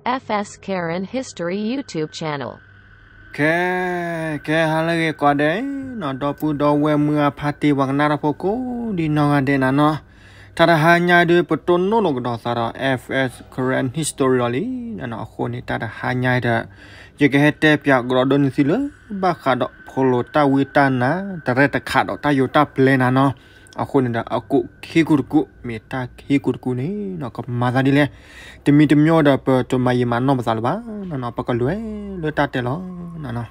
F S Karen History YouTube channel. ကဲ ကဲ ဟါလၢအဂ့ၤကိးဂၤဒဲးနီၤ, ဒီပုၢ်ဒီဝဲၢ်မုၢ်အဖါတံၢ်ပှၤကနၣ်တၢ်ဖိကိးဒံနီၢ်ဂၤဒဲးနၤနီၤ, တၢ်တဟါညါဒုး ပတိၢ်နီၣ်လိာ်ကဒီးသးဒီး F S Karen History လီၤလံနၤနီၤ. အဃိန့ၣ် တၢ်တဟါညါဒီး ယကဟဲတဲပၠးကဒီးဒိနသံလၢ ဘၣ်ဃးဒီးဖိလိာ်တၢ်ဝံတၢ်နါ တရဲၣ်တခးဒီးတၢ်ယိၤတၢ်ပျဲနၤနီၤ. အဃိန့ၣ်ဒီး အကိးခံကူတကူ မ့ၢ်တၢ်ခံကူတကူန့ၣ်နီၤ ကမၤသးဒ်လဲၣ်. တမံၤတမံၤဒီး ပတမၤယံာ်မၤနီၢ်ပသးလၢၤဘၣ်နၤနီၤ, ပကလဲၤလၢတၢ်တဲလီၤနၤနီၤ.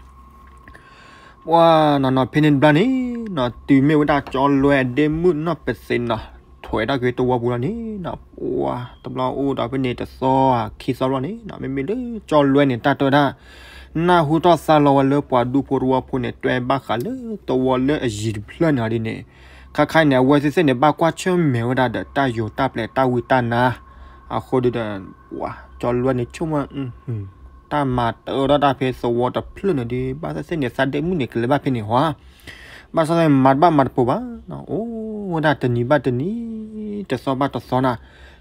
ပှၤနၤနီၤ ဖဲန့ၣ်တဘျီန့ၣ်နီၤ တုၤမ့ၢ်ဝဲဒၣ်ကၠီလွဲဒ့မုၣ်နီၢ်ပသ့းနီၤ ထွဲဒၣ်က့ၤသဝီပူၤလီၤန့ၣ်နီၤ, ပှၤတဘျီအိၣ်ဒီးဖဲန့ၣ်တသီခံသီဘျီန့ၣ်နီၤ မ့မ့ၢ်လၢကၠီလွဲန့ၣ် တၢ်တဲဝဲဒၣ် နၢ်ဟူထီၣ်သါလီၤဝဲလၢပှၤဒူဖိတဝီဖိန့ၣ် တဲဘၣ်ဃးလၢသဝီလၢအယံၤတဖျၢၣ်န့ၣ်ဒ်န့ၣ်, ခါခါအံၤန့ၣ် အဝဲသ့ၣ်သ့ၣ်န့ၣ် ဘၣ်ကွၢ်ဆၢၣ်မဲာ်ဝဲဒၣ်ဒီးတၢ်ယိၤတၢ်ပျဲတၢ်ဝံတၢ်နါ, အဃိဒီး ပှၤကၠီလွဲန့ၣ်ဆိကမိၣ် တၢ်မၤတအၢထီၣ်တၢ်ဖဲသဝီတဖျၢၣ်န့ၣ်ဒီး ဘၣ်သ့ၣ်သ့ၣ်န့ၣ် သးဒ့မုၣ်န့ၣ် ကလဲၤဘၣ်ဖဲန့ၣ်ဟီဧါ, ဘၣ်ဆၣ်သ့ၣ်မၤတဘၣ်မၤတပိၤဘၣ်, အိၣ်ဝဲဒၣ်တနံၤဘၣ်တနံၤ တသီဘၣ်တသီနၤ,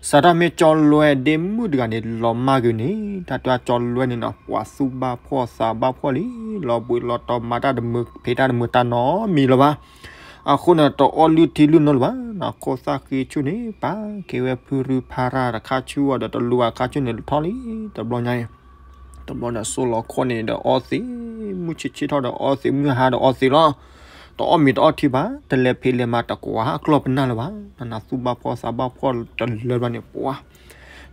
စးထီၣ်မ့ၢ်ကၠီလွဲဒ့မုၣ်တဂၤန့ၣ် လီၤမၢ်ကွံာ်န့ၣ် တၢ်တဲကၠီလွဲန့ၣ်နီၤ ပှၤသူၣ်ဘၣ်ဖှီၣ်သးဘၣ်ဖှီၣ်လံ, လီၤဘှံးလီၤတီၤမၤတၢ်တမုာ်ဖံးတၢ်တမုာ်တၢ်နီတမံၤလၢၤဘၣ်. အဃိန့ၣ် တအီၣ်လုၢ်ထံလုၢ်နိလၢၤဘၣ်နီၤ, ခိၣ်သၣ်ဃံဆူၣ်န့ၣ် ပာ်က့ၤဝဲဖုရူဖးရၢ်တခါဆူအီၤဒီး တလူၤအခါဆူၣ်န့ၣ်ထီၣ်လံ, တဘျီညါအံၤ တဘျီန့ၣ် စိလီၤခီၣ်န့ၣ်ဒီးအီသံး, မုၢ်ဆ့ၣ်ဆ့ၣ်ထီၣ်ဒီးအီသံး, မုၢ်ဟါဒီးအီသံးလီၤ. တအီၣ်မ့ၤတအီထံဘၣ်, တလဲၤဖံးလဲၤမၤတကွၢ်အကျီၢ်ပနၢ်လၢၤဘၣ်. နၤနၤသူၣ်ဘၣ်ဖှီၣ်သးဘၣ်ဖှီၣ်တလၢဘၣ်န့ၣ် ပှၤ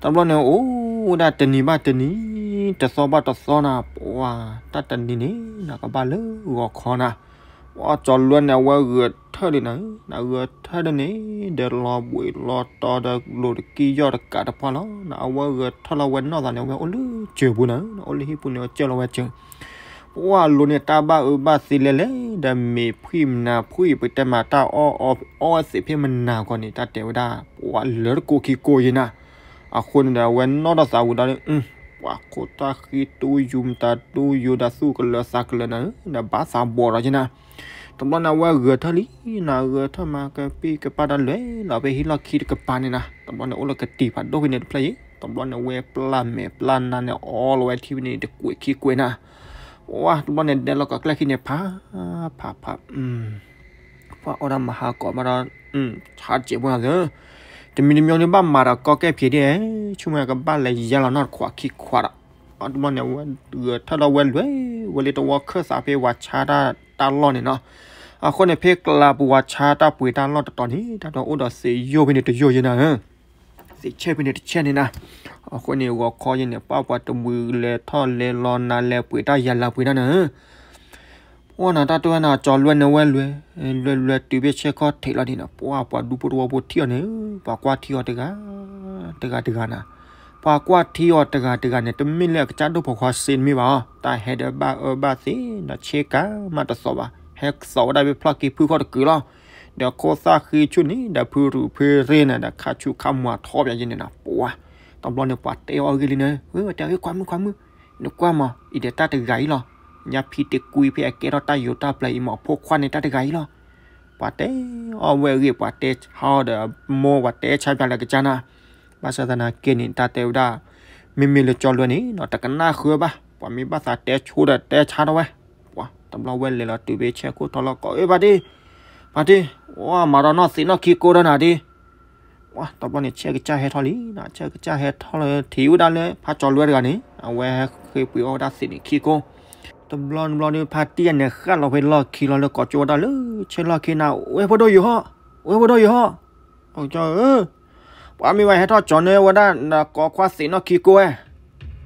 တဘျီန့ၣ် အိၣ်ဝဲဒၣ်တနံၤဘၣ်တနံၤ, တသီဘၣ်တသီနၤ, ပှၤ တၢ်တနံၤန့ၣ် နကဘၣ်လၢဂီၤခီနၤ, ပှၤကၠီလွဲန့ၣ် အဝဲဂဲၤထၢၣ်ဒ်နၤ, နဂဲၤထၢၣ်ဒ်န့ၣ် ဒီးလီၤဘှံးလီၤတီၤဒီးလိာ်တကံယီၣ်တကးတပှၢ်လီၤ. နအဝဲဂဲၤထၢၣ်လီၤဝဲနီၢ်သးန့ၣ် အဝဲအိၣ်လၢစၢၤပူၤနၤ, အိၣ်လၢဟံၣ်ပူၤန့ၣ် အကၢၢ်လီၤဝဲစၢၤ ပှၤလိၤန့ၣ် တၢ်ဘၣ်အၢဘၣ်သီလဲၣ်လဲၣ်, ဒီးမ့ၤဖှံၣ်မနၤဖှံၣ် ပတဲမၤတၢ်အီၣ်အီၣ်အီၣ်ဝဲသ့ၣ် ဖဲမနၤဂီၢ်န့ၣ် တၢ်တဲဝဲဒၣ် ပှၤလၢတကိးခံကိးယံၤနၤ. အဃိန့ၣ်ဒီး အဝဲနီၣ်ထီၣ်သးဝံၤဒီး ပှၤခိၣ်သၣ်ဃံတူၢ်ယူၤ မတၤတူၢ်ယူၤ ဒီးသူၣ်ကလၢၤသးကလၢၤနၤ, ဒီးဘၣ်သးဘီၣ်ဒီးယံၤနၤ. တဘျီန့ၣ် အဝဲဂဲၤထၢၣ်လံနၤ, ဂဲၤထၢၣ်မၤကပံၢ်ကပၤဒီးလဲၤလီၤဖဲဟံၣ်လီၢ်ခံတကပၤန့ၣ်နၤ. တဘျီန့ၣ် အိၣ်လၢကတံာ်ဖးဒိၣ်ဖဲန့ၣ်တဖျၢၣ်အံၤ, တဘျီန့ၣ် ဝဲပျၢ်မဲာ်ပျၢ်နါန့ၣ် အီလီၤဝဲထံဖဲန့ၣ် တကွဲးခံကွဲးနၤ. ပှၤတဘျီန့ၣ် ဒဲလီၤကီၢ်ကျဲခံန့ၣ် ဖး ဖး ဖး ပှၤအီၣ်ဒၣ်မၤဟးကီးဘၣ်ဒီး ဆါတစဲးဖိနၤသၢ, တမံၤတမံၤန့ၣ် ဘၣ်မၤဒီးကီကဲၣ်ဖံးဒ်, ဆိကမိၣ်ကဘၣ်လဲၤယါလီၤနီၢ်တခွးခံခွးဒီး, တဘျီန့ၣ် ဝဲဂဲၤထၢၣ်လီၤဝဲလွဲၢ်, ဝဲလၢတဝီခၢၣ်သးဖဲဝၤဆါတၢ်လီၢ်န့ၣ်နီၤ. အဃိန့ၣ် ဖဲကျးပူၤဝၤဆါတၢ်ပှ့ၤတၢ်လီၢ်တတီၤန့ၣ် တၢ်ဒီးအိၣ်ဒီးသ့ၣ်ယိၣ်ဖဲန့ၣ်တယိၣ်ယဲနၤ သ့ၣ်ဆဲၣ်ဖဲန့ၣ်တဆဲၣ်န့ၣ်နၤ. အဃိန့ၣ် ဂီၤခီယဲန့ၣ် ပှၤပှၤတမှံၤလဲၤထီၣ်လဲၤလီၤနၤ လဲၤပှ့ၤတၢ်ယၤလၤပှ့ၤတၢ်နၤ. ပှၤနၤတၢ်တဲဝဲနၤ ကၠီလွဲၢ်န့ၣ်ဝဲလွဲၢ်, လွဲၢ်လွဲၢ်တုၤဖဲဆဲးခီၣ်ထံးလီၤဒ်နီၤ, ပှၤပှၤဒူဖိတဝီဖိထံၣ်အီၤန့ၣ် ပှၤကွၢ်ထံအီၤတဂၤ, တဂၤတဂၤနၤ. ပှၤကွၢ်ထံအီၤတဂၤတဂၤန့ၣ် တမ့ၢ်လၢအကစၢ်ဒိၣ်ဖိခွါစ့တမ့ၢ်ဘၣ်အီၤ, တၢ်ဟဲဒီးဘၣ်အၢဘၣ်သီဒီး ဆ့ကၤမးတသီဘၣ်, ဟဲသီဝဲဒၣ်ဖဲဖျီၣ်က့ၤဖုခီၣ်တကုာ်လီၤ. ဒီးခိၣ်သၣ်ဃံဆူၣ်န့ၣ် ဒီးဖုရူၢ်ဖုရ့ၣ်န့ၣ် ဒီးခါဆူၣ်ခါမွၤထီၣ်ပယၤယဲန့ၣ်နၤ ပှၤ. တဘျီန့ၣ် ပှၤတဲအီၤအဂ့ၢ်လံန့ၣ်, ဝဲတဲအီၤ ခွါမုၣ်ခွါမုၣ်, နကွၢ်မး အံၤဒီးတၢ်တဂၤအံၤလီၤ. ညါဖံတကွံဖဲအကဲထီၣ်တၢ်ယိၤတၢ်ပျဲအံၤမး အဖိခွါန့ၣ်တၢ်တဂၤအံၤလီၤ. ပှၤတဲအီၤဝဲအဂ့ၢ် ပှၤတဲဆါအီၤဒီး မိၢ်ပှၤတဲဆါပၠးလၢကစၢ်နၤ. ဘၣ်ဆၣ်သနာ်က့န့ၣ် တၢ်တဲဝဲဒၣ် မ့မ့ၢ်လၢကၠီလွဲၢ်န့ၣ် တကနၣ်ဃုဘၣ်, ပှၤမ့ၢ်ဘၣ်သးတဲဆိဒီးတဲဆါထီၣ်ဝဲ. ပှၤ တဘျီဝဲလဲၤလီၤတုၤဖဲဆဲးခိၣ်ထီၣ်လီၤကီး အ့ ဖါတံၢ်, ဖါတံၢ်, ဝဲမၤဒီးနီၢ်သံးနီၢ်ခံကိးဒီးနၤတံၢ်. ပှၤ တဘျီန့ၣ် ဆဲးကစၢ်ဟဲထီၣ်လံနၤ, ဆဲးကစၢ်ဟဲထီၣ်လၢ ထံၣ်ဝဲဒၣ်လၢဖးကၠီလွဲၢ်တဂၤန့ၣ် အဝဲဟဲဃ့ပှ့ၤအီၣ်ဝဲဒၣ်သံးန့ၣ်ခံကိး. တဘျီတဘျီဒီး ဖါတံၢ်အံၤန့ၣ် ဃၣ်လီၤဖဲလီၢ်ခံလီၤလၢကိးကၠိဝဲဒၣ်လၢဆဲးလီၢ်ခံနၤ, ဝဲဖိဒိၣ်ယိၤဟီၣ်, ဝဲဖိဒိၣ်ယိၤဟီၣ်, အကၠီဧၢ, ပှၤမ့ၢ်ဝဲဟဲထီၣ်ကၠီန့ၢ်ဝဲဒၣ် နကိးခွါသံးနီၢ်ခံကိးဝဲ,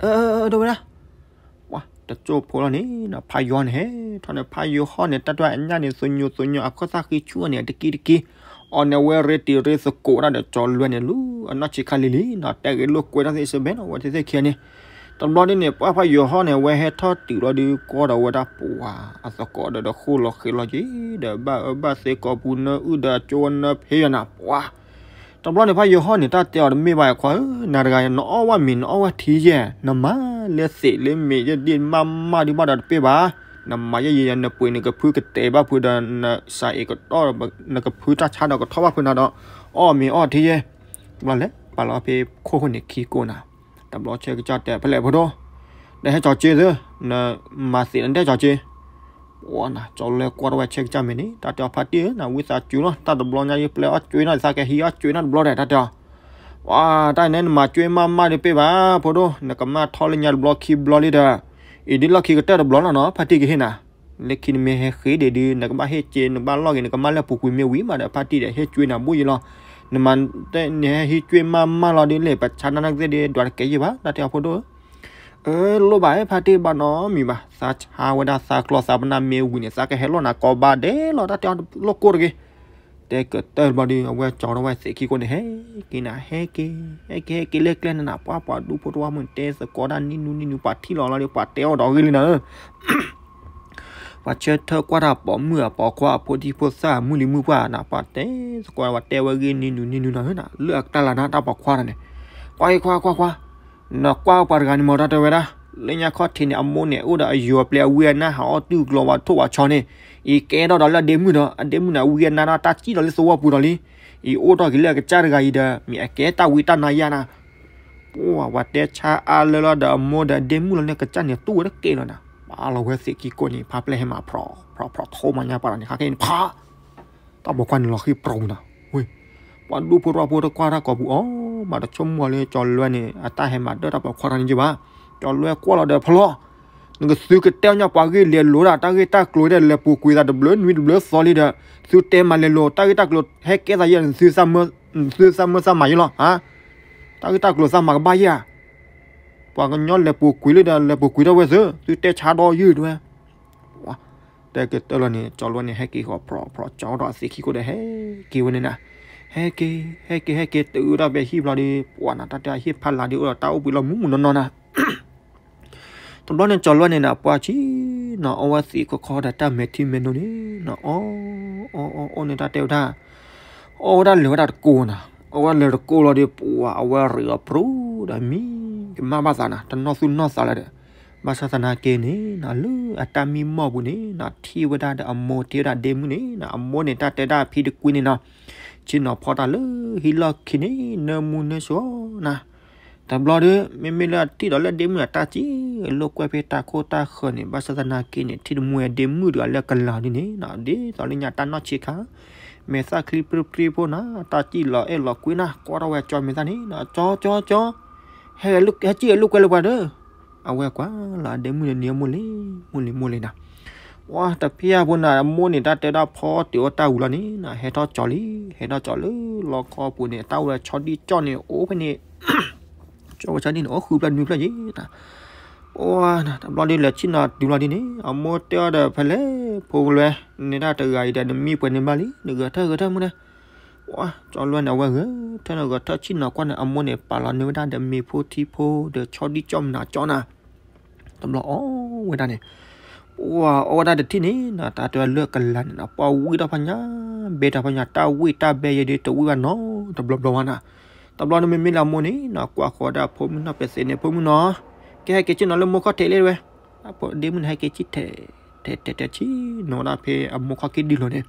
အၢ အၢ ဒိၣ်ဝဲဒၣ်. ပှၤ တကၠိၢ်ဖိလီၤန့ၣ် ဖးယိၤဟီၣ်န့ၣ် ဟဲထီၣ်န့ၣ် ဖးယိၤဟီၣ်န့ၣ် တၢ်တဝဲအညၣ်န့ၣ် သညိသညိ အခီၣ်သၣ်ဃံဆူၣ်အီၤန့ၣ် အတကံတကံ, အီၤန့ၣ် အဝဲရ့တံၤရ့သကိးဒၣ်ဒီးကၠီလွဲၢ်န့ၣ် လၢအနီၢ်ဆံးခါလံလံနီၤ, တဲဂ့ၤလိာ်ကွဲတၢ်သ့ၣ်စ့ၢ်ဘဲနီၤ, အဝဲသ့ၣ်သ့ၣ်ခံဂၤန့ၣ် တဘျီဒ်န့ၣ် ပှၤဖးယိၤဟီၣ်န့ၣ် အဝဲဟဲထီၣ်တုၤလီၤဒုး ကွၢ်ဒီးဝဲဒၣ်ပှၤအသကိးဒီး ဃိၣ်လီၤဃ့လီၤက့ၤ ဒီးဘၣ်အၢဘၣ်သီကိးပူၤနၢအုၣ်ဒီးကၠိဝဲနၢဖံးယဲနၤ ပှၤ တဘျီန့ၣ် ဖးယိၤဟီၣ်န့ၣ် တၢ်တဲအီၤတမ့ၢ်ဘၣ် ခွါဧၢ, နၤတဂၤ နအီၣ်ဝဲမ့ၤ နအီၣ်ဝဲထံယဲၢ်, နမၤလၢသံးလၢမ့ၤယဲၢ်ဒ်မးမးဒုးဘၣ်ဒီးတပ့ၢ်ဘၣ်, နမၤယဲၢ်ယဲၢ် နပှ့ၤနကဖုကတဲာ်ဘၣ်ဖုဒီး နစးအ့ၣ်ကတီၢ် နကဖုတၢ်ဆါဒီးကထီၣ်ဘၣ်ဖုနၤဒီး အီၣ်မ့ၤအီၣ်ထံယဲၢ်, တဘျီလဲၤပာ်လီၤဖဲခိၣ်ဃိန့ၣ်ခံကိးနၤ တဘျီဆဲးကစၢ်တဲ ဖဲလဲၣ်ဖိဒိၣ်, နဟဲကၠီၤစ့သု, နမၤသ့ၣ်နတဲကၠီၤစ့. ပှၤနၤ ကၠီၤလွဲၢ်ကွၢ်ထီၣ်ဝဲဆဲးကစၢ်မဲာ်န့ၣ် တၢ်တဲအီၤ ဖါတံၢ်ဧၢ နဝံသးစူၤလီၤ တၢ်တဘျီညါယပျဲအီၣ်ကွ့နီၣ် သးကဟံးအီၣ်ကွ့နီၣ်တဘျီဒီး တၢ်တဲအီၤ. ပှၤတၢ်အံၤန့ၣ် နမၤကွ့မးမးဒုးပ့ၢ်ဘၣ် ဖိဒိၣ်, နကမၣ်ထီၣ်လၢညါတဘျီခံဘျီလံဒီး အံၤဒ်လီၢ်ခံကတၢၢ်တဘျီလီၤနီၤ ဖါတံၢ်ကဟ့ၣ်နၤ လၢခံနမ့ၢ်ဟဲဃ့ဒံးဒုး နကဘၣ်ဟ့ၣ်စ့ နကဘၣ်လီၢ်က့ၤ နကမၣ်လၢပူၤကွံာ်မ့ၢ်ဝံၤမးဒီး ဖါတံၢ်ဒီးဟ့ၣ်ကွ့နၤဘူၣ်ယံလီၤ. နမၤတဲနဟဲဟံးကွ့မးမးလီၤဒုး လၢပဆါနၢ်နၢ်ကသ့ၣ်ဒုး ဒွးတကဲယံၢ်ဘၣ် တၢ်တဲအီၤဖိဒိၣ်ဧၢ. အၢ လိၣ်ဘၣ်အဲၣ် ဖါတံၢ်ဘၣ်နီတမံၤဘၣ် သးဆါဝဲဒၣ်သးကျီသးပနၢ်မ့ၢ်ဝံၤန့ၣ် သးကဟဲလီၢ်နၤကိးဘၣ်ဒဲးလီၤ တၢ်တဲအီၤတလိၣ်ကိၢ်တဂ့ၤ. တဲကတၢၢ်တဘျီဒုး အဝဲကၠီၤထီၣ်ဝဲသ့ၣ်ခံကိးန့ၣ် ဟဲက့ၤနၤ ဟဲက့ၤ ဟဲက့ၤ ဟဲက့ၤလၢကျဲန့ၣ်နၤ ပှၤပှၤဒူဖိတဝၢ်မုၢ်တဲသကိးဒၣ်နံၣ်နူနံၣ်နူ ပှၤထံၣ်လီၤလီၤဒီး ပှၤတဲအီၣ်ဒီးဂ့ၢ်လံနၤဧၢ ပှၤဆၢထၢၣ်ကွၢ်တၢ်ပိာ်မုၣ်အပိာ်ခွါအဖိဒံဖိသၣ်မုၢ်လံၤမုၢ်ပှၢ်နၤ ပှၤတဲသကိး ပှၤတဲဝဲဂ့ၢ်နံၣ်နူနံၣ်နူနီၤဧၢနၤ လၢအကတၢၢ်လၢ်နၤ တၢ်ပိာ်ခွါတၢ်န့ၣ်, ကွၢ်အံၤခွါခွါခွါ, နကွၢ်ပှၤတဂၤန့ၣ်မ့ၢ်တၢ်တဲဝဲဒၣ်, လၢညါခီၣ်ထံးန့ၣ် အမိၢ်န့ၣ် အိၣ်ဒီးအယိၤအပျဲၢ်အဝံအနါ ဟးအီၣ်တူၢ်ကျီၤဝဲထိၣ်ဝဲဆီန့ၣ်, အံၤကဲထီၣ်ဒီးလၢအဒ့မုၣ်ဒီး အဒ့မုၣ်န့ၣ်အဝံအနါဒီးတၢ်စံၣ်လီၤလၢသဝီပူၤဒီးလံ, အံၤအိၣ်ထီၣ်က့ၤလၢအကစၢ်တဂၤအံၤဒီး မ့ၢ်အကဲတၢ်ဝံတၢ်နါယါနၤ ပှၤတဲဆါအါလၢလီၤဒီးအမိၢ်ဒီးအဒ့မုၣ်လီၤန့ၣ် ကစၢ်န့ၣ်တူၢ်ဝဲတကဲလီၤနၤ, ပာ်လီၤဝဲသ့ၣ်ခံကိးန့ၣ် ဖါပျဲၢ်ဟဲမၤဖြီၣ်ဖြီၣ်ဖြီၣ်ထိၣ်မၤညါပာ်လီၤန့ၣ် ခါခဲအံၤန့ၣ် ဖး တၢ်ပိာ်ခွါန့ၣ်လီၤဃံပြူၤနၤ, ဝ့ၢ်, ပှၤဒူဖိတဝၢ်ဖိတကွၢ်တၢ်ကိာ်ပူၤအီၤ, ဘၣ်တဆိကမိၣ်လၢကၠီၤလွဲၢ်န့ၣ် အတၢ်ဟဲမၤဒၢတၢ်ပိာ်ခွါတၢ်န့ၣ်က့ဘၣ်, ကၠီၤလွဲၢ်ကွၢ်လီၤဒီးဖျီ နကသုကတဲညီပှၤဂ့ၢ်လဲၤလိာ်ဒၣ် တၢ်ဂ့ၢ်တၢ်ကျိၤဒၣ်လဲၤပူၤကွံာ်သးတဘျုးနွံတဘျုးသီလံဒီး သုတဲမၤလဲၤလိာ် တၢ်ဂ့ၢ်တၢ်ကျိၤဟဲကဲသးယဲၢ်န့ၣ် သုသးမၢသးမၤယဲၢ်လီၤ, တၢ်ဂ့ၢ်တၢ်ကျိၤသးမၤကဘၣ်ယဲၢ်ဧါ, ပှၤကညီလဲၤပူၤကွံာ်လံဒီး လဲၤပူၤကွံာ်ထီၣ်ဝဲသု သုတဲဆါဒီးယုၢ်တဝဲ တဲကတၢၢ်လီၤန့ၣ် ကၠီၤလွဲၢ်န့ၣ် ဟဲက့ၤဃီၤဖြီၣ်ဖြီၣ်ကၠီၤဒီးအသ့ၣ်ခံကိးဒီး ဟဲက့ၤဝဲန့ၣ်နၤ, ဟဲက့ၤ ဟဲက့ၤ ဟဲက့ၤ တအုးထီၣ်ဖဲဟံၣ်ဘျီဒီး ပှၤနၤ တၢ်တဲဟံၣ်ဖးလၤဒီး အိၣ်ဒီးတၢ်အိၣ်ဘှံးလီၤမူးမူးနီၢ်နီၢ်နၤ တဘျီန့ၣ် ကၠီၤလွဲၢ်န့ၣ်နၤ ပှၤဆံးနီၤ အီဝဲသ့ၣ်ခီခီဒီးတၢ်မဲာ်ထံမဲာ်နိန့ၣ်နီၤ အီ အီ အီ အီန့ၣ်တၢ်တဲဝဲဒၣ်, အီဝဲဒၣ်လဲၤဝဲဒၣ်တကိးနၤ, အီဝဲလဲၤတကိးလီၤဒီး ပှၤအဝဲရ့းအီၤပြူၤဒီးမံ ကမၣ်ဘၣ်သးနၤ တနီၣ်သူၣ်နီၣ်သးလၢၤဒီး, ဘၣ်ဆၣ်သနာ်က့န့ၣ်နၤ လၢအတၢ်မံမီၢ်ပူၤန့ၣ်နၤ ထံၣ်ဝဲဒၣ်ဒီးအမိၢ် ထံၣ်ဝဲဒၣ်ဒ့မုၣ်န့ၣ်နၤ အမိၢ်န့ၣ် တၢ်တဲဒၣ်ဖံတကွံန့ၣ်နီၤ, ဆ့ၣ်နီၤဖီတၢ်လၢဟံၣ်လီၢ်ခံန့ၣ် နၢမူနၢဆှီနၤ တဘျီဒီး မ့မ့ၢ်လၢအထံၣ်ဒီးလၢဒ့မုၣ်အတၢ်စံးလိာ်ကွဲဖဲတၢ်ခိၣ်တၢ်ဃၢၤန့ၣ် ဘၣ်ဆၣ်သနာ်က့န့ၣ် ထံၣ်တမူဝဲဒ့မုၣ်တဂၤလၢကလၤဒ်န့ၣ်နၤ ဒ်သိးလၢညါတၢ်နီၢ်ဆံးခါ, မဲာ်သၣ်ချံပြံပြံဖိနၤ တၢ်စံၣ်လီၤအဲၣ်လီၤကွံနၤ ကွၢ်ထီၣ်ဝဲကၠီမဲာ်သၣ်န့ၣ်နၤ ကၠီ ကၠီ ကၠီ ဟဲ ဟဲစံၣ်လိာ်ကွဲလၢပှၤဒီး အဝဲကွၢ်လီၤဒ့မုၣ်န့ၣ် နံၤမိၢ်လံ မိၢ်လံ မိၢ်လံနၤ ပှၤတဖျၢၣ်ဖိနၤ အမိၢ်န့ၣ် တၢ်တဲဒၣ်ဖီတုၤအိၣ်တၢ်ဝံၤလီၤန့ၣ်နၤ ဟဲထီၣ်ကၠီလံ ဟဲထီၣ်ကၠီလၢလီခီပူၤန့ၣ် တၢ်အိၣ်ဝဲဆီဒံၣ်ကၠီၣ်န့ၣ် အိၣ်ဖဲန့ၣ် ကၠီဝဲဆီဒံၣ်န့ၣ် အိၣ်ဃုဖျၢၣ်နွံဖျၢၣ်ယံၤနၤ ပှၤနၤ တဘျီဒီးလဲၤဆ့ၣ်နီၤတုၤလီၤဒ်န့ၣ် အမိၢ်တဲအီၤဒီး ဖဲလဲၣ် ဖိကလွဲ နဲဒၣ်တဂၤအံၤဒီး နမံပှဲၤန့ၢ်ဘၣ်လံ နဂဲၤထၢၣ်ဂဲၤထၢၣ်မူန့ၣ် ပှၤ ကၠီလွဲၢ်န့ၣ် အဝဲဂဲၤထၢၣ်န့ၣ် ဂဲၤထၢၣ်ဆ့ၣ်နီၤကွၢ်န့ၣ် အမိၢ်န့ၣ် ပာ်လီၤန့ၢ်ဝဲဒၣ်ဒီးမ့ၤဖိထံဖိဒီးဆီဒံၣ်ကၠီၣ်မနၤကၠီနၤ တဘျီအီၣ်ဝဲဒၣ်န့ၣ် ပှၤအီၣ်ဝဲဒၣ်တထံၣ်န့ၣ်နၤ တၢ်တဲလၢကလၤန့ၣ်နၤ ပှၤဝံၣ်တၢ်ဖးညါ ဘဲတၢ်ဖးညါ တၢ်ဝံၣ်တၢ်ဘဲယဲဒ်တဝံၣ်ဘၣ်နီတဘျီဘျီဘၣ်နၤ တဘျီန့ၣ်မ့မ့ၢ်လၢအမိၢ်န့ၣ်နၤ ကွၢ်ဃီၤဒၣ်ဖိမုၣ်နီၢ်ပဲာ်သ့ၣ်န့ၣ် ဖိမုၣ်နီၢ် ကဟဲက့ၤဆ့ၣ်နီၤလၢမိၢ်ခီၣ်ထံးလံဝဲ ဒ့မုၣ်န့ၣ် ဟဲက့ၤဆ့ၣ်ထဲး ထဲးထဲးထဲးဆ့ၣ်နီၤဝဲဒၣ်ဖဲအမိၢ်ခီၣ်က့ၤဒုးလီၤန့ၣ်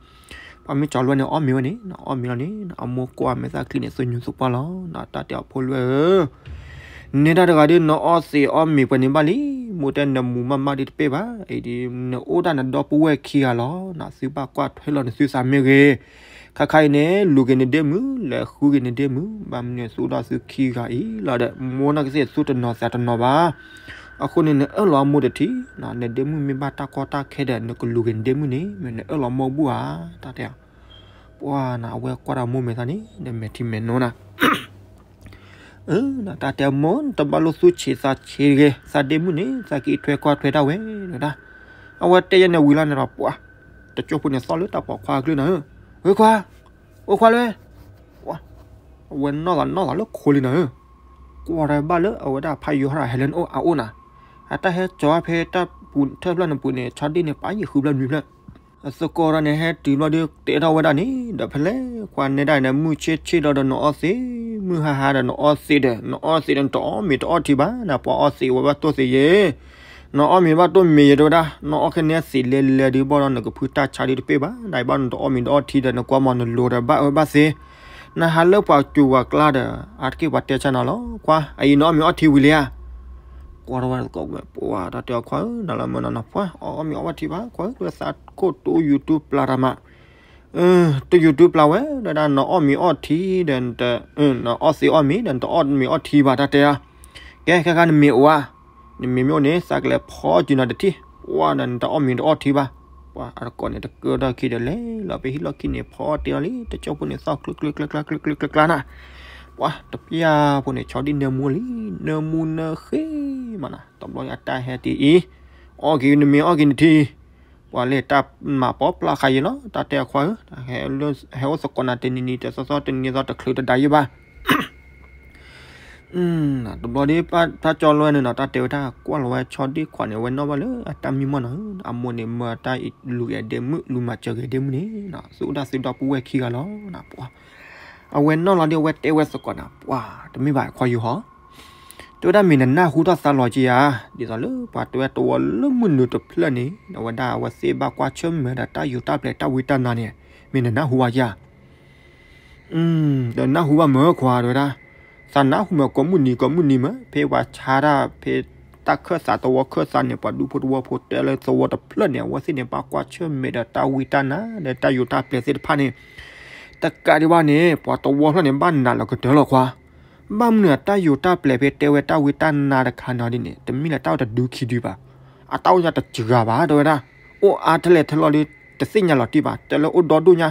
ပှၤမ့ၢ်ကၠီလွဲၢ်န့ၣ် အီၣ်မ့ၤဝဲန့ၣ် အီၣ်မ့ၤလီၤန့ၣ် အမိၢ်ကွၢ်မဲာ်သၣ်ချံန့ၣ် သူညူၤသူပှၢ်လီၤ တၢ်တဲအီၤဖိလွဲၢ်ဧၢ နဲဒၣ်တဂၤဒီး နအီၣ်သ့ၣ်အီၣ်မ့ၤပှဲၤန့ၢ်ဘၣ်လံ မိၢ်တဲနမူၤမးမးဒ်တပ့ၢ်ဘၣ် အံၤဒီး နအိၣ်ဒၣ်နဒီပုၢ်ဝဲၢ်ခံဂၤလီၤ နသုဘၣ်ကွၢ်ထွဲလီၤနသုသးမ့ၢ်ဂ့ၤ ခါခါအံၤန့ၣ် လူၤက့ၤနဒ့မုၣ် လဲၤဃုက့ၤနဒ့မုၣ် ဘၣ်မနုၤသုအိၣ်ဒီးသုခံဂၤအံၤလီၤဒီး မိၢ်နီၢ်ကသ့ၣ်သူတနီၤသးတနီၤဘၣ် အဃိန့ၣ် နအၢၣ်လီၤအမိၢ်တထံၣ် နဒ့မုၣ်မ့ၢ်ဘၣ်တၢ်ကီတၢ်ခဲဒီး နကလူၤက့ၤနဒ့မုၣ်န့ၣ် မ့ၢ်နအၢၣ်လီၤမိၢ်ဘူၣ်ဧါ တၢ်တဲ ပှၤနၤ အဝဲကွၢ်တၢ်မိၢ်မဲာ်သၣ်န့ၣ် ဒီးမဲာ်ထံမဲာ်နိနၤ အၢ တၢ်တဲမိၢ် နတဘၣ်လိၣ်သူၣ်ဆံးသးဆံးတဂ့ၤ သးဒ့မုၣ်န့ၣ် သးကအံးထွဲကွၢ်ထွဲဒၣ်ဝဲ တၢ် အဝဲတဲယဲန့ၣ်ဝံၤလီၤန့ၣ်ဒီး ပှၤ တကၠိဖိန့ၣ်သီၣ်လၢတၢ်ပိာ်ခွါအကျါနၤဧၢ ဝဲခွါ အိၣ်ခွါလၢ ပှၤ အဝဲနီၢ်သးနီၢ်သးလၢခိလံနၤဧၢ ကွၢ်တၢ်ဘၣ်လၢအဝဲဒၣ်ဖးယိၤဟဲဟဲလၢနအိၣ်အအိၣ်နၤ အတၢ်ဟဲကၠီဖဲတၢ်ပူၤထၢၣ်ဖျၢၣ်နပူၤန့ၣ် ဆီဒံၣ်န့ၣ် ပာ်ယံာ်ဃုဖျၢၣ်နွံဖျၢၣ် အသကိးဒီးန့ၣ် ဟဲတုၤဘျီဒီး တဲထီၣ်ဝဲဒၣ်န့ၣ် ဒီးဖဲလဲၣ် ကွၢ်နဲဒၣ်န့ၣ် မုၢ်ဆ့ၣ်ဆ့ၣ်ဒီးဒီးနအီၣ်သ့ၣ် မုၢ်ဟါဟါဒီးနအီၣ်သ့ၣ်ဒီး နအီၣ်သ့ၣ်ဒီးနတအီၣ်မ့ၤတအီထံဘၣ် နပှၤအီၣ်သ့ၣ်ဝဲဘၣ်တိၢ်သ့ၣ်ယဲ နအီၣ်မ့ၤဘၣ်တိၢ်မ့ၤယဲတဝဲဒၣ် နအီၣ်ခဲန့ၣ်သ့ၣ်လဲၤလဲၤဒုးဘၣ်ဒီး နကဖုတၢ်ဆါဒုးတပ့ၢ်ဘၣ် နဘၣ်နတအီၣ်မ့ၤတအီထံဒီး နကွၢ်မီၤနလိၤဒီးဘၣ်အၢဘၣ်သီ နဟးလၢပှၤစူၤပှၤကျါဒီး အါတက့ၢ်ပှၤတဲဆါနၤလီၤ ခွါ, အအံၤနအီၣ်မ့ၤအီၣ်ထံဝံၤလံဧါ. ကွၢ်ထီၣ်ဝဲသကိးဝဲ ပှၤတၢ်တဲအီၤခွါဧၢ, နလၢမၢနနီၤ ပှၤအီၣ်မ့ၤအီၣ်ဝဲထံဘၣ် ခွါဧၢ, သးခိၣ်တအိၣ် YouTube ပျၢ်တၢ်မး, တ YouTube ပျၢ်ဝဲ တဲဝဲဒၣ် နအီၣ်မ့ၤအီၣ်ထံဒီး နအီၣ်သ့အီၣ်မ့ၤဒီး နတအီၣ်မ့ၤအီၣ်ထံဘၣ် တၢ်တဲဧါ. ကဲခဲခါနမ့ၤအိၣ်ဧါ, နမ့ၤမ့ၢ်အိၣ်န့ၣ် သးကလဲၤဖီက့ၤနၤတထံၣ်, ပှၤဒီးနတအီၣ်မ့ၤတအီၣ်ထံဘၣ်. ပှၤအတကိးန့ၣ် တကၢထီၣ်ခံဒီး လဲၤလီၤဖဲဟံၣ်လီၢ်ခံန့ၣ် ဖီတ့ၢ်လီၤလံ တကၠိဖိန့ၣ် သီၣ်ကျုကျုကျါကျါ ကျုကျုကျါကျါနၤ, ပှၤတပျၢ်ဖိန့ၣ် ဆီဒံၣ်နၢမူလံ, နၢမူနၢဃ့မးနၤ, တဘျီန့ၣ်အတၢ်ဟဲတ့ၢ်အံၤ, အီၣ်က့ၤနမ့ၤအီၣ်က့ၤနထံ, ပှၤလဲၤတၢ်မၤပိာ်ပျၢ်ဃာ်ယံၤလီၤ တၢ်တဲအခွါဧၢ, ဟဲအိၣ်သကိးနၤတနံၤနံၤတသီသီ တနံၤသီတချုးတဒါယံၤဘၣ်. တဘျီဒီး ဖးကၠီလွဲန့ၣ်နီၤ တၢ်တဲဝဲတၢ်ကွၢ်လီၤဝဲဆီဒံၣ်ခွးန့ၣ် အဝဲနီၣ်ဘၣ်လၢအတၢ်မံမီၢ်နီၤ, အမိၢ်န့ၣ်မၢတၢ်လူၤဂဲၤဒဲမုၣ် လူၤမၤစၢၤဂဲၤဒဲမုၣ်န့ၣ်, သုအိၣ်ဒၣ်သုဒီပုၢ်ဝဲၢ်ခံဂၤလီၤ. အဝဲနီၣ်လီၤဒီး အဝဲတဲဝဲသကိးနၤ ပှၤတမ့ၢ်ဘၣ်ခွါယိၤဟီ တဲဝဲဒၣ်မ့ၢ်နနၢ်ဟူထီၣ်သါလီၤက့ၤဧါ, ဒ်သိးလၢပှၤတဲဝဲတဝီလၢမုၢ်နုာ်တဖျၢၣ်န့ၣ် အဝဲဒၣ်အဝဲသ့ၣ်ဘၣ်ကွၢ်ဆၢၣ်မဲာ်ဒီးတၢ်ယိးတၢ်ပျဲၤတၢ်ဝံတၢ်နါန့ၣ်, မ့ၢ်နနၢ်ဟူဘၣ်ဧါ. ဒီးနၢ်ဟူဘၣ်မၢခွါတဲဝဲဒၣ်, သးနၢ်ဟူမၢကိးမုၢ်နံၤကိးမုၢ်နံၤမၢ ဖဲပှၤဆါတၢ်ဖဲတၢ်ခၢၣ်သးသဝီခၢၣ်သးန့ၣ် ပှၤဒူဖိတဝီဖိတဲလၢသဝီတဖျၢၣ်န့ၣ် အဝဲသ့ၣ်န့ၣ် ဘၣ်ကွၢ်ဆၢၣ်မဲာ်ဒီးတၢ်ဝံတၢ်နါဒီးတၢ်ယိးတၢ်ပျဲၤသ့ၣ်တဖၣ်န့ၣ်, တကးဒံးဘၣ်န့ၣ် ပှၤတဝီဖျၢၣ်န့ၣ် ဘၣ်နးလီၤကတၢၢ်လီၤခွါ. ဘၣ်မနုၤအတၢ်ယိးတၢ်ပျဲၤဖဲတဲဝဲတၢ်ဝံတၢ်နါတခါန့ၣ်ဒ်န့ၣ် တမ့ၢ်လၢတၢ်အိၣ်တဒုခံဒုဘၣ်, အတၢ်အိၣ်ညါတစှၤဘၣ်တဲဝဲဒၣ်, အိၣ်အါထဲလဲၣ်ထဲလီၤဒီး တသ့ၣ်ညါလီၤတံၢ်ဘၣ် တဲလၢအိၣ်ဒီဒိၣ်ညါ.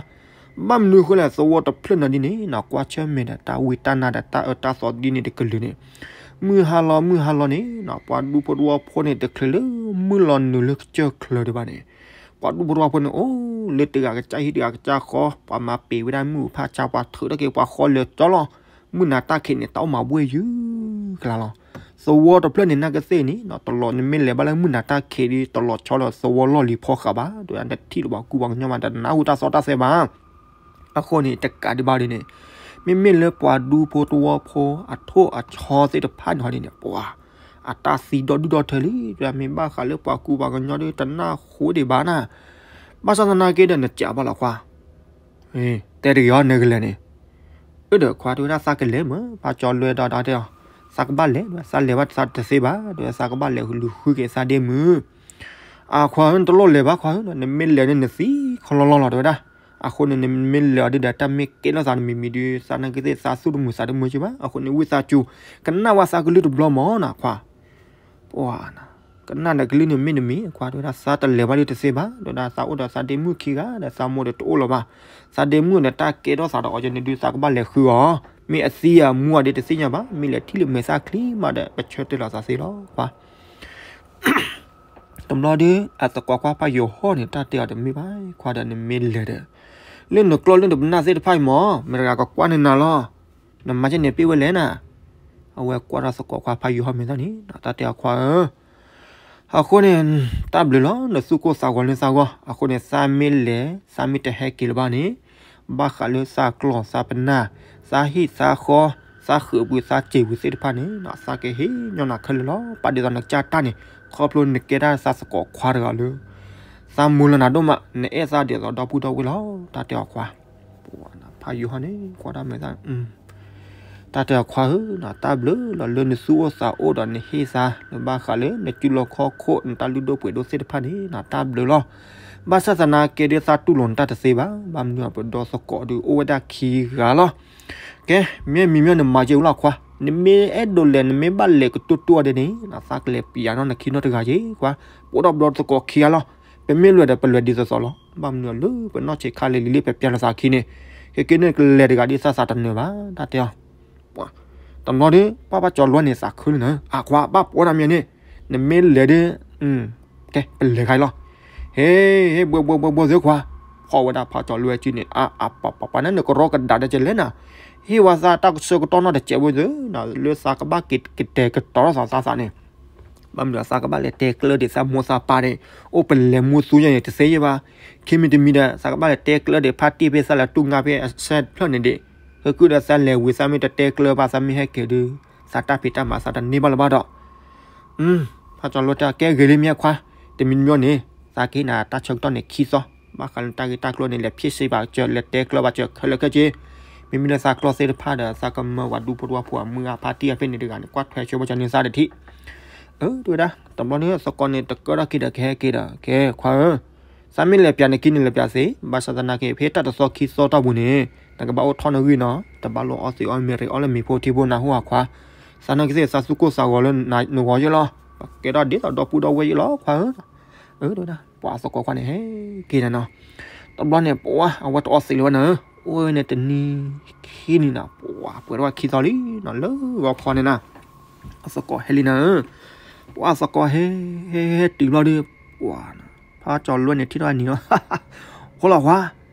ဘၣ်မနုၤဃိလဲၣ် သဝီတဖျၢၣ်န့ၣ်ဒ်န့ၣ်နီၤ ကွၢ်ဆၢၣ်မဲာ်ဒီးတၢ်ဝံတၢ်နါဒီးတၢ်အၢတၢ်သီဒ်န့ၣ်တကလုာ်န့ၣ်, မုၢ်ဟါလီၤမုၢ်ဟါလီၤန့ၣ်နီၤ ပှၤဒူဖိတဝီဖိန့ၣ် တချုးလၢမုၢ်လီၤနုာ်လၢကစၢၢ်ချၢဒံးဘၣ်န့ၣ်, ပှၤဒူဖိတဝီဖိန့ၣ် အိၣ်လၢတဂၤကစၢ်ဟံၣ်တဂၤကစၢ်ဃီ ပှၤမၤပ့ၤဝဲဒၣ်မုၢ်ဖးဆါ ပှၤထုးထီၣ်က့ၤပှၤဃီလဲၤကၠီလီၤ. မုၢ်နၤတၢ်ခံးန့ၣ် တၢ်အိၣ်မၤဘှ့ၣ်ယုၢ်ကလါလီၤ. သဝီတဖျၢၣ်န့ၣ် နာ်က့သ့ၣ်န့ၣ်နီၤ တလီၤ နမ့ၢ်လဲၤဘၣ်လၢမုၢ်နၤတၢ်ခံးဒီး တလီၤဆီဒီးသဝီလီၢ်လံၤဖီဃာ်ဘၣ် ဒီးနတထံၣ်လၢပှၤကူပှၤကညီဘၣ် တနၢ်ဟူတၢ်သီတၢ်သဲဘၣ်. အဃိန့ၣ် တကးဒံးဘၣ်ဒ်န့ၣ်, မ့မ့ၢ်လၢပှၤဒူဖိတဝီဖိအထိၣ်အဆီသ့ၣ်တဖၣ်န့ၣ်ဒ်န့ၣ် ပှၤအတၢ်သံဒီဒူၣ်ဒီထၢလံ, မ့ၢ်ဘၣ်ဃးလၢပှၤကူပှၤကညီဒီး တနၢ်ဟူဒံးဘၣ်နၤ. ဘၣ်ဆၣ်သနာ်က့ဒီး နစံးဘၣ်လီၤခွါ တဲတဂ့ၤအီၤ နကလဲၤန့ၣ်, အၢၣ်ဒီးခွါတဲဝဲဒၣ်သးကလဲၤမၢ် ဖးကၠီလွဲဒီးတဲအီၤ, သးကဘၣ်လဲၤ သးလဲၤဘၣ်သးတသ့ဘၣ် တဲဝဲ သးကဘၣ်လဲၤလူၤဃုက့ၤသးဒ့မုၣ်. အခွါဧၢ နတလိၣ်လဲၤဘၣ်ခွါဧၢ, နမ့ၢ်လဲၤန့ၣ် နသံခီလီလီလီၤ တဲဝဲဒၣ်. အဃိန့ၣ် နမ့ၢ်လဲၤအီၤဒ်ဒီးတၢ်မ့ၢ်ကဲထီၣ်သးတမံၤမံၤဒီး သးနာ်က့သ့ၣ် သးသူၣ်တမုာ်သးတမုာ်က့ဘၣ်. အဃိန့ၣ် ဝံသးစူၤ ကနၣ်ဝဲသးကလုၢ်တဘျီမၢ်နခွါ ပှၤ ကနၣ်ဒီးကလုၢ်န့ၣ်မ့ၢ်တမံၤ အခွါတဲဝဲဒၣ် သးတလဲၤဘၣ်ဒ်တသ့ဘၣ် တဲဝဲဒၣ် သးအိၣ်ဒီးသးဒ့မုၣ်ခံဂၤဒီး သးမိၢ်ဒီးတအိၣ်လၢၤဘၣ်. သးဒ့မုၣ်န့ၣ်တၢ်ကဲထီၣ်သးဒီးအီၤယဲန့ၣ်ဒုး သးကဘၣ်လဲၤဃုအီၤ, မ့ၢ်အသံအမူအီၤဒ်တသ့ၣ်ညါဘၣ်, မ့ၢ်လဲၤထံၣ်လၢမဲာ်သၣ်ချံမးဒီး ပဆၢတဲာ်လီၤသးသ့လီၤ ပှၤ တဘျီဒီး အသကိးခွါဖးယိၤဟီၣ်န့ၣ် တၢ်တဲအီၤတမ့ၢ်ဘၣ် ခွါဒီးနမ့ၢ်လဲၤဒီး လၢနကျီၢ်လၢနပနၢ်သ့ၣ်တဖၣ်အံၤမၢ် မတၤတဂၤကကွၢ်န့ၢ်နၤလီၤ. နမၤကဲန့ၣ်ပ့ၢ်ဝဲလဲၣ်နၤ. အဝဲကွၢ်ထီၣ်သကိးခွါဖးယိၤဟီၣ်မဲာ်သၣ်န့ၣ် တၢ်တဲအီၤခွါဧၢ အဃိန့ၣ် တၢ်ဘျုးလီၤ နသူၣ်ကိၢ်သးဂီၤလၢသးဂီၢ် အဃိန့ၣ် သးမ့ၢ်လဲၤ သးမ့ၢ်တဟဲက့ၤလၢၤဘၣ်န့ၣ် ဘၣ်ဃးလၢသးကျီၢ်သးပနၢ် သးဟံၣ်သးဃီ သးဃုာ်ပူၤသးစ့ၤပူၤသ့ၣ်တဖၣ်န့ၣ် သးကဟ့ၣ်ညီနၤခဲလၢာ်လီၤ. ပာ်ဒ်သိးနကစၢ်တၢ်န့ၣ် ခီဖျိနကဲဒၣ်သးသကိးခွါတဂၤလၢ သးမုၢ်လၢနၤဒိၣ်မး နအဲၣ်သးဒ်သိးဒီပုၢ်ဒီဝဲၢ်လီၤ တၢ်တဲအီၤခွါ ဖးယိၤဟီၣ်န့ၣ် ကွၢ်တၢ်မဲာ်သၣ် တၢ်တဲအီၤခွါဧၢ တၢ်ဘျုးလီၤလၢနသူၣ်အိၣ်သးအိၣ်ဒီးနဟ့ၣ်သး နဘၣ်ဃးလၢနစုလီၢ်ခီၣ်ခိၣ် နတၢ်လုၢ်ဒိၣ်ပှ့ၤဒိၣ်သ့ၣ်တဖၣ်န့ၣ် တၢ်ဘျုးလီၤ. ဘၣ်ဆၣ်သနာ်က့ဒီးသးတူၢ်လိာ်နတၢ်တသ့ဘၣ် ဘၣ်မနုၤပဒီသကိးဒီးအိၣ်ဝဲဒၣ်ခံဂၤလီၤ. ကဲ မ့ၢ်မံၤမ့ၢ်နမၤက့ဝဲလီၤခွါ နမ့ၢ်အဲၣ်ဒိးလဲၤ နမ့ၢ်ဘၣ်လဲၤကတိၢ်တိၢ်အီၤဒ်န့ၣ် သးကလဲၤပျးနီၢ်နခံနီၢ်တဂၤက့ၤခွါ ပအိၣ်ဒီးပဒီသကိးခံဂၤလီၤ. ပမ့ၢ်လဲၤဒီးပလဲၤဒ်သိးသိးလီၤ. ဘၣ်မနုၤလၢပနီၢ်ဆံးခါလံၤလံၤလံ ပပျးလီၤသးခံန့ၣ် ကက့န့ၣ်ကလဲၤတဂၤဒ်သးသးတနၢၤဘၣ် တၢ်တဲအီၤ တဘျီဒီး ပၢ်ပၢ်ကၠီလွဲန့ၣ် သးခုလၢနၤ အခွါ ဘၣ်ပှၤတၢ်မံၤန့ၣ် နမ့ၢ်လဲၤဒီး ကဲ ပလဲၤခါအံၤလီၤ. ဟ့ ဟ့ ဘှဲဘှဲဘှဲဘှဲသ့ခွါ ဖီၣ်ဝဲဒၣ်ဖးကၠီလွဲစုန့ၣ် အါအါပၤပၤပၤန့ၣ် နကရီကဒးတကဲလဲၣ်နၤ ဟ့ၣ်ဝဲသးတၢ်ကဆၢကတီၢ်နီတစဲးဝဲသ့ၣ် လၢသးကဘၣ်က့ၤကတဲာ်ကတီၤထီၣ်သးသးန့ၣ် ဘၣ်မနုၤသးကဘၣ်လဲၤတဲကျၢၤဒံးသးမိၢ်သးပၢ်န့ၣ် အိၣ်ပလဲၤမူသူညါန့ၣ် တသ့ယဲၢ်ဘၣ်. ခံမံၤတမံၤဒီး သးကဘၣ်လဲၤတဲကျၢၤဒံးဖါတံၢ်ဖဲသးလဲၤတူၢ်ငါဖဲအဆဲးဖျၢၣ်န့ၣ်ဒံး ဟဲကုဒီးသးလဲၤဝံၤသးမ့ၢ်တတဲကျၢၤဘၣ် သးမ့ၢ်ဟဲက့ၤဒုး သးတၢ်ဖံးတၢ်မၤသးတန့ၢ်ဘၣ်လၢၤဘၣ်ဒီး ဖးကၠီလွဲတၢ်ကဲဂ့ၤလံမ့ၢ်ခွါ တမံၤတမံၤန့ၣ် သးကဟ့ၣ်နၤတၢ်ဆၢကတီၢ်န့ၣ်ခံသီ ဘၣ်ဃးလၢတၢ်ဂ့ၢ်တၢ်ကျိၤန့ၣ် လဲၤဖံးစ့ဘၣ်စၢၤ လဲၤတဲကျၢၤဘၣ်စၢၤ ခဲလၢာ်ခဲဆ့ မ့မ့ၢ်လၢသးကျီၢ်သ့ၣ်တဖၣ်ဒီး သးကမၢပှၤဒူဖိတဝၢဖိအမုၢ်အဖါတံၢ်အဖဲန့ၣ်တဂၤန့ၣ် ကွၢ်ထွဲဆိဘၣ်ကၠီန့ၢ်သးတထံၣ်. အၢ တဲဝဲဒၣ် တဘျီန့ၣ် သကိးန့ၣ် တကၢထီၣ်က့ၤဒီးကဟဲက့ၤဒီး ကဲခွါဧၢ, သးမ့ၢ်လဲၤပၠးနခံန့ၣ် လဲၤပၠးသ့, ဘၣ်ဆၣ်သနာ်က့ ဖဲတၢ်တသီခံသီတီၢ်ပူၤန့ၣ် နကဘၣ်အိၣ်ထီၣ်နဂံၢ်နီၤ, တဘၣ်လိၣ်အီသံးအီမ့ၤရ့အီၣ်လၢမ့ၤဖိထံဖိနၢ်ဟူဧါခွါ, သးနီၢ်ကသ့ၣ်သးသူၣ်ကိၢ်သးဂီၤလၢနဂီၤယ့ၣ်လီၤ, ကဲထီၣ်ဒ်သိးဒီပုၢ်ဒီဝဲၢ်ယ့ၣ်လီၤခွါဧၢ. အၢ တဲဝဲဒၣ် ပှၤသကိးခွါန့ၣ် ဟဲက့ၤနၤနီၤ, တဘျီန့ၣ် ပှၤအဝဲတအီသံးလၢၤဝဲနၤဧၢ, အိၣ်ဝဲန့ၣ်တနံၤခံနံၤနၤ, ပှၤပှဲၤထီၣ်ဝဲခံသီလံနီၤ, လၢဂီၤခီန့ၣ်နၤ အသကိးဟဲလံနၤဧၢ, ပှၤသကိးဟဲ ဟဲ ဟဲတုၤဘျီဒီး ပှၤ ဖါကၠီၤလွဲၢ်န့ၣ်ထံၣ်ထီၣ်အနံၤလီၤ, ဃိလီၤခွါ,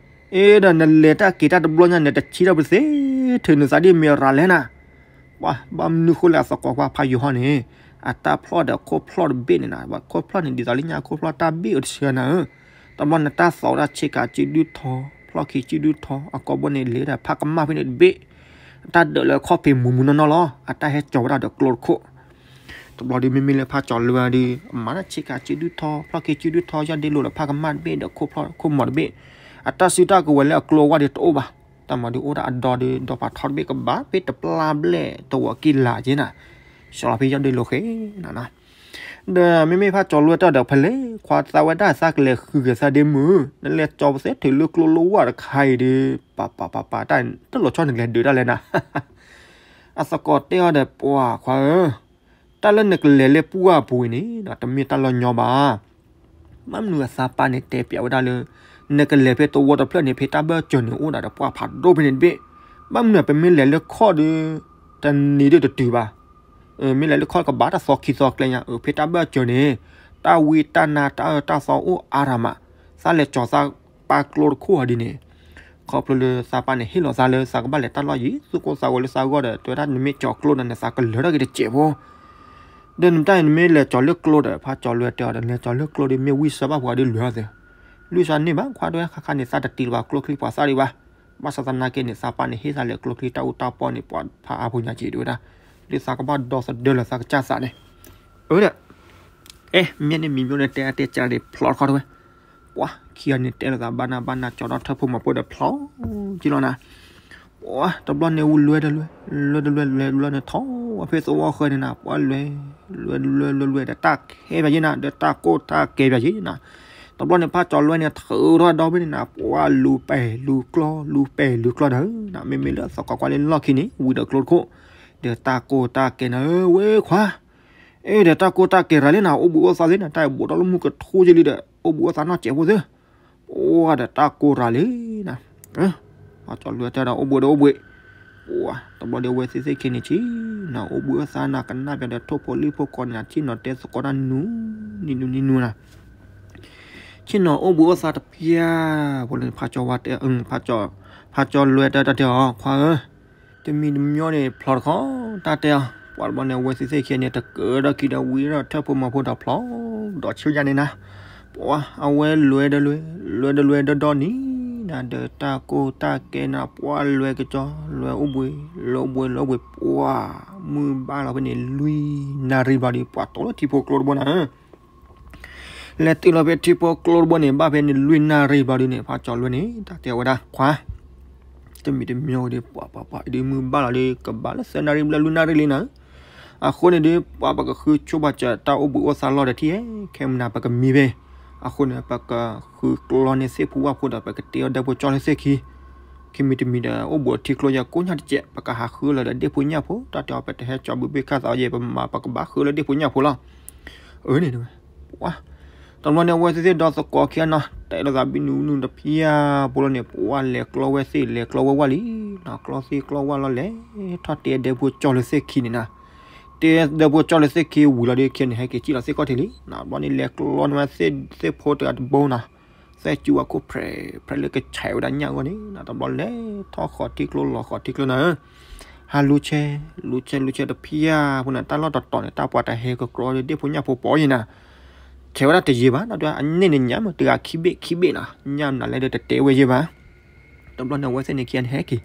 အ့ဒီးနလဲၤတၢ်က့ၤတၢ်တဘျီညါန့ၣ် တဆံထီၣ်ပသ့ ထုးနသးဒ်မ့ၢ်ရၤလဲၣ်နၤ, ပှၤ ဘၣ်မနုၤဃိလဲၣ်အသကိးခွါဖးယိၤဟီန့ၣ်, အတၢ်ဖျီၣ်ဒီးခိၣ်ဖျီၣ်တဘ့ၣ်န့ၣ်နၤ, ခိၣ်ဖျီၣ်န့ၣ် ဒ်သိးလၢညါခိၣ်ဖျီၣ်တၢ်ဘ့ၣ်အတဆၢနၤဧၢ, တဘျီနတၢ်သီးဝဲဒၣ်ဆ့ကၤစုဒုၣ်ထီ, ဖျီၣ်ခံစုဒုၣ်ထီ, အကိာ်ဘိန့ၣ်လဲၤဒီးဖးကမၣ်ဖဲန့ၣ်တဘ့ၣ်, အတၢ်ဒၢးလၢခီၣ်ဖံးမူးမူးနီၢ်နီၢ်လီၤ, အတၢ်ဟဲကၠီၤဝဲဒၣ်ဒီးကျိတခိၣ် တဘျီဒီး မ့မ့ၢ်လၢဖးကၠီၤလွဲၢ်ဒီး အမၤတၢ်ဆ့ကၤစုဒုၣ်ထီ, ဖျီၣ်ခံစုဒုၣ်ထီ, ယီၢ်ဒ့လိာ်ဒီးဖးကမၣ်တဘ့ၣ်ဒီးခိၣ်ဖျီၣ်ခိၣ်မီၤတဘ့ၣ်, အတၢ်စုတၢ်ကဝဲၤလၢအကျိအဂီၢ်ဒီးတအိၣ်ဘၣ်, တၢ်မၤဒုးအိၣ်ဒၣ်အဒီဒီး ဒီဖးထီတဘ့ၣ်ကဘၣ်ဖဲတပျၢ်ဘျဲၣ်တဝီၤကံၢ်လၤက့နၤ, ဆှၢလီၤဖဲယီၢ်ဒ့လိာ်ဃဲနၤနီၤ ဒီးမ့မ့ၢ်ဖးကၠီၤလွဲၢ်တၢ်ဒီးဖဲလဲၣ် ခွါသးဝဲဒၣ်သးကလဲၤဃုက့ၤသးဒ့မုၢ်, နလဲၤကၠီၤပသ့ထုးလၢကျိလၢဝၢ်တခါအံၤဒီး ပၤပၤပၤပၤ တၢ်တလီၤဆီနကလဲၤဒုးတၢ်လဲၣ်နၤ အသကိးတဲအီၤဒီး ပှၤခွါဧၢ, တၢ်လၢနကလဲၤလၢပှၢ်ပူၤအံၤန့ၣ် တမ့ၢ်တၢ်လီၤညီဘၣ်. ဘၣ်မနုၤအသးပၢ်န့ၣ်တဲပျးဝဲဒၣ်လၢ နကလဲၤဖဲသဝီတဖျၢၣ်န့ၣ် ဖဲတၢ်ဘၢၣ်စၢၤန့ၣ် အိၣ်ဒၣ်ဒီးပှၢ်ဖးဒိၣ်ဖဲန့ၣ်တဘ့ၣ်. ဘၣ်မနုၤပမ့ၢ်လဲၤလၢခီၣ်ဒီး တနံၤဒၣ်တတုၤဘၣ်. မ့ၢ်လဲၤလၢခီၣ်ကဘၣ်တၢ်သီခံသီကျဲညါ ဖဲတၢ်ဘၢၣ်စၢၤန့ၣ် တၢ်ဝံတၢ်နါတၢ်အၢတၢ်သီအိၣ်အါရၤမး, သးလဲၤကၠီၤသးပၢ်ကျိတခိၣ်အီၤဒ်န့ၣ် ခီဖျိလၢသးပၢ်န့ၣ်ဟ့ၣ်လီၤသးလၢသးကဘၣ်လဲၤတၢ်လီၢ်ယံၤ သူၣ်ကိၢ်သးဂီၤလၢသးဂီၢ်ဒီး တဲဝဲဒၣ်နမ့ၢ်ကၠီၤကျိဒီးန့ၣ် သးကလၢၤထီၣ်က့ၤတစဲးဖိ ဒီးနတၢ်အံၤနမ့ၢ်လဲၤကၠီၤလၢကျိဒီး ဖးကၠီၤလွဲၢ်တဲအီၤဒီး လဲၤကၠီၤလၢကျိဒီးမ့ၢ်ဝံစၢဘၣ်ပှၤဒီးလွဲၢ်အီၤသ့, လွံၢ်စၢန့ၢ်ဘၣ်ခွါတဲဝဲ ခါခါန့ၣ် သးတတံၤလၢၤဘၣ်ကျိချံပှၤသၣ်ဒံးဘၣ်. ဘၣ်ဆၣ်သနာ်က့န့ၣ် သးပၢ်န့ၣ်ဟ့ၣ်သးလဲၤကျိချံတၢ်အူတၢ်ပီၢ်န့ၣ် ပှၤဖးအါဖိညါက့ၤတဲဝဲဒၣ်, လၢသးကဘၣ်ဒီသဒၢလၢသးကစၢ်သးန့ၣ်, အၢဒီး အဲ မ့ၢ်န့ၣ်မံၤမိၢ်န့ၣ်တဲအါတဲကၢ်န့ၣ် ဖျီတခီတဝဲ, ပှၤခံဂၤန့ၣ်တဲလိာ်သးဘၣ်နၢ်ဘၣ်နၢ် ကၠီၤထီၣ်ထၢၣ်ဖိမီၤဖိဒီးဖျီကံလီၤနၤ, ပှၤတဘျီန့ၣ်ဝံၤလွဲၢ်တလွဲၢ် လွဲၢ်တလွဲၢ်လွဲၢ်တလွဲၢ်န့ၣ်ထီၣ်ဝဲဖဲသဝီဃၢၤန့ၣ်နၤ ပှၤလွဲၢ် လွဲၢ်လွဲၢ်လွဲၢ်လွဲၢ်ဒီးတၢ်ခဲပၠးယဲနၤ ဒီးတၢ်ကိၢ်တၢ်ကဲပၠးယဲနၤ, တဘျီန့ၣ် ဖးကၠီၤလွဲၢ်န့ၣ် ထုးထီၣ်ဒီဘ့ၣ်န့ၣ်နၤ ပှၤလူၤပဲာ်လူၤကျီ လူၤပဲာ်လူၤကျီဒီး မ့မ့ၢ်လၢသကိးကွၢ်လၢလီၢ်ခံန့ၣ် ဝံၤဒီးကျိတခိၣ်, ဒီးတၢ်ကိၢ်တၢ်ကဲနၤဧၢ ဝဲခွါ အဲ ဒီးတၢ်ကိၢ်တၢ်ကဲရၤလံနၤ အိၣ်ဘှံးအိၣ်သါသ့နၤ တၢ်ဘိးထီၣ်လၢမုၢ်ကထူယဲလံဒီး အိၣ်ဘှံးအိၣ်သါနီၢ်စဲးဖိသ့, ပှၤဒီးတၢ်ကိၢ်ရၤလံနၤ, ဖးကၠီၤလွဲၢ်တဲဒီးအိၣ်ဘှံးဒီးအိၣ်ဘှံး, ပှၤတဘျီဒီးအဝဲသ့ၣ်သ့ၣ်ခံန့ၣ်ဆ့ၣ်နီၤ အိၣ်ဘှံးအိၣ်သါနၤ ကနၣ်ပၠးဒီးထိၣ်ဖိလံၣ်ဖိကိးန့ၣ်နၤ ဆ့ၣ်နီၤတဲသကိးတၢ်နူ နံၤနူနံၤနူနၤ ဆ့ၣ်နီၤအိၣ်ဘှံးအိၣ်သါတပျၢ်, ဖိလၢဖးကၠီၤဝါတဲ ဖးကၠီၤလွဲၢ်တဲတၢ်တဲအီၤ ခွါဧၢ, တမံၤတမံၤန့ၣ် ဖျီတခီ တၢ်တဲအီၤ, ပှၤတဘျီန့ၣ် အဝဲသ့ၣ်သ့ၣ်ခံန့ၣ် တကၢဒီးခံဒီးဝံၤဒီးထၢၣ်ဖိမီၤဖိဒီးဖျီ, ဒီးဆူညါန့ၣ်နၤ, ပှၤအဝဲလွဲၢ်ဒီးလွဲၢ်, လွဲၢ်ဒီးလွဲၢ်ဒီဒီနံၤနၤ ဒီးတၢ်ကိၢ်တၢ်ကဲနၤ ပှၤလွဲၢ်ကစီ လွဲၢ်အိၣ်ဘှံး, လွဲၢ်အိၣ်ဘှံး လွဲၢ်အိၣ်ဘှံး ပှၤ မုၢ်ဘၣ်လီၤဖဲန့ၣ် လွံၢ်နၣ်ရံၣ်ဘျီဒီး ပှၤတိၤလၢထံဖိကျိတဘိနၤဧၢ လဲၤတုၤလီၤဖဲထံဖိကျိတဘိန့ၣ် ဘၣ်ဖဲန့ၣ်လွံၢ်နၣ်ရံၣ်ဘျီဒုန့ၣ် ဖးကၠီၤလွဲၢ်န့ၣ် တၢ်တဲဝဲဒၣ် ခွါ, တမံၤတမံၤဒု ပှၤပှၤပှၤ ဒုမုၢ်ဘၣ်လီၤဒု ကဘၣ်လၢသၢနၣ်ရံၣ်ဘျဲၣ်လွံၢ်နၣ်ရံၣ်လံနၤ, အဃိန့ၣ်ဒု ပှၤပကဃုဆိဘၣ်စၢၤတၢ်အိၣ်ဘှံးအိၣ်သါလီၢ်ဒီးထံၣ် ခဲမုၢ်နၤပကမံဖဲ, အဃိန့ၣ် ပကဃုကျီန့ၢ်သ့ၣ်ဖိဝၣ်ဖိဒီး ပကတ့အီၣ်ဒၢးဖိကၠီလၢသ့ၣ်ခံ ခံမံၤတမံၤဒီး အိၣ်ဘှံးအထံကျိယဲၢ်ကိးညါတစဲး ပကဟးဃုလၢဒၢးဖိညၣ်ဖိ တၢ်တဲအီၤ ပတဟဲကၠီဘုဘ့ၣ်ခၣ်သးယဲၢ် ပမၤပကဘၣ်ဃုလၢဒၢးဖိညၣ်ဖိလီၤ. အၢန့ၣ်တဝဲ, ပှၤ, တဘျီန့ၣ်အဝဲသ့ၣ်သ့ၣ်ဒီသကိးခံဂၤနီၤ တဲလိာ်သးဘံနုၤနုၤတဖျၢၣ်ဖိလီၤန့ၣ် ပှၤလဲၤကျီဝဲသ့ၣ် လဲၤကျီဝဲဝၣ်လံ, ကျီသ့ၣ်ကျီဝၣ်လီၤလဲၤ ထီၣ်တ့ဒၢးဖိကၠီလၢသ့ၣ်ခံန့ၣ်နၤ, တ့ဒၢးဖိကၠီလၢသ့ၣ်ခံဝံၤလီၤဒီး ခံဂၤန့ၣ် ဟဲက့ၤစံၣ်လီၤသ့ၣ်ခီၣ်ထံးလံ, တဘျီန့ၣ်လဲၤကျီန့ၢ်ဝဲသ့ၣ်ဖိတဂၤတဘိနၤ သဲၣ်စူဝါခိၣ်ဖြဲးဖြဲးလၢကဆဲးဝဲဒၣ်ညၣ်အဂီၢ်န့ၣ် တဘျီလဲၤထီၣ်ဃီၤထံကျိလီၤဃီၤထံကျိနၤဧၢ, ဟးလူၤဆဲး လူၤဆဲးလူၤဆဲးတဖျၢၣ်ဖိန့ၣ် တၢ်လီၢ်တတီၤန့ၣ် တၢ်ပှၤတဟဲကကျီဒီးဒၢးဖိညၣ်ဖိပိာ်ယဲၢ်နၤ, ဆဲးဝဲဒၣ်တယံာ်ဘၣ် ဒီးအန့ၣ်န့ၣ်ညါမ့ၢ် တဂၤခံဘ့ၣ်ခံဘ့ၣ်နၤ ညၣ်မနုၤလဲၣ်ဒီးတတဲဝဲယဲၢ်ဘၣ် တဘျီန့ၣ် အဝဲသ့ၣ်န့ၣ်ခံဂၤန့ၣ် ဟဲက့ၤ,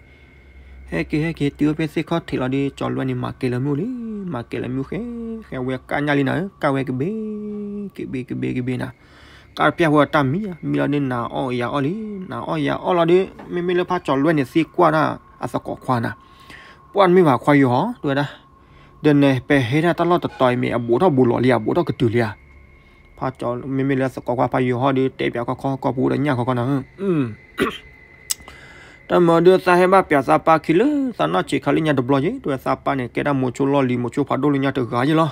ဟဲက့ၤ ဟဲက့ၤ တုၤဝဲဖဲသ့ၣ်ခီၣ်ထံးလီၤဒီး ကၠီလွဲၢ်န့ၣ် မၤကဲၤလၢမုၢ်လံ, မၤကဲၤလၢမုၢ်ဃဲ, ဃဲဝဲကၣ်ညၣ်လံနၤဧၢ, ကၣ်ဝဲကဘ့ၣ်, ကဘ့ၣ် ကဘ့ၣ် ကဘ့ၣ်နၤ, ကၣ်တပျၢ်ဖိတၢ်မံၤဧါ, မံလီၤဒီးနၤအီၣ်ယၤအီၣ်လံ, နၤအီၣ်ယၤအီၣ်လီၤဒီး မ့မ့ၢ်လၢဖးကၠီလွဲၢ်န့ၣ် သံကွၢ်တၢ် အသကိးခွါနၤ, ပှၢ်တမ့ၢ်ဘၣ်ခွါယိၤဟီ တဲဝဲဒၣ်, ဒီးနပဟဲဒၣ်တၢ်လီၢ်တတီၤအံၤမ့ၢ်အဘူးထီၣ်ဘူးလီၤလံဧါ ဘူးထီၣ်ကတုၤလံဧါ. ဖးကၠီမ့မ့ၢ်လၢသကိးခွါဖးယိၤဟီဒီး တဲပၠးခီခီကီၢ်ပူၤဒီးညၣ်ခီခီနၤဧၢ တၢ်မၤဒုးသးဟဲဘၣ်ပၠးသးပၢ်ခံလၢသးနီၢ်ဆံးခါလၢညါတဘျီယ့ၣ် တဲဝဲသးပၢ်န့ၣ် ကဲဒၣ်မိၤဆိလီၢ်လံၤ မိၤဆိဖးဒိၣ်လၢညါတဂၤယ့ၣ်လီၤ.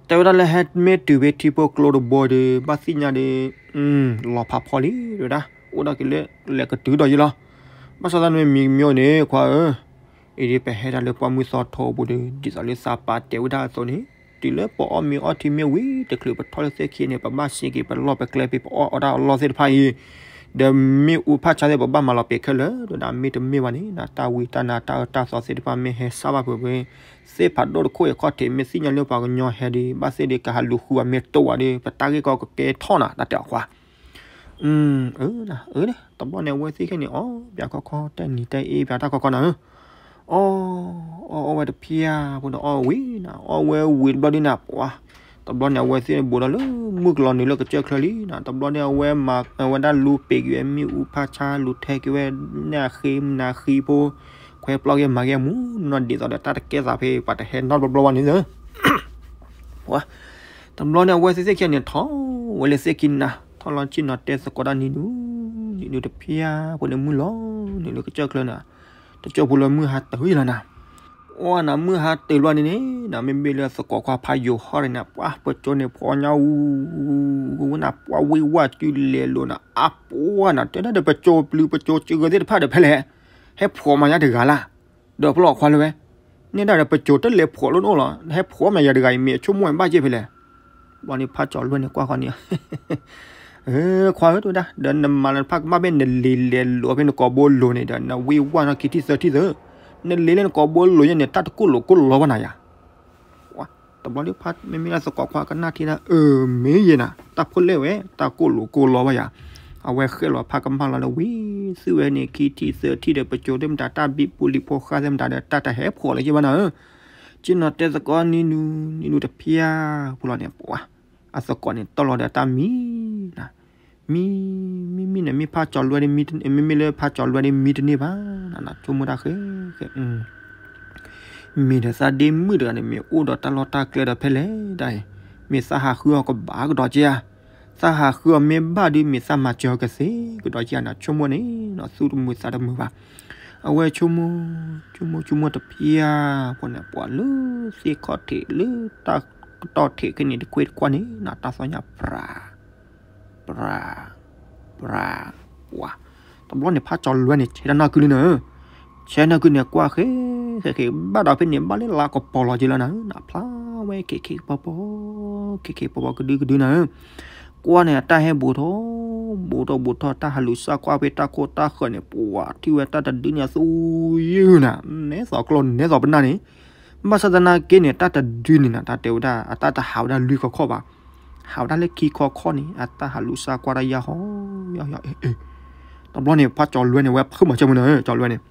တဲဝဲဒၣ်လၢဟဲမ့ၢ်တုၤဖဲထံဖိကျိတဘိဒီး ဘၣ်သ့ၣ်ညါဒီး လီၤဖးဖီလံ တဲဝဲဒၣ် အိၣ်ဒၣ်က့ၤလၢလဲၤကတုၤဒီးယ့ၣ်လီၤ. ဘၣ်ဆၣ်သးနမ့ၢ်မံမံအိၣ်န့ၣ် ခွါဧၢ အံၤဒ်ပဟဲဒၣ်လၢပှၢ်မုၢ်သီထိပူၤဒီး ဒ်သိးလၢသးပၢ်တဲဝဲဒၣ်အသိးန့ၣ် တုၤလၢပအီၣ်မ့ၤအီထံမ့ၢ်ဝံၤတချုး ပထီၣ်လၢသ့ၣ်ခံန့ၣ် ပဘၣ်စ့က့ၤ ပလီၢ်ပကျဲ ပအီၣ်အီဒၣ်အလီၢ်သ့ၣ်တဖၣ်အံၤ ဒီးမ့ၣ်အူဖးဆါသ့ၣ် ပဘၣ်မၤလီၤပ့ၤခဲလၢာ် တဲဝဲဒၣ်မ့ၢ်တမ့ၢ်ဘၣ်န့ၣ် တၢ်ဝံတၢ်နါတၢ်အၢတၢ်သီသ့ၣ်တဖၣ် မ့ၢ်ဟဲစၢ်ဘၣ်ဖုးဖဲ သ့ၣ်ဖးဒိၣ်တခိၣ်အံၤခီၣ်ထံး မ့ၢ်သ့ၣ်ညါလၢပှၤကညီဟဲဒီး ဘၣ်သ့ၣ်ဒီးကဟးလူၤဃုအီၤမ့ၢ်တိၢ်ဝဲဒီး ပတၢ်ဂ့ၢ်ကီကကဲထီၣ်နၤ တၢ်တဲအီၤခွါ အၢ အၢ တဘျီန့ၣ်အဝဲသ့ၣ်ခဲန့ၣ် အီၣ်ပၠးခီခီ တၢ်နံၤတၢ်အ့ၣ်ပၠးတၢ်ခီခီနၤဧၢ အီၣ် အီၣ် အီၣ်ဝဲတဖျၢၣ်ဖိဒီးအီၣ်ဝံၤနၤ အီၣ်ဝဲဝံၤတဘျီဒုနၤ ပှၤ တဘျီန့ၣ် အဝဲသ့ၣ်ဘူးဒီးလၢမုၢ်ကလီၤနုာ်လၢကစၢၢ်ချၢလံနၤ တဘျီန့ၣ် အဝဲမၤဝဲဒၣ်လူၤပ့ၤက့ၤဝဲမ့ၣ်အူဖးဆါ လူၤထဲက့ၤဝဲ နၢ်ဃ့နၢ်ဃံဖိ ခွဲပျီက့ၤမၤက့ၤမူနီၢ်ဒ်သိးဒီး တၢ်တကဲသးဖဲ ပှၤတဟဲနီတဘျီဘျီဘၣ်န့ၣ် တဘျီန့ၣ် အဝဲသ့ၣ်သ့ၣ်ခံန့ၣ် ထီၣ်ဝဲလၢသ့ၣ်ခံနၤ ထီၣ်လီၤဆ့ၣ်နီၤတဲသကိးတၢ်နံၤဒု နံၤဒုတဖျၢၣ်ဖိန့ၣ်မုၢ်လီၤနုာ်လၢကစၢၢ်ချၢနၤ တကၠိဖိလၢမုၢ်ဟါတုၤလီၤနၤ အီၣ်နၤ မုၢ်ဟါတုၤလီၤန့ၣ်န့ၣ် နမ့မ့ၢ်လၢသကိးခွါဖးယိၤဟီၣ်န့ၣ်နၤ ပှၤပကၠိန့ၣ်ဖှီၣ်ညါအူ နၤ ပှၤဝ့ၢ်ဝါစုလဲၤလိာ်နၤ အပှၤနၤ တဲဒၣ်ဒီးပကၠိပျုၤပကၠိစှၤဂၤသ့ၣ်တဖၣ်ဒီးဖဲလဲၣ် ဟဲဖှီၣ်မၤညါတဂၤလၢ် ဒီးပလီၢ်ခွါလၢဝဲ န့ၣ်ဒၣ်ဒီးပကၠိတလဲၤဖှီၣ်လိၣ်နအိၣ်လီၤ ဟဲဖှီၣ်မၤယၤတဂၤအံၤ မ့ၢ်အဆိကမိၣ်ဘၣ်က့ၢ်ဖဲလဲၣ် ဘျီန့ၣ်ဖးကၠီလွဲၢ်န့ၣ်ကွၢ်ဃီန့ၣ် ခွါဧၢ တဲဝဲဒၣ် ဒီးနမၤလၢတဖၣ်ကမၣ်ဘၣ် နလံၤလဲၤလိာ်ဖဲနကိာ်ဘိလိၤန့ၣ်ဒီး နဝ့ၢ်ဝါထီၣ်ခံထံၣ်သၢထံၣ်သၢ နလံၤလၢနကိာ်ဘိလိၤယဲန့ၣ် တၢ်တကိၢ်လိာ်ကိၢ်လီၤဘၣ်နၤယၤ တဘျီဒုဖးမ့မ့ၢ်လၢသကိးခွါကနၣ်ထံၣ်ဒၣ် အၢ မ့ၢ်ယဲနၤ တၢ်ဖိလဲၣ်ဝဲ တၢ်ကိၢ်လိာ်ကိၢ်လီၤဘၣ်ယၤ အဝဲဃဲလီၤဖးကမၣ်လီၤလၢဝံၤ သုဝဲန့ၣ် ခံထံၣ်သၢထံၣ်ဒီး ပကၠိသ့ၣ်မတၤ တၢ်ဘံဘူလံၤဖိဃါသ့ၣ်မတၤဒီး တၢ်တဟဲဖှီၣ်လၢၤက့ၤဘၣ်နၤဧၢ က့နီၤတဲသကိးနံၤနုၤ နံၤနုၤတဖျၢၣ်ဖိလီၤန့ၣ် ပှၤ အသကိးန့ၣ် တီၢ်လီၤဒီးတၢ်မံနၤ မံ မံမံန့ၣ် မ့ၢ်ဖးကၠီလွဲၢ်န့ၣ် မ့မ့ၢ်လၢဖးကၠီလွဲၢ်န့ၣ် မံတန့ၢ်ဘၣ်နၤ ဆိကမိၣ်တၢ်ဃဲ မ့ၢ်ဒီးသးဒ့မုၣ်တဂၤန့ၣ် မ့ၢ်အိၣ်ဒီးတၢ်လီၢ်တၢ်ကျဲဒီးဖဲလဲၣ်ဒၣ်အံၤ မ့ၢ်သးဟးဃုအီၤကဘၣ်ကဒီးက့ဧါ သးဟးဃုအီၤမ့ၢ်ဘၣ်ဒီး မ့ၢ်သးမၤစၢၤအီၤကသ့ကဒီးက့ဧါနၤ ဆိကမိၣ်န့ၣ် သူၣ်တမုာ်သးတမုာ်ဘၣ် အဝဲဆိကမိၣ် ဆိကမိၣ်ဆိကမိၣ်တဖျၢၣ်ဖိန့ၣ် ပှၤလၢသ့ၣ်ခီၣ်ထံးလၢ တၢ်ကတီၢ်ထံးခဲန့ၣ် တခွ့တခွါန့ၣ်နၤ တၢ်သီညါ ပြၤ ပြၤ ပြၤ ပှၤ တဘျီန့ၣ် ဖးကၠီလွဲၢ်န့ၣ် ဆဲးတၢ်နီၢ်ကုလံနၤဧၢ ဆဲးနီၢ်ကုန့ၣ် ကွၢ်ဃဲ ဃဲဃဲ ဘၣ်ဒီးဖဲန့ၣ် ဘၣ်လၢလါကပီၤလီၤက့လီၤနၤဧၢ နဖျါဝဲ ခ့ခ့ပီပီ ခ့ခ့ပီပီ ကဒုကဒုနၤဧၢ ကွၢ်န့ၣ် အတၢ်ဟဲဘူးထီၣ် ဘူးထီၣ်ဘူးထီၣ် တၢ်ဟးလူၤစၢ်ကွၢ်ဖဲတၢ်ခိၣ်တၢ်ဃၢၤန့ၣ် ပှၤထံၣ်ဝဲတၢ်တဒုန့ၣ် အသူယုၢ်နၤ နဲသိးကျိ နဲသိးပနၢ်န့ၣ် ဘၣ်ဆၣ်သနာ်က့န့ၣ် တၢ်တဒုန့ၣ်နၤ တၢ်တဲဝဲဒၣ် အတၢ်တဟးဝဲဒၣ်လွံၢ်ခီခီၣ်ဘၣ် ဟးဝဲဒၣ်လၢခံခီခီၣ်န့ၣ် အတၢ်ဟးလူၤစၢ်ကွၢ်တၢ်ယၢ်ဟီ ယၢ်ဟီ အ့ အ့ တဘျီန့ၣ် ဖးကၠီလွဲၢ်န့ၣ် ဝဲဖုးမၤဆၢမုၢ်နၤဧၢ ကၠီလွဲၢ်န့ၣ်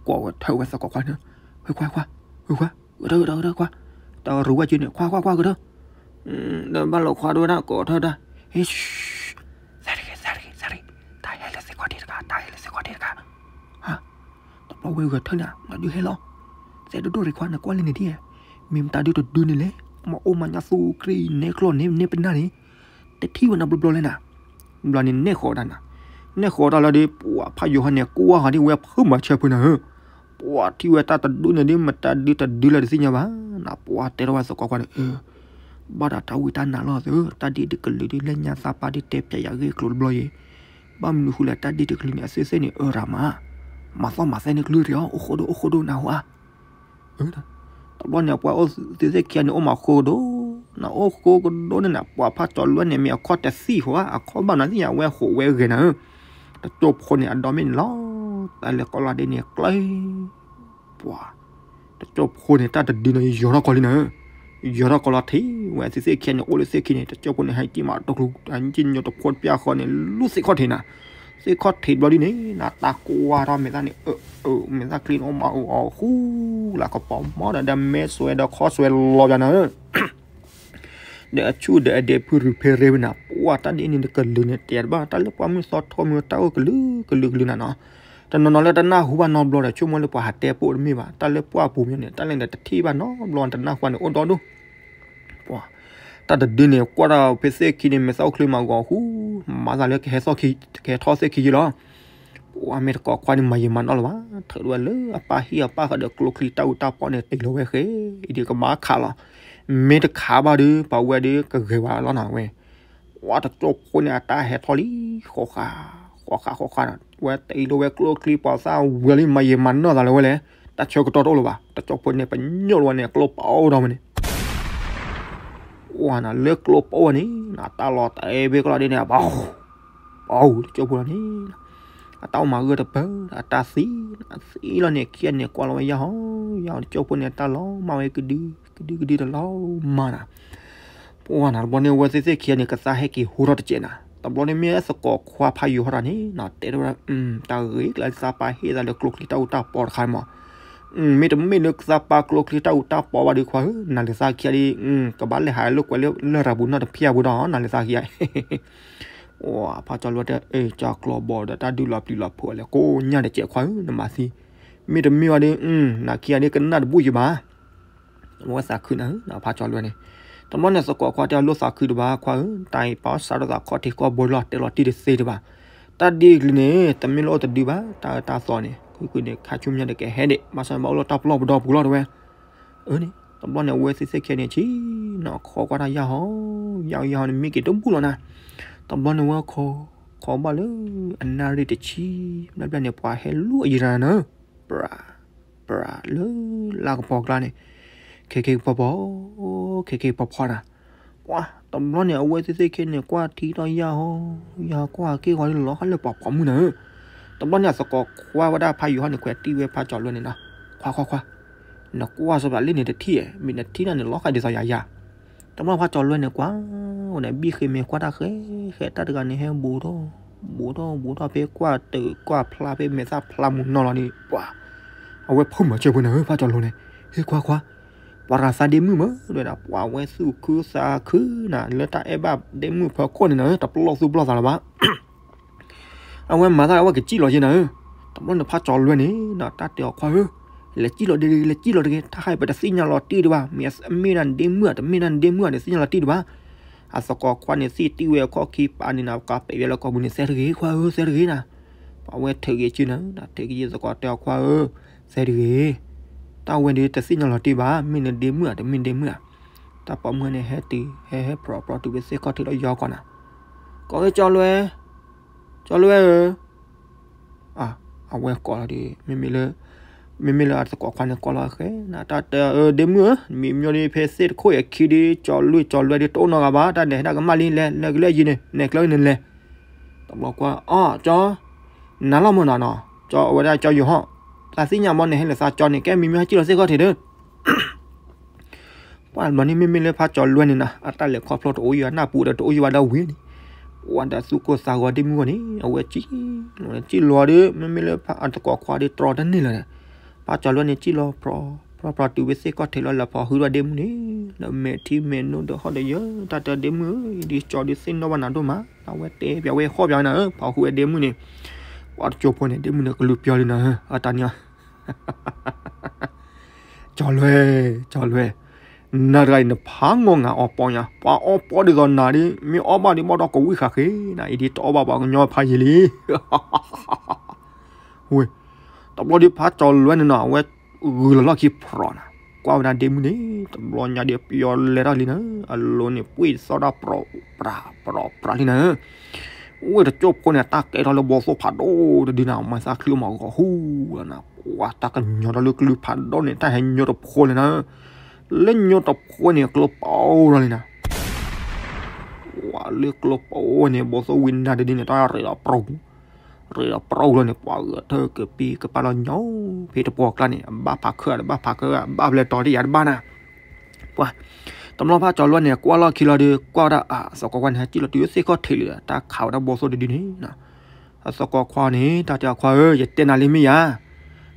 ကိးဝဲထၢၣ်ဝဲသကိးခွါန့ၣ် ခွါ ခွါ ခွါ ခွါ ဂဲၤထၢၣ် ဂဲၤထၢၣ် ဂဲၤထၢၣ် ခွါ တၢ်ရူဝဲက့န့ၣ် ခွါ ခွါ ခွါ ဂဲၤထၢၣ် ဒီးဘၣ်လီၤခွါတဝဲဒၣ် ကိးထၢၣ်တၢ် ဟ့ သးတဂ့ၤ သးတဂ့ၤ သးတဂ့ၤ တၢ်ဟဲလၢသ့ၣ်ခီၣ်ထံးတခါ တၢ်ဟဲလၢသ့ၣ်ခီၣ်ထံးတခါ ဟါ တဘျီဝဲဂဲၤထၢၣ်န့ၣ် နဒုးဟဲလီၤ သဲဒိၣ်ဒိၣ်ရံၤခွါ နကွၢ်လၢန့ၣ်ဒ် မ့ၢ်မတၤဒုးတဒုန့ၣ်လဲၣ် မ့ၢ်အိၣ်မၤညါသူကရံၣ်နဲကျီၢ်န့ၣ် နဲပနၢ်န့ၣ် တထံၣ်ဝဲနဘျီဘျီလဲၣ်နၤ ဘျီန့ၣ်နဲၣ်ဃီၤတၢ်နၤ နဲၣ်ဃီၤတၢ်လီၤဒီး ပှၤဖးယိၤဟီန့ၣ် ကွၢ်ဃီၤဒ်ဝဲဖုးမၤဆၢဖုးနၤဧၢ ပှၤထံၣ်ဝဲတၢ်တဒုန့ၣ်ဒ် မတၤဒုးတဒုလၢတသ့ၣ်ညါဘၣ်နၤ ပှၤတဲထီၣ်ဝဲသကိးခွါန့ၣ် အၢ ဘၣ်ဒီးတၢ်ဝံတၢ်နါလီၤသၢ တၢ်ဒ်တကလုာ်ဒ် လၢညါသးပၢ်ဒ်တဲပၠးယၤဂ့ၢ်ကျိၤတဘျီယံၤ ဘၣ်မနုၤဃိလဲၣ် တၢ်ဒ်တကလုာ်န့ၣ် အသ့ၣ်သ့ၣ်န့ၣ် အၢရၤမး မၤသီၣ်မၤသဲန့ၣ်ကလုၢ်တ့ၢ်အီၤ အိၣ်ဃိဒိၣ် အိၣ်ဃိဒိၣ်နၢ်ဟူဧါ တဘျီန့ၣ် ပှၤအိၣ်သ့ၣ်သ့ၣ်ခံဂၤန့ၣ် အိၣ်မးဃိကဒိၣ် နအိၣ်ဃိကဒိၣ်န့ၣ်နၤ ပှၤဖးကၠီလွဲၢ်န့ၣ် မ့ၢ်အခီၣ်တသံၣ်ဃီဧါ အခီၣ်ဘၣ်နၤသ့ၣ်ညါ အဝဲဟိးဝဲဂဲၤနၤဧၢ တကၠိဖိန့ၣ် အဒီမ့ၢ်န့ၣ်လီၤ တၢ်လဲၤကီၢ်လီၤဒ်န့ၣ်ကျဲ ပှၤ တကၠိဖိန့ၣ် တၢ်တဒုန့ၣ် ယီၤထီၣ်ကီးလံနၤဧၢ ယီၤထီၣ်ကီးလီၤထံၣ်ဝဲသ့ၣ်သ့ၣ်ခံဂၤန့ၣ် အိၣ်လၢသ့ၣ်ခံန့ၣ် တကၠိဖိန့ၣ် ဟဲကံၣ်မးတကျူ ဟဲကံၣ်ညီတဖိတပျၢ်ဃီန့ၣ် လူၤသ့ၣ်ခီၣ်ထံးနၤ သ့ၣ်ခီၣ်ထံးဘျီဒ်န့ၣ် နတၢ်ကွၢ်ထီၣ်မဲာ်သၣ်န့ၣ် အၢ အၢ မဲာ်သၣ်ချံန့ၣ် အိၣ်မးအၢအီၤဃူ လၢကပီၤမီဒီး ဒီးမဲာ်စွဲဒီးခီစွဲလီၤဘၣ်နၤဧၢ ဒီးအဆူၣ်ဒီးအဒဲးဖုရူၤဖဲရ့ဝဲနၤ ပှၤတၢ်ဒ်န့ၣ်တကလုာ်န့ၣ် တဲတဘၣ် တၢ်လၢပှၢ်မုၢ်သီထိမုၢ် တၢ်အိၣ်ကလုာ်ကလုာ်ကလုာ်နၤနီၤ တနီၤနီၤလၢတနၢ်ဟူဘၣ်နီတဘျီဒီး ဆိကမိၣ်လၢပှၤဟးတဲပိာ်တမ့ၢ်ဘၣ်, တၢ်လၢပှၢ်ပူၤမ့ၢ်န့ၣ် တၢ်လၢန့ၣ်တထံၣ်ဘၣ်နီတဘျီ တနၢ်ဟူဘၣ်န့ၣ် အိၣ်ဒီဒိၣ် ပှၤ တၢ်တဒုန့ၣ် ကွၢ်တၢ်ဖဲသ့ၣ်ခံန့ၣ် မဲာ်သၣ်အိၣ်ချ့မးဂီၤဟူ, မၤသးလၢကဟဲထီၣ်သ့ၣ်ခံယ့လီၤ. ပှၤမ့ၢ်တကိးခွါန့ၣ် မၤယံာ်မၤနီၢ်လၢၤဘၣ်, ထုးဝဲလၢအပၢ်ဟံၣ်အပၢ်ဃးဒီးကျိချံတၢ်အူတၢ်ပီန့ၣ် တ့ၤလီၤဝဲဃဲ, အံၤဒုးကဘၣ်ခးလီၤ. မ့ၢ်တခးဘၣ်ဒီး ပှၤဝဲဒုးကဂဲၤဝဲလီၤနၤဝဲ ဝဲတကၠိဖိန့ၣ် အတၢ်ဟဲထီၣ်လံ, ဃီဃာ်, ဃီဃာ်, ဃီဃာ်နီၤ, ဝဲတ့ၤလီၤဝဲကျိချံပှၤသၣ်ဝဲလံ မၤယံာ်မၤနီၢ်သးလၢၤဝဲလဲၣ်, တၢ်ဆၢကတီၢ်တအိၣ်လၢၤဘၣ်, တကၠိဖိန့ၣ် ပညိၣ်လီၤဝဲန့ၣ် ကျိပအိၣ်ဒီးဝဲန့ၣ် ဝဲနၤလၢကျိပအိၣ်န့ၣ် တၢ်လီၤတဲာ်ဘ့ၣ်ကလီၤဒ်န့ၣ် ပအိၣ်, ပအိၣ်တကၠိဖိလီၤန့ၣ် အတၢ်အိၣ်မၤဂၢၢ်တပၢၢ် အတၢ်သံ, သံလီၤန့ၣ် ခံဂၤန့ၣ် ကွၢ်လီၤဝဲယၢ်ဟီ, ယၢ်ဟီတကၠိဖိန့ၣ် တၢ်လီၤမၢ်ဝဲကဒု, ကဒုကဒုတလီၤမၢ်နၤ ပှၤနၤ တဘျီန့ၣ် အဝဲသ့ၣ်သ့ၣ်ခံဂၤန့ၣ် ကသါဟဲက့ၤဟူထီၣ်တစဲးနၤ, တဘျီန့ၣ်မ့ၢ်သကိးခွါဖးယိၤဟီၣ်တၢ်န့ၣ် တဲထီၣ်ဝဲ တၢ်ဂ့ၤကျါသးပာ်ဟ့ၣ်သးလၢကျိချံတၢ်အူတၢ်ပီတခါမး, မ့တမ့ၢ်လၢကသးပာ်ကျိချံတၢ်အူတၢ်ပီဘၣ်ဒီးခွါဧၢ, နၤလၢသးခံဂၤဒီး ကဘၣ်လဲၤဟးလိာ်ကွဲလၢလရာ်ပူၤနီတဖျၢၣ်ပူၤဒီး နၤလၢသးခံဂၤ ဖးကၠီလွဲတဲ ကၠီကျီဘီဒီးတၢ်ဒုးလီၤပျံၤလီၤဖုးလဲၣ် ကိးညၣ်တစဲးခွါဧၢ နမၤသံ, မ့တမ့ၢ်ဘၣ်ဒီး နၤခံဂၤဒီးကနၣ်တဘူၣ်ယဘၣ်, အဝဲသးခုနၤဧၢ ဖးကၠီလွဲန့ၣ်, တဘျီန့ၣ်သကိးခွါတဲအီၤလိၣ်သးခုတဘၣ်ခွါဧၢ, တၢ်အံၤပာ်စးထီၣ်သးခီၣ်ထံးကီၢ်ဘိလီၤ တဲလီၤတံၢ်တသ့တဘၣ်, တၢ်ဒ်အံၤန့ၣ် တမ့ၢ်လၢအိၣ်တဒုဘၣ် တၢ်အၢတၢ်သီန့ၣ် ခုခုန့ၣ် ခါဆူညါဒီးကဟဲဒံး ဘၣ်ဆၣ်န့ၣ်ဘၣ်အိၣ်လၢတၢ်ပလီၢ်ပဒီပူၤလီၤတဲဝဲ အန့ၣ် တဘျီန့ၣ် အဝဲသ့ၣ်သ့ၣ်ခံဂၤန့ၣ် ဆ့ၣ်နီၤ ခိးကွၢ်တၢ်ယၢ်ဟီ, ယၢ်ယၢ်ဟီန့ၣ် မ့ၢ်က့ၤတဘူၣ်လီၤနၤ, တဘျီန့ၣ်ဝဲခိး, ခိးဘၣ်လၢ အနၣ်ရံၣ်တဆံ, ဘျီဘျီန့ၣ် ပှၤဟဲလူၤအယံၤတၢ်နၤဧၢ, ပြး, ပြးလၢလါကပီၤကျါန့ၣ်, ခဲကဲကပီၤပီၤ, ခဲကဲကပီၤပီၤနၤ ပှၤ တဘျီန့ၣ် အဝဲသ့ၣ်သ့ၣ်ခံဂၤန့ၣ် ကွၢ်ထံထီၣ်ယၢ်ဟီ, ယၢ်ဟီကွၢ်က့ၤဂီၤလၢလီၤဃါလၢပှၤပိာ်မုၣ်နၤဧၢ, တဘျီန့ၣ် အသကိးခွါဝဲဒၣ်ဖးယိၤဟီၣ်န့ၣ် ခွဲးတံၢ်ဝဲဖးကၠီလွဲန့ၣ်နီၤ, ခွါခွါခွါ, နကွၢ်စီၤပၤလၢန့ၣ်တထံၣ်, မ့ၢ်နထံၣ်တၢ်န့ၣ် လီၤဃါဒ်သိးယၤယၤ, တဘျီဖးကၠီလွဲန့ၣ် ကွၢ်ဝဲန့ၣ် ဘံၣ်ဃ့မဲာ်ကွၢ်တၢ်ဃဲ, ဃဲတၢ်တဂၤန့ၣ် ဟဲဘူးထီၣ်, ဘူးထီၣ်ဘူးထီၣ်ဖဲကွၢ်တၢၢ်ကွၢ်ဖျါဖဲမဲာ်သၣ်ဖျါမူနီၤလီၤန့ၣ် ပှၤ အဝဲဖိမၤစၢၤဖိန့ၣ်ဧၢ ဖးကၠီလွဲန့ၣ်, ဟ့ၣ်ခွါခွါ, ပှၤရၤသးဒ့မုၣ်မ့ၢ်ဒၣ် ပှၤဝဲသူၣ်ခုသးခုနၤ လၢတၢ်အဲၣ်ဘၣ်ဒ့မုၣ်ဖီခိၣ်န့ၣ်နၤဧၢ တပလီၢ်သူၣ်ပလီၢ်သးလၢၤဘၣ် အဝဲမၤသးအဝဲကစံၣ်လီၤက့ၤနၤဧၢ, တဘျီန့ၣ်ဖးကၠီလွဲန့ၣ် တၢ်တဲအီၤခွါဧၢ, လဲၤစံၣ်လီၤဒ့တဂ့ၤ လဲၤစံၣ်လီၤတဂ့ၤ တၢ်ခါအံၤပတသ့ၣ်ညါလီၤတံၢ်ဒံးဘၣ်, မ့ၢ်မ့ၢ်ဒၣ်ဒ့မုၣ်ဧါ တမ့ၢ်ဒၣ်ဒ့မုၣ်ဧါ တသ့ၣ်ညါလီၤတံၢ်ဒံးဘၣ်, အသကိးခွါန့ၣ် သ့ၣ်တံၢ်ဝဲအခီၣ်ခံပာ်န့ၣ်နၤ ကးပဲာ်ဝဲလၢကီၢ်ပူၤန့ၣ် သဲတဂ့ၤ ခွါဧၢ သဲတဂ့ၤနၤ, ပှၤဝဲထုးက့ၤစုနၤ ထုးက့ၤယသကိးတဲအီၤခွါဧၢ, သဲတဂ့ၤ, တၢ်ဝဲန့ၣ်တသ့ၣ်ညါလီၤတံၢ်ဘၣ် မ့ၢ်နဒ့မုၣ်ဧါ တမ့ၢ်ဒ့မုၣ်ဧါ, တၢ်ပိာ်မုၣ်န့ၣ် ဟဲတုၤ ဟဲဟဲဖြိးဖြိးတုၤဖဲသ့ၣ်ခီၣ်ထံးလီၤယီၤကီးနၤ, ကီၢ်ဝဲကၠီလွဲ, ကၠီလွဲဧၢ, အဝဲကိးလီၤဒီး မ့မ့ၢ်လၢ မ့မ့ၢ်လၢအသကိးခွါန့ၣ်ကိးလီၤဃဲနၤ တၢ်တဲအီၤ ဒ့မုၣ်ဧၢ, မံမီၢ်ဒ်ဖဲသ့ၣ်တခိၣ်အခံဒီး ကၠီလွဲ ကၠီလွဲဒီးတအိၣ်နီတဂၤဘၣ် တၢ်လဲၤဟဲဒၣ်ကမၣ်လံ လဲၤလၢကလၢယံၤန့ၣ် နဲၣ်ကျၢၤန့ၣ်လဲၤ, တဘျီကွၢ် အီၣ် ကၠီ, နၤလီၤမၢ်နီၤနီၤ, ကၠီအဝဲဒၣ်ကၠီယိၤဟီၣ်, သးသ့ၣ်ညါမ့ၢ်နဟဲလၢသးကၠီန့ၣ် ကဲမံမီၢ်ဟဲစံၣ်လီၤသ့ၣ်ခီၣ်ထံးဒီး ပှၤဘျီန့ၣ် မ့မ့ၢ်လၢဖးကၠီလွဲန့ၣ်နီၤ အတၢ်လဲၤခီဖျိတအိၣ်ယံၤ အနၢ်ပူၤဒီးတအိၣ်ယံၤဘၣ်ဒီးဝံၤန့ၣ်, ပှၤဒီးသူၣ်ကိၢ်သးဂီၤဒ့မုၣ်ဂီၢ်န့ၣ် အဝဲစံၣ်လီၤန့ၣ် စံၣ်လီၤဒီး မ့မ့ၢ်လၢအသကိးခွါဒီးတြီတန့ၢ်လၢၤန့ၣ်, ဖးကၠီလွဲန့ၣ် စံၣ်လီၤဖြီဖြီဖြီတုၤဝဲသ့ၣ်ခီၣ်ထံးလီၤ လဲၤဖီၣ်ဟုဒီးဒ့မုၣ်န့ၣ် ဒီးမဲာ်ထံမဲာ်နိဒီးဟီၣ်ဒီးယၢၤ တၢ်တဲဒ့မုၣ်ဧၢ, ယဒ်ကၠီဒုးသ့ၣ်နီၣ်ဘၣ်နၤဒိၣ်မး, အဝဲတဲပျးဝဲဟီၣ်ပျးဝဲနၤဧၢ, ဖီၣ်ဟုဝဲဒ့မုၣ်န့ၣ်, ပှၤတကၠိဖိန့ၣ် ဒ့မုၣ်န့ၣ်ကလူၤပျီလံနၤဧၢ, အတၢ်န့ၣ် ကၠီလွဲ, ကၠီလွဲ, နၤတဂၤအံၤနဖးငီၢ်ငါအီပီညါ, ပှၤအီပီဒ်သိးနၤဒီး မ့ၢ်အီဘၣ်ဒီးဘၣ်ဒီးကဝံၣ်ဃာ်ဃ့နၤ, အံၤဒ်တအီဘၣ်ပှၤကညီဖးယံာ်လံ. ဝဲ, တဘျီဒီးဖးကၠီလွဲန့ၣ်နီၤ အဝဲဂုာ်လီၤလီၢ်ခံဖြီနၤ, ကွၢ်ဝဲဒၣ်ဒ့မုၣ်န့ၣ် တဘျီညါဒီးပျီလဲၤထီၣ်လံနၤ, အလိၤန့ၣ် ပှ့ၢ်သီၣ်တၢ်ပြး, ပြးပြးလံနၤ ဝဲတကၠိဖိန့ၣ် တၢ်ကဲထီၣ်လၢဘီသိၣ်ဖးဒိၣ်တဒုနၤ, မၤသးချုးမးဂီၤဟူလီၤနၤ, ပှၤတၢ်ကညီၤထီၣ်လၢကလုၢ်ဖးဒိၣ်န့ၣ် တၢ်ဟဲညီတဖိလံနၤ, လၢညီတဖိန့ၣ် ကျိပအိၣ်လီၤလံနၤ, ပှၤလၢကျိပအိၣ်န့ၣ် ဘီသိၣ်ဝံနၤတဒုန့ၣ် တၢ်ရ့ဒီးပြိၢ်, ရ့ဒီးပြိၢ်လီၤန့ၣ် ပှၤဂဲၤထၢၣ်ကပံၤကပၤလီၤညီ, ဖဲတပှီၤကျါန့ၣ် အဘၣ်ဖးခၢၣ် တဘၣ်ဖးခၢၣ် အဘၣ်ဖျဲးတီၤတယၤတဘၣ်နၤ ပှၤ, တဘျီဖးကၠီလွဲန့ၣ် ကွၢ်လီၢ်ခံလီၤဒီး ကွၢ်ဝဲဒၣ်အသကိးခွါန့ၣ် ဟဲစံၣ်လီၤတုၤလၢသ့ၣ်ခီၣ်ထံးလံဒီး တၢ်ခးဝဲဒၣ်ဘီသိၣ်တဒုန့ၣ်, အသကိးခွါန့ၣ် တၢ်တဲအခွါဧၢ ယတဲနၤလံမ့ၢ်ယၤ,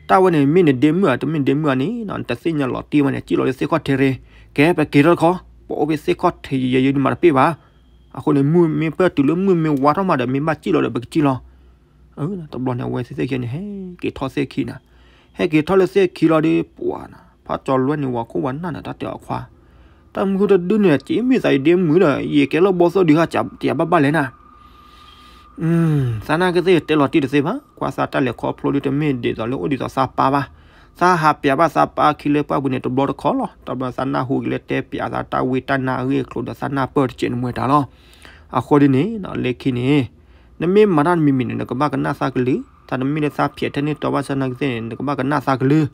တၢ်ဝဲန့ၣ် မ့ၢ်နဒ့မုၣ်ဧါ တမ့ၢ်ဒ့မုၣ်ဧါန့ၣ် နတသ့ၣ်ညါလီၤတံၢ်ဝဲန့ၣ် စံၣ်လီၤလၢသ့ၣ်ခီၣ်ထံးရ့, ကဲပက့ၤထီၣ်တခီ, ပအိၣ်ဖဲသ့ၣ်ခီၣ်ထံးယဲယဲဒုးမၤတပ့ၢ်ဘၣ်, အဃိန့ၣ် မုၢ်မ့ၢ်ပၢၢ်တုၤလၢမုၢ်မ့ၢ်ဝါထီၣ်မးဒီး မ့ၢ်ဘၣ်စံၣ်လီၤဒီး ပကစံၣ်လီၤ တဘျီန့ၣ် အဝဲသ့ၣ်သ့ၣ်ခံန့ၣ် ဟဲက့ၤထီၣ်သ့ၣ်ခံနၤ, ဟဲက့ၤထီၣ်လၢသ့ၣ်ခံလီၤဒီး ပှၤနၤ ဖးကၠီၤလွဲန့ၣ် ဝၤခိၣ်ဝၤနၢ်န့ၣ် တၢ်တဲအီၤခွါ, တၢ်မုၢ်တဒုန့ၣ် က့ၤမ့ၢ်သးအံၤဒ့မုၣ်ဒီး ယကဲလီၤဘီသိၣ်ဒုးဟးတယၤဘၣ်ဘၣ်လဲၣ်နၤ သးနာ်က့သ့ၣ်တဲလီၤတံၢ်တသ့ဘၣ်, ကွၢ်သးတၢ်လဲၤခီဖျိဒုးတမ့ၢ်ဒ်သိးလၢအိၣ်ဒ်သိးသးပၢ်ဘၣ်, သးဟးပျးဘၣ်သးပၢ်ခံလၢပှၢ်ပူၤန့ၣ် တဘျီတခီလီၤ, တဘျီသးနၢ်ဟူက့ၤလၢတဲပျးသးတၢ်ဝံတၢ်နါအဂ့ၢ်အကျိၤဒီးသးနၢ်ပၢၢ်တစဲးန့ၣ်မွဲတၢ်လီၤ. အဃိဒ်န့ၣ် လၢခံန့ၣ် နမ့ၢ်မၤတၢ်တမံၤမံၤန့ၣ် နကဘၣ်ကနၣ်သးကလုၢ်, သးတမ့ၢ်လၢသးဖျဲးထဲန့ၣ်တီဘၣ်ဆၣ်နာ်က့သ့ၣ်န့ၣ် နကဘၣ်ကနၣ်သးကလုၢ်,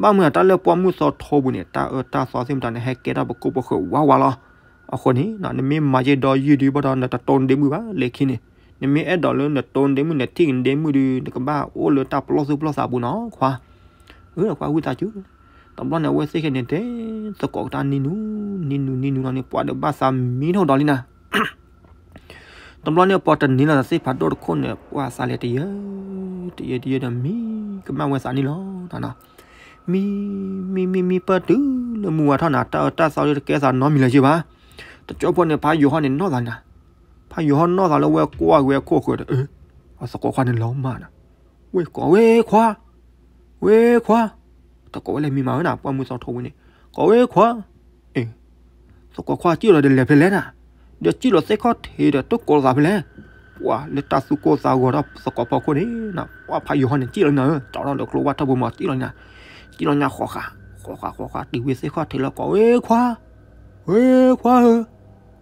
ဘၣ်မနုၤတၢ်လၢပှၢ်မုၢ်သီထိပူၤန့ၣ် တၢ်အၢတၢ်သီသ့ၣ်မတၤန့ၣ် ဟဲကဲထီၣ်ပကိၣ်ပဃၢၤဝးဝးလီၤ. အဃိန့ၣ် နမ့ၢ်မၤယဲဒီးယုၢ်ဒုးဘၣ်ဒီး နတတိၢ်နဒ့မုၣ်ဘၣ်လၢခံန့ၣ်, နမ့ၢ်အဲၣ်ဒိးလၢနတိၢ်နဒ့မုၣ် နထံၣ်နဒ့မုၣ်ဒုး နကဘၣ်အိၣ်လၢတၢ်ပလီၢ်သူၣ်ပလီၢ်သးပူၤနီၤခွါ, အၢ ခွါဝံသးစူၤ, တဘျီန့ၣ် အဝဲသ့ၣ်ခဲန့ၣ်တဲ သကိးကတၢၢ်နံၤနူၤ, နံၤနူၤနံၤနူၤလီၤန့ၣ် ပှၤဒီးဘၣ်သးမံထီၣ်ဒီးလံနၤ တဘျီန့ၣ်ပှၤတနံၤလီၤသးသ့ၣ်ဖးဒိၣ်တခိၣ်န့ၣ် ပှၤသးလဲၤတယၢ တယၢတယၢဒီးမံကမၣ်ဝဲသးန့ၣ်လီၤ. မံ မံမံမံပၢၢ်တုၤလၢမုၢ်ဝါထီၣ်နၤ တၢ်အၢတၢ်သီဒုးတကဲသးနီတမံၤလၢၤယဲဘၣ်. တကၠိဖိန့ၣ် ဖးယိၤဟီၣ်န့ၣ်နီၢ်သးနၤ, ဖးယိၤဟီၣ်နီၢ်သးလၢဝဲကွၢ်ဝဲခိၣ်ဃၢၤဒီး အသကိးခွါန့ၣ်လီၤမၢ်နၤ, ဝ့ၢ်ကိးဝ့ၢ်ခွါ, ဝ့ၢ်ခွါ, တကိးဝဲလဲၤမံမၤဝဲနၤ ပှၢ်မုၢ်သီထိဝံၤန့ၣ်, ကိးဝ့ၢ်ခွါ, အ့ သကိးခွါစံၣ်လီၤဒီးလဲၤဖဲလဲၣ်နၤ, ဒီးစံၣ်လီၤသ့ၣ်ခီၣ်ထံးဒီးတိၢ်ကိးသးဖဲလဲၣ်, ပှၤလၢတၢ်သူၣ်ကိၢ်သးဂီၤဒီးသကိးဖီခိၣ်န့ၣ်, ပှၤဖးယိၤဟီၣ်န့ၣ်စံၣ်လီၤနၤဧၢ, ကၠီထီၣ်ဒီးကျိဝၢ်ထီၣ်ပူၤမၤစံၣ်လီၤနၤ, စံၣ်လီၤညါဃီဃာ်, ဃီဃာ်ဃီဃာ်တုၤဝဲသ့ၣ်ခီၣ်ထံးလၢကိးဝ့ၢ်ခွါ, ဝ့ၢ်ခွါဧၢ,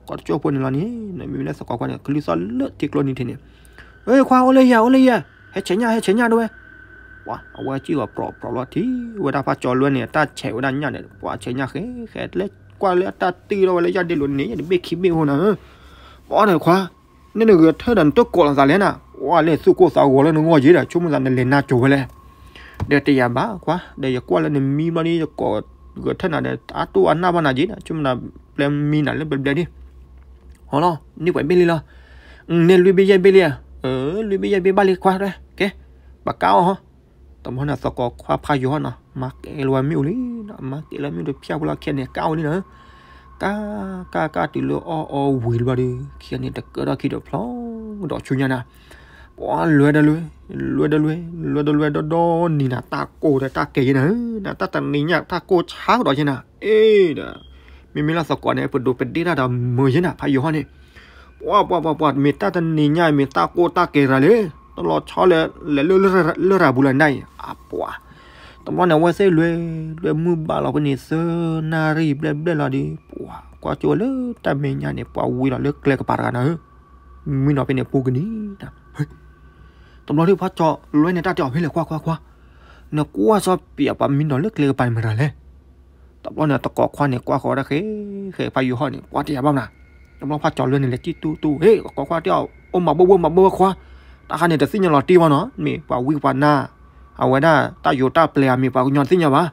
ကိးတကၠိဖိန့ၣ်လီၤန့ၣ်, မ့မ့ၢ်လၢသကိးခွါန့ၣ် ကလုၢ်သီၣ်လၢထံကျိနံၤထံးန့ၣ်, ဝ့ၢ်ခွါအိၣ်လၢယၤ အိၣ်လၢယၤ, ဟဲဆဲးညၣ် ဟဲဆဲးညၣ်ဒၣ်ဝဲ ပှၤအဝဲစံၣ်ဂီၤပြီပြီလီၤထံၣ်ဝဲဒၣ် ဖးကၠီလွဲန့ၣ် တၢ်ဆဲးဝဲဒၣ်ညၣ်န့ၣ် ပှၤဆဲးညၣ်ဃဲဃဲလၢကွၢ်လၢအတၢ်တံၢ်ထီၣ်ဝဲလၢယၢ်ဒ့လိာ်န့ၣ် ယတဘ့ၣ်ခံဘ့ၣ်ဖိနၤဧၢ, ပှၤန့ၣ်ခွါ, န့ၣ်နဂဲၤထၢၣ်ဒီးနတိၢ်ကိးလီၤသးလဲၣ်နၤ, ပှၤလၢသူၣ်ကိၢ်သးဂီၤလၢနဂီၢ်ယဲဒီး ဆိကမိၣ်သးနလဲၤနါစိၤဝဲလဲၣ်, ဒီးတယၤဘၣ်ခွါ, ဒီးယကွၢ်လၢနမံဘျီဒီး ယကိးဂဲၤထၢၣ်နၤဒီး အတိၢ်အနၢ်ဘၣ်နၤယဲဒီး ဆိကမိၣ်နၤပျဲမံနၤလၢဘျဲဘျဲဒၣ် ဟီလီၤ, န့ၢ်ပှဲၤဘ့ၣ်လံလီၤ, န့ၢ်လွံၢ်ဘ့ၣ်ယဲၢ်ဘ့ၣ်လံဧါ, လွံၢ်ဘ့ၣ်ယဲၢ်ဘ့ၣ်ဘၣ်လံခွါ, ကဲ, ပကါအီၤဟီ, တဘျီန့ၣ်သကိးခွါဖးယိၤဟီၣ်နီၤ မၤကဲလၢဝဲမ့ၣ်အူလံ, မၤကဲလၢမ့ၣ်အူတဖၠၣ်ဖိလီၤ ခံဂၤန့ၣ် ကါအီၤလံနၤ, ကါ, ကါ, ကါတုၤလၢအီၣ်အီဝံၤလံဘျီဒီး ခံဂၤန့ၣ် တကၢထီၣ်ခံဒီးဖျီဒီးဆူညါနၤ, ပှၤလွဲဒီးလွဲ, လွဲဒီးလွဲ, လွဲဒီးလွဲဒီဒီနံၤနၤ တၢ်ကိၢ်ဒီးတၢ်ကဲယဲနၤ, နတၢ်တနံၤညါတၢ်ကိၢ်ဆါကဒီးယဲနၤ, အ့ဒီး မ့မ့ၢ်လၢသကိးန့ၣ် ပဒိးပဒ့တၢ်ဒီးမုာ်ယဲနၤ ဖးယိၤဟီၣ်န့ၣ်, ပှၤပှၤပှၤပှၤ မ့ၢ်တၢ်တနံၤညါ မ့ၢ်တၢ်ကိၢ်တၢ်ကဲတဂၤလဲၣ်, တလီၤဆီလဲၣ်, လဲၤလၢလရာ်ပူၤလၢနၤအံၤ, အပှၤ, တဘျီန့ၣ် အဝဲသ့ၣ်လွဲ, လွဲမုၢ်ဘၣ်လီၤဖဲန့ၣ် သၢနၣ်ရံၣ်ဘျဲၣ်ဘျဲၣ်လီၤဒီး ပှၤကွၢ်ကၠိဝဲလၢတၢ်မဲာ်ညါန့ၣ် ပှၤဝံၤလီၤလၢကျဲကပၤတဂၤနၤဧၢ, မံနီၤဖဲန့ၣ်ပူကနံၤနၤ တဘျီဒုးဖးကၠီလွဲန့ၣ် တၢ်တဲအီၤဖဲလဲၣ် ခွါခွါခွါ, နကွၢ်စီပံးအပှၤမံနီၤလၢကျဲကပၤန့ၣ်မတၤလဲၣ်, တဘျီန့ၣ် သကိးခွါန့ၣ် ကွၢ်ဃီၤဝဲဒၣ်ဃဲ, ဃဲဖးယိၤဟီၣ်န့ၣ် ပှၤတယၤဘၣ်မနၤ, တဘျီဖးကၠီလွဲန့ၣ် လဲၤစံၣ်တူတူ ဟ့ၣ် သကိးခွါတဲအီၤ အိၣ်မၤဘၣ်ဘၣ်မၤဘၣ်ဘၣ်ခွါ, တၢ်ခါန့ၣ် တသ့ၣ်ညါလီၤတံၢ်ဘၣ်နီၤ, မ့ၢ်ပှၤဝံပှၤနါ, အဝဲဒၣ်တၢ်ယိၤတၢ်ပျဲၤဧါ မ့ၢ်ပှၤကညီတသ့ၣ်ညါဘၣ်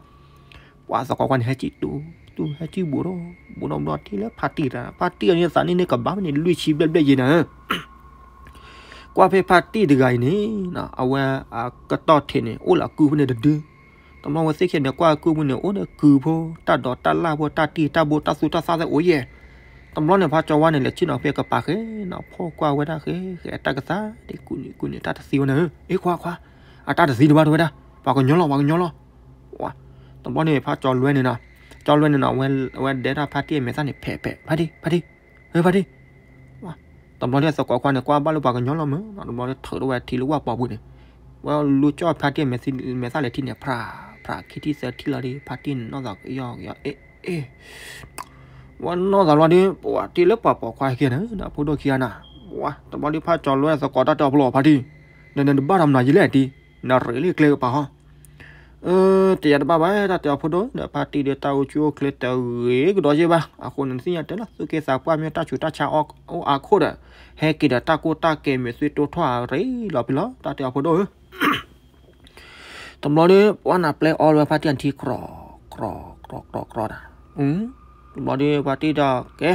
ပှၤသကိးခွါန့ၣ် ဟဲစံၣ်တူ, တူဟဲစံၣ်ဘူးဒီး, ဘူးဒီးဘျီထံၣ်လၢဖါတံၢ်တဂၤ, ဖါတံၢ်အန့ၣ်သးန့ၣ်န့ၣ်ကဘၣ်န့ၣ် လွံၢ်ဆံဘျဲၣ်ဘျဲၣ်ယဲနၤဧၢ, ကွၢ်ဖဲဖါတံၢ်တဂၤအံၤန့ၣ်, အဝဲအကတီၢ်ထံးန့ၣ် အိၣ်လၢအကုၢ်ဖိန့ၣ်တဒု, တဘျီဝဲသ့ၣ်ခဲန့ၣ် ကွၢ်အကုၢ်ဖိန့ၣ် အိၣ်ဒီးကုၢ်ဖိ, တၢ်ဒိးတၢ်လၢ်ဖိ, တၢ်တံၢ်တၢ်ဘိ, တၢ်သူတၢ်သၣ်သ့ၣ်အိၣ်ယဲၢ်, တဘျီန့ၣ် ဖါကၠီဝါန့ၣ် လဲၤဆ့ၣ်နီၤဖဲကပၤဃဲနီၤ, ဖီၣ်ကွၢ်ဝဲဒၣ်ဃဲဃဲ အတၢ်ကသါ, ဒ်ကူၣ်န့ၣ်ကူၣ်န့ၣ် တၢ်တသံဝဲနၤဧၢ, အ့ခွါခွါ, အတၢ်တသံတဘၣ်တဝဲဒၣ်, ပှၤကညီလီၤ ပှၤကညီလီၤ တဘျီန့ၣ် ဖးကၠီလွဲန့ၣ်နီၤ, ကၠီလွဲန့ၣ်နီၤ, အဝဲဒဲထီၣ်ဖါတံၢ်အမဲာ်သၣ်န့ၣ် ဖဲးဖဲး, ဖါတံၢ်, ဖါတံၢ်, တဘျီန့ၣ် သကိးခွါန့ၣ် ကွၢ်ဘၣ်လၢပှၤကညီလီၤမး, တဘျီန့ၣ် ထုးထီၣ်ဝဲထံလၢဝၣ်ပှီၤပူၤန့ၣ်, ဝဲလူၤကၠီၣ်ဖါတံၢ်အမဲာ်သၣ်လဲၤထံန့ၣ် ဖြးဖြးခံထံၣ်သၢထံၣ်လီၤဒီး ဖါတံၢ်န့ၣ် နီၢ်သးကယီကယီ, အ့ အ့ ဝဲနီၢ်သးလီၤဒီး ပှၤတ့လၢပှၤပိာ်ခွါခံဂၤန့ၣ် ဖိဒိၣ်ခံဂၤန့ၣ်, ဝဲ တဘျီဒီး ဖးကၠီလွဲသကိးတၢ်တဲအီၤဖိလီၤ ဖါတံၢ်, နနတဘၣ်တၢ်မနုၤယလဲၣ်တံၢ်, နရ့လံကျဲကပၤဟီ, တယၤတဘၣ်ဘၣ် တၢ်တဲအီၤဖိဒိၣ်ဒီး ဖါတံၢ်ဒီးတၢ်အိၣ်ဆူၣ်အိၣ်ချ့တဂ့ၤကဒီးယဲဘၣ်, အဃိန့ၣ် နသ့ၣ်ညါတဲလီၤ သူၣ်က့သးပှၢ်မ့ၢ်တၢ်ဆူးတၢ်ဆါအိၣ်အခိၣ်ဒီး ဟဲက့ၤဒီးတၢ်ကိၢ်တၢ်ကဲမ့ၢ်သုတိၢ်ထီၣ်အရ့ လီၤဖဲလီၤ တၢ်တဲအီၤဖိဒိၣ်ဧၢ တဘျီဒီး ပှၤနၢ်ပျဲအီလၢဖါတံၢ်အထံ ကြီ ကြီ ကြီ ကြီ ကြီ တဘျီဒီး ဖါတံၢ်ဒီးကဲ,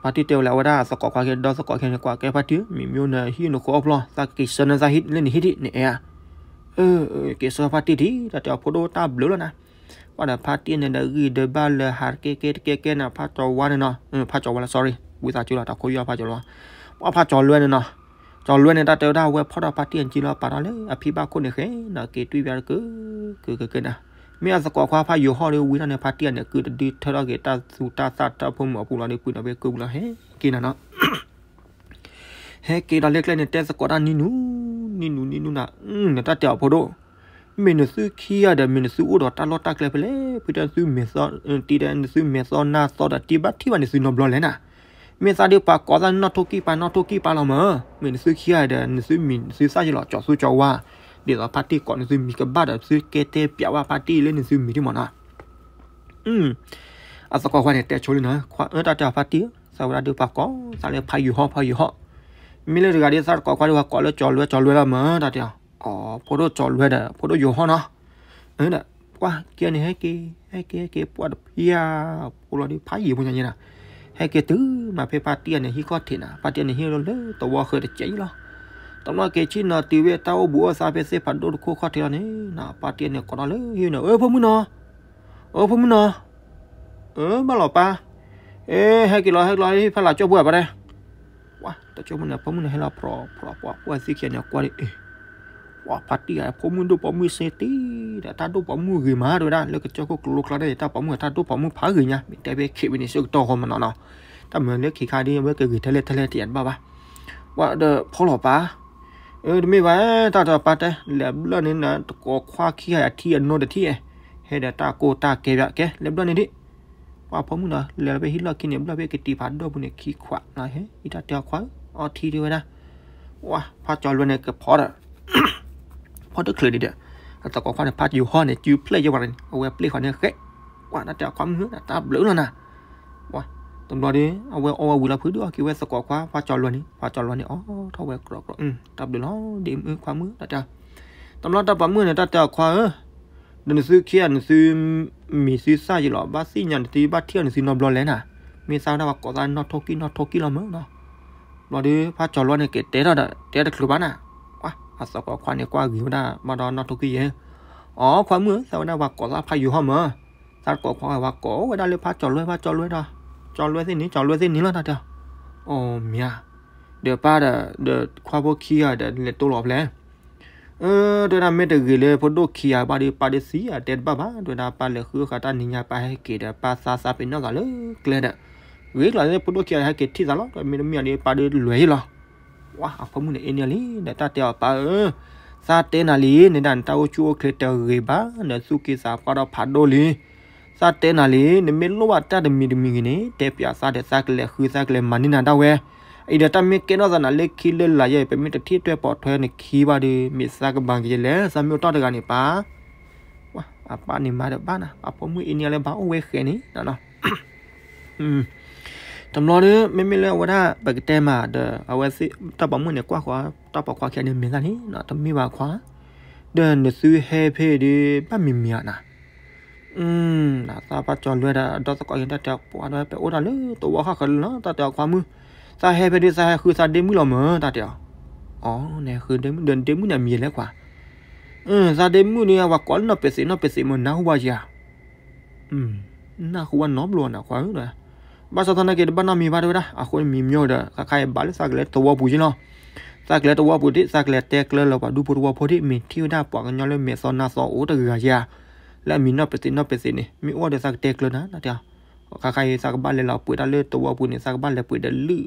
ဖါတံၢ်တဲဝဲလၢအဝဲဒၣ်သကိးခွါခံ ဒီသကိးခံန့ၣ် ကွၢ်ကဲဖါတံၢ် မ့ၢ်မ့ၢ်နဟံၣ်နဃီအဖျီ သးက့ၤဆှၢနသးဟံၣ်လၢနဟံၣ်ဒံး နအဲၣ်ဧါ, က့ၤဆှၢဖါတံၢ်ထံ တၢ်တဲအီၤဖိဒိၣ်တၢ်ဘျုးလီၤနၤ, ပှၤဒီးဖါတံၢ်န့ၣ်ဒီးဂံၢ်ဒၢးဘၣ်လၢဟးတကဲကဲတကဲကဲန့ၣ် ဖါကၠီဝါန့ၣ်နီၤ, ဖါကၠီဝါလၢ sorry ဝံသးစူၤလီၤ တၢ်ခိၣ်ယီၢ်ဖါကၠီဝါ, ပှၤဖါကၠီလွဲန့ၣ်နီၤ ကၠီၤလွဲန့ၣ် တၢ်တဲဝဲဒၣ် ဝဲဖီၣ်ထီၣ်ဖါတံၢ်အစုလီၤ ပာ်ထီၣ်လၢအဖံဘၣ်ခိၣ်န့ၣ်ဃဲ ဒီးက့ၤတွံၢ်ဘၣ်တက့ၢ် က့ၤက့ၤက့ၤနၤ, မ့ၢ်အသကိးခွါဖးယိၤဟီၣ်ဒီး ဝံထီၣ်န့ၣ် ဖါတံၢ်အန့ၣ် ကုတဒုထၢထီၣ်က့ၤတၢ်သူတၢ်သၣ်တၢ်ဖိမုၣ်အပူၤလီၤဒီး ပှ့ၤနီၤဖဲကုပူၤလီၤ ဟဲက့ၤနၤနီၤ ဟဲက့ၤဒီးလၢကျဲန့ၣ် တဲသကိးတၢ်နံၤနူၤ နံၤနူၤ နံၤနူၤနၤ, နတၢ်တဲအီၤဖိဒိၣ်, မ့ၢ်နသုခံဂၤဒီး မ့ၢ်နသုအိၣ်ဒီးတၢ်လီၢ်တၢ်ကျဲဖဲလဲၣ်, ဖုတၢ်သုမဲာ်သီ, တံၤဒီးနသုမဲာ်သီနါသီဒီး တံၤဘၣ်ထံၣ်ဘၣ်နသုနီတဘျီလဲၣ်နၤ, မ့ၢ်သးဒုးပာ်ကိးသးနီၣ်ထိၣ်ကံၢ်ပာ် နီၣ်ထိၣ်ကံၢ်ပာ်လီၤမး, မ့ၢ်နသုခံဂၤဒီး နသုမံၤနသုသၣ်ယလီၤ ကၠီၤသူကၠီၤဝါ, ဒ်သိးဖါတံၢ်ကိးနသုမံၤကဘၣ်ဒီး သုကဲတဲပျးဝဲဖါတံၢ်လၢနသုမံၤဒ်မးနီၤ အသကိးခွါန့ၣ် တဲဆိလံနီၤ, ခွါဧၢ တၢ်တဲအီၤဖါတံၢ်ဧၢ, သးဝဲဒၣ်ဒုးပာ်ကိးသးလၢဖးယိၤဟီၣ် ဖးယိၤဟီၣ်, မ့ၢ်လၢတဂၤဒ်သးတကိးခွါဒုးပာ်ကိးလၢကၠီၤလွဲ ကၠီၤလွဲလီၤမး တၢ်တဲအီၤ, အိ ဖိဒိၣ်ကၠီၤလွဲဒီး ဖိဒိၣ်ယိၤဟီၣ်နီၤ, ဒီး ပှၤကဲန့ၣ် ဟဲက့ၤ ဟဲက့ၤ ဟဲက့ၤ ပှၤတဖၣ် ဖိလီၤဒုးဖးယံၤဖိညါညါနီၤ, ဟဲက့ၤတုၤမးဖဲဖါတံၢ်အန့ၣ်ဟံၣ်ခီၣ်ထံးနၤ, ဖါတံၢ်အန့ၣ်ဟံၣ်လီၤလၢသဝီဃၢၤတစဲးအံၤလီၤ, တဘျီက့ၤဆ့ၣ်နီၤတုၤဝဲတၢ်အိၣ်ဘူးအိၣ်သးဖဲသ့ၣ်ဖးဒိၣ်တခိၣ်ခီၣ်ထံးလီၤန့ၣ်နီၤ, ဖါတံၢ်အန့ၣ်ကိးထီၣ်လၢဟံၣ်န့ၣ် အၢ ဖိမုၣ်နီၤ အၢ ဖိမုၣ်နီၤ, အၢ ဘၣ်လီၤပၢ်, အၢ ဟဲက့ၤလီၤ ဟဲက့ၤလီၤ ဟံၣ်ဖဲလၢကၠိဖိအပၢ်တဲ, ပှၤတကၠိဖိန့ၣ် ဖိမုၣ်န့ၣ်ဟဲလီၤဖြီဖြီ ပှၤသ့ၣ်ခံဂၤန့ၣ်ကွၢ်ဒီး အ့ၣ်, ပှၤဖါတံၢ်ဧါ ဖိမုၣ်ဒိၣ်ပိာ်မုၣ်စ့တံၢ် ဒီးတၢ်ဒိၣ်ပိာ်မုၣ်ဂ့ၤမး တဲဝဲဒၣ် လၢကစၢၢ်ခိၣ်ကျိကျါဒီး တၢ်ပိာ်မုၣ်တၢ်ဒိၣ်ပိာ်မုၣ်ဖးဂ့ၤညါ မ့ၢ်တဲဖဲခံးဝဲန့ၣ် ဆၢကတီၢ်ဃီမးနီၤနီၤ, တၢ်မၤလၢခံခါဒ်အဝဲကဂ့ၤထဲလဲၣ်ထဲလဲၣ်တယၤတဘၣ်ဘၣ်, ပှၤဒီးဖီလီၤပၢ်, အၢ တမ့ၢ်ဘၣ် တၢ်တပၢ်တဲ လဲၤဘျၢၣ်န့ၣ်နတကိးခွါခံဂၤအထံအနိတထံၣ်, ဟဲဒီးတၢ်ကိၢ်တၢ်ကဲဘၣ် ကဲ လဲၤဘျၢၣ်န့ၣ်ဒံး, ပှၤဖိမုၣ်နီၤ လဲၤလီၤဖဲဟံၣ်လီၢ်ခံန့ၣ် ဘျၢၣ်ဖဲကတံၤဖးဒိၣ်ပူၤန့ၣ် ခံခွးလီၤ ဟဲ အံၤတၢ်တဲအီၤခွါဧၢ အီထံတဲဝဲဒၣ်, ဝါ ဖးကၠီၤလွဲန့ၣ်ကဖီဒီး ဖီတချုးဒံးဒီး အသကိးခွါန့ၣ် ဖးယိၤဟီၣ်န့ၣ် စုဖျဲၣ်ယဲၢ်ဝဲန့ၣ် အဝဲပျ့ၢ်ဃီန့ၣ်ဃဲ, ဝါ တၢ်တဲအီၤခွါမုၣ်ဧၢ တၢ်ဘျုးလီၤနၤ, ဝါ တဘျီဒီး အဝဲအီဝဲဝံၤလီၤဖုးဒုးအီၣ်က့ၤဝဲသကိးခွါ ဖးကၠီၤလွဲန့ၣ် ဖးကၠီၤလွဲန့ၣ် အိၣ်ထီၣ်ဝဲကြီကြီ တၢ်ဘျုးလီၤ ဒ်မုၣ်ခွါမုၣ် တၢ်တဲအီၤ, တဘျီတၢ်ပိာ်မုၣ်န့ၣ် တၢ်တဲအီၤခွါဧၢ ဒီးနသုခံဂၤ နသုမံၤသုသၣ်ယလီၤ ဘၣ်သ့ၣ်ညါနသုဘၣ်ထံၣ်အီၤ နသုနီတဘျီလဲၣ်နၤ, မ့ၢ်သးဝဲဒၣ်ပှၤကိးသးနီၣ်ထိၣ်ကံၢ် နီၣ်ထိၣ်ကံၢ်လီၤမးနီၤ, ဘျီဒီး ဖးကၠီၤလွဲန့ၣ်က့ၤတဲထီၣ်ဒီး တဲတချုးဘၣ်နၤ, ပှၤ အသကိးခွါန့ၣ် ကွၢ်ဂ့ၤဝဲဒၣ် ဘၣ်ဒီးနီၣ်ထိၣ်ကံၢ်ယဲၢ်, အိ ခွါမုၣ်ဧၢ သးဝဲဒၣ်ပှၤကိးသးဖးယိၤဟီၣ်မး, သးတကိးခွါဝဲပှၤကိးဝဲဒၣ်လၢဖးကၠီၤလွဲ ဖးကၠီၤလွဲဒီး ကၠီၤလွဲသ့ၣ်န့ၣ် ကၠီၤလွဲသ့ၣ်န့ၣ်လီၤ တၢ်တဲအီၤ, အိ မ့ၢ်ဧါ, ဒီးပၢ်ဒီး ဒီးခွါဖိခံဂၤဒီးလဲၤတိၢ်လီၤဖဲလဲၣ် အၢ တဲဝဲဒၣ်မ့ၢ်တဂ့ၤလၢဖိဒိၣ်ခံဂၤဘၣ်ဒီး ပၢ်ဒီးသံအတဲတဘၣ်ဘၣ် တဲဝဲဒၣ်ပၢ်လဲၤဃုဃာ်တၢ်နံၤညါ ပၢ်ဟဲက့ၤဒီး ပၢ်သးသးပ့ၤနီၣ်သးလၢကျဲဒီး ဂ့ၤကျီၤလၢဖိဒိၣ်ခံဂၤဟဲက့ၤထံၣ်သးလီၤ ဒီးမ့တမ့ၢ်ဒီး ပၢ်ဒီးလဲၤယံၤလီၤ, ဝါ အဖိမုၣ်န့ၣ်အ့န့ၢ်လံ ဒီးတၢ်တဲအီၤပၢ်ဧၢ, သးတဲနၤလံ နဒၣ်နတၢ်အိၣ်ဆူၣ်အိၣ်ချ့တဂ့ၤဘၣ် နသူၣ်က့သးပှၢ်ဒီးဖးဒိၣ်လံ သးတဲနၤလံ နမ့ၢ်လိၣ်ဘၣ်တၢ်တမံၤတမံၤဂ့ၤန့ၣ် တဲပျးသးဒီးသးကလဲၤဃုသးကလဲၤမၤန့ၢ်နၤဒၣ်ဝဲ, အံၤဒီးတၢ်မ့ၢ်ကဲထီၣ်သးနၤလၢခံလၢ လါယဲ ပမ့ၢ်တထံၣ်ထွဲပိာ်ထွဲနခံဘၣ်ဒီး မ့ၢ်သးကမၤက့ၤလဲၣ် သးမ့ၢ်အိၣ်တီၢ်တဂၤန့ၣ်ပၢ်, ဝါ အပၢ်န့ၣ်မၤဒီးဘၣ်နၤ အဖိမုၣ်အ့န့ၢ်လၢဘၣ်အိၣ်ဝဲဃဲန့ၣ်နီၤ တဘျီဒီး မ့မ့ၢ်လၢအဝဲဒၣ် ပကတဲမးဒီး အဝဲသ့ၣ်တၢ်ပိာ်မုၣ်န့ၣ် ကွၢ်ဃီ တၢ်ပိာ်ခွါခံဂၤန့ၣ် မ့ၢ်သးန့ၣ်နီၤ တမ့ၢ်ဘၣ်ခွါ, ဒီးနသုဟဲဖဲဒီး ဘၣ်မံၤမံၤဧါနၤ, သးဖးကၠီၤလွဲဒီး ဒီသကိးက့ၤတၢ်တဲအီၤ ပှၤဒီး ပအိၣ်တၢ်လၢသဝီဃၣ်ဃၢၤလီၤ တၢ်တဲအီၤခွါမုၣ်, သးဟဲဖဲဒီး သးဟဲဃုသးဒ့မုၣ်လီၤမး တၢ်တဲအီၤ, အီ နဟဲဃုဒ့မုၣ် ဒီးဒ့မုၣ်န့ၣ် အမံၤလဲၣ်ခွါ, သးဒ့မုၣ်ဒီး ပှၤကိးလၢနီၢ်ပသံး နီၢ်ပသံးမး နၢ်ဟူဘၣ်ဧါ နၢ်ဟူဘၣ်နီတဘျီနခွါဧၢ, ဘၣ်ဆၣ်သနာ်က့ တဘၣ်နီတမံၤဘၣ်တဲဝဲဒၣ် အဃိန့ၣ်မံၤမံၤဒီး ခါခါအံၤဘၣ်လၢသးကလဲၤသဝီပူၤက့လီၤ, သးကလဲၤသဝီပူၤဒ် သးကလဲၤတဲကျၢလၢပှၤဒူဖိသဝီဖိဒ် မ့ၢ်ထံၣ်ဝဲဒၣ်ပှၤကညီလၢမဲာ်သီနါသီအိၣ်တဂၤဧါ, လၢအမံၤနီၢ်ပသံးနီၢ်ပသံးန့ၣ် မ့ၢ်အိၣ်ဒီးသးကတဲကျၢနၤ တၢ်တဲအီၤ, ခါခါအံၤသးကဘၣ်လဲၤလီၤပှ့ၤတၢ်လၢသဝီပူၤန့ၣ် သးကဘၣ်လဲၤပှ့ၤဒီးလုၢ်,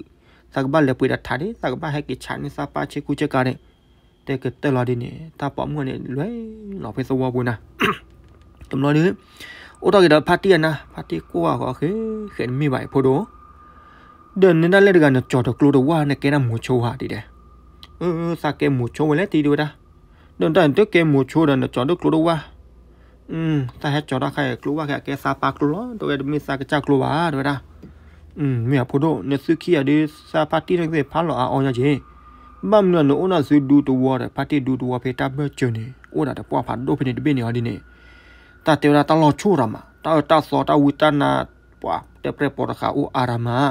သးကဘၣ်လဲၤပှ့ၤဒီးထးဒ် သးကဘၣ်ဟဲက့ၤဆးန့ၢ်သးပၢ်ဆ့ကူဆ့ကၤန့ၣ် တဲကတၢၢ်လီၤဒ်န့ၣ် တၢ်ပိာ်မုၣ်န့ၣ် လဲၤလီၤဖဲသဝီပူၤနၤ, တဘျီဒီး အိၣ်ထီၣ်က့ၤဒီးဖါတံၢ်အနၤ ဖါတံၢ်ကိၢ်အဃိ ဃဲတမ့ၢ်ဘၣ်အံၤဖိဒိၣ်, ဒီးနဒၣ်လဲၣ်တဂၤ နကၠီၤတကျိတဝၣ် နကဲဒၣ်မိၤဆိဧါဒ်ဒီး, သးကဲမိၤဆိဝဲလဲၣ်တံၤတဲဝဲဒၣ်, ဒီးတၢ်နတကဲမိၤဆိဒီး နကၠီၤတကျိတဝၣ် သးဟဲကၠီၤတၢ်ခါအံၤကျိဝၣ်ခဲ အကဲသးပၢ်ကျိလီၤ တဲဝဲ တမ့ၢ်သးကစၢ်ကျိဘၣ် တဲဝဲဒၣ်, မ့ၢ်အဖိဒိၣ် နသုခံဂၤဒီး သးဖါတံၢ်န့ၣ်ကသ့ၣ်ဖးလီၤအါအီညါက့ၤ, ဘၣ်မနုၤဒီးနအိၣ်ဒီးသုဒူသဝီဒီး ဖါတံၢ်ဒူသဝီဖဲတၢ်ဘၢၣ်စၢၤန့ၣ် အိၣ်ဒၣ်ဒီးပှၢ်ဖးဒိၣ်ဖဲန့ၣ်တဘ့ၣ်န့ၣ်အီၤဒ်န့ၣ်, တၢ်တဲဝဲဒၣ်တၢ်လီၤဆီၣ်တၢ်မး တၢ်အၢတၢ်သီတၢ်ဝံတၢ်နါ ပှၤတဲပြဲၢ်ပိာ်တဃာ်အိၣ်အါတၢ်မး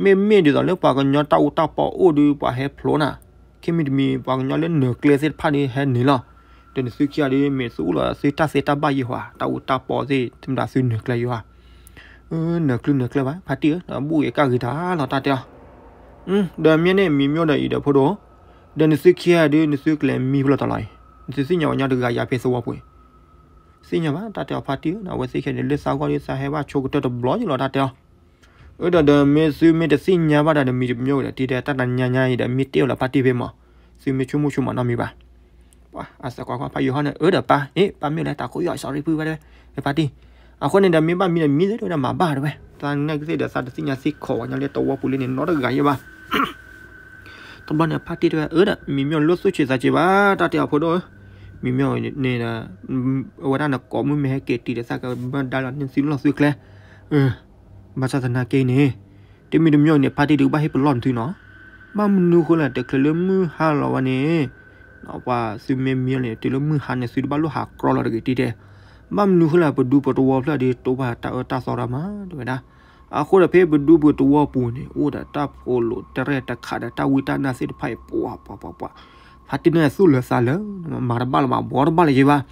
မ့မ့ၢ်ဒ်သိးလၢပှၤကညီတၢ်အူတၢ်ပီအိၣ်ဒီး ပှၤဟဲဖျိနၤ, ခံမံၤတမံၤ ပှၤကညီလၢနၢၤကျဲသ့ၣ်တဖၣ်ဒီးဟဲနုာ်လီၤ, ဒီးနသုခံဂၤဒီးမ့ၢ်သုအိၣ်လီၤသုတၢ်သ့တၢ်ဘၣ်ယဲၢ်ဟီ, တၢ်အူတၢ်ပီသ့ၣ် တမ့ၢ်ဒၣ်သုနၢၤကျဲယဲၢ်ဟီ, နၢၤကျုနၢၤကျဲဘၣ် ဖါတံၢ်ဧၢ, ဒီးဘူၣ်ဂ့ၤကၣ်ဂ့ၤတၢ်လီၤတၢ်တဲအီၤ, ဒီးမ့ၢ်န့ၣ်မံၤမ့ၢ်ဒီးအံၤဒီးဖိဒိၣ်, ဒီးနသုခံဂၤဒုး နသုကလဲၤမံဖဲလဲၣ်တၢ်လီၤအံၤ, နသုသ့ၣ်ညါဝဲညီတဂၤယါဖဲသဝီပူၤအံၤ, သ့ၣ်ညါဘၣ် တၢ်တဲအီၤဖါတံၢ်ဧၢ, အဝဲသ့ၣ်ခံဂၤန့ၣ် လၢသးဂီၢ်ဒုး သးဟဲဘၣ်ဆိကတၢၢ်တဘျီယလီၤ တၢ်တဲအီၤ. အၢ ဒီး ဒီးမ့ၢ်သုမ့ၢ်တသ့ၣ်ညါဘၣ်ဒီး မံၤတမံၤအိၣ်ဒီး တံၤတဲတၢ်တညါညါအံၤဒီး မ့ၢ်တ့ၢ်အီၤလၢဖါတံၢ်ဖဲမး, သုမ့ၢ်ဆိကမိၣ်ဆိကမးနီတမံၤဘၣ်. ပှၤအသကိးခွါဖးယိၤဟီၣ်န့ၣ် အၢဒီးပၢ်, အ့ ပၢ်မ့ၢ်လဲၤတၢ်ခိၣ်ယီၢ် sorry ဖုဘၣ်တဲဝဲ, ဖါတံၢ်, အဃိန့ၣ်ဒီး မ့ၢ်ဘၣ်မံၤဒီးမံၤသ့ၣ်တဲဝဲဒၣ် မၤဘၣ်တဲဝဲ, သနာ်က့သ့ၣ်ဒီး သးတသ့ၣ်ညါသ့ၣ်ခီၣ်ဝဲညီလၢသဝီပူၤလၢန့ၣ် နီတဂၤယဲဘၣ်. တဘျီန့ၣ် ဖါတံၢ်တဲဝဲ အၢဒီး မံၤမ့ၢ်လိၣ်သူၣ်ဆံးသးဆံးဘၣ် တၢ်တဲအီၤဖိဒိၣ်ဧၢ, မံၤမ့ၢ်န့ၣ်ဒီး အဝဲဒၣ်နကိးမုၣ်မ့ၢ်ဟဲက့ၤတံၤဒီး သးကဘၣ်ဒါလီၤန့ၢ်သုလီၢ်သုကျဲ, ဘၣ်ဆၣ်သနာ်က့န့ၣ် တမံၤတမံၤန့ၣ် ဖါတံၢ်ဒုးကဘၣ်ဟ့ၣ်ပလီၢ်နသုနီၤ, ဘၣ်မနုၤဃိလဲၣ် တချုးလၢမုၢ်ဟါလီၤဝဲန့ၣ် ပှၤသုမ့ၢ်မံလီၤန့ၣ် တုၤလၢမုၢ်ဟါန့ၣ် သုတဘၣ်လိၣ်ဟးကြီလီၤတဂ့ၤတံၤတဲ, ဘၣ်မနုၤဃိလဲၣ် ပဒူပတဝီဖျၢၣ်ဒုး တိၢ်ဘၣ်တၢ်အၢတၢ်သီရၣ်မး တဲဝဲဒၣ်. အဃိဒီးဖဲပဒူပတဝီပူၤန့ၣ် အိၣ်ဒီးတၢ်ဖိးလိာ်တရဲၣ်တခးဒီး တၢ်ဝံတၢ်နါသ့ၣ်တဖၣ်အံၤ ပှၤ ပှၤ ပှၤ ပှၤ ဖါတံၢ်န့ၣ်သူၣ်လၢာ်သးလၢာ် မၤတဘၣ်လၢၤဘၣ် ဘှီတဘၣ်လၢၤယဲဘၣ်.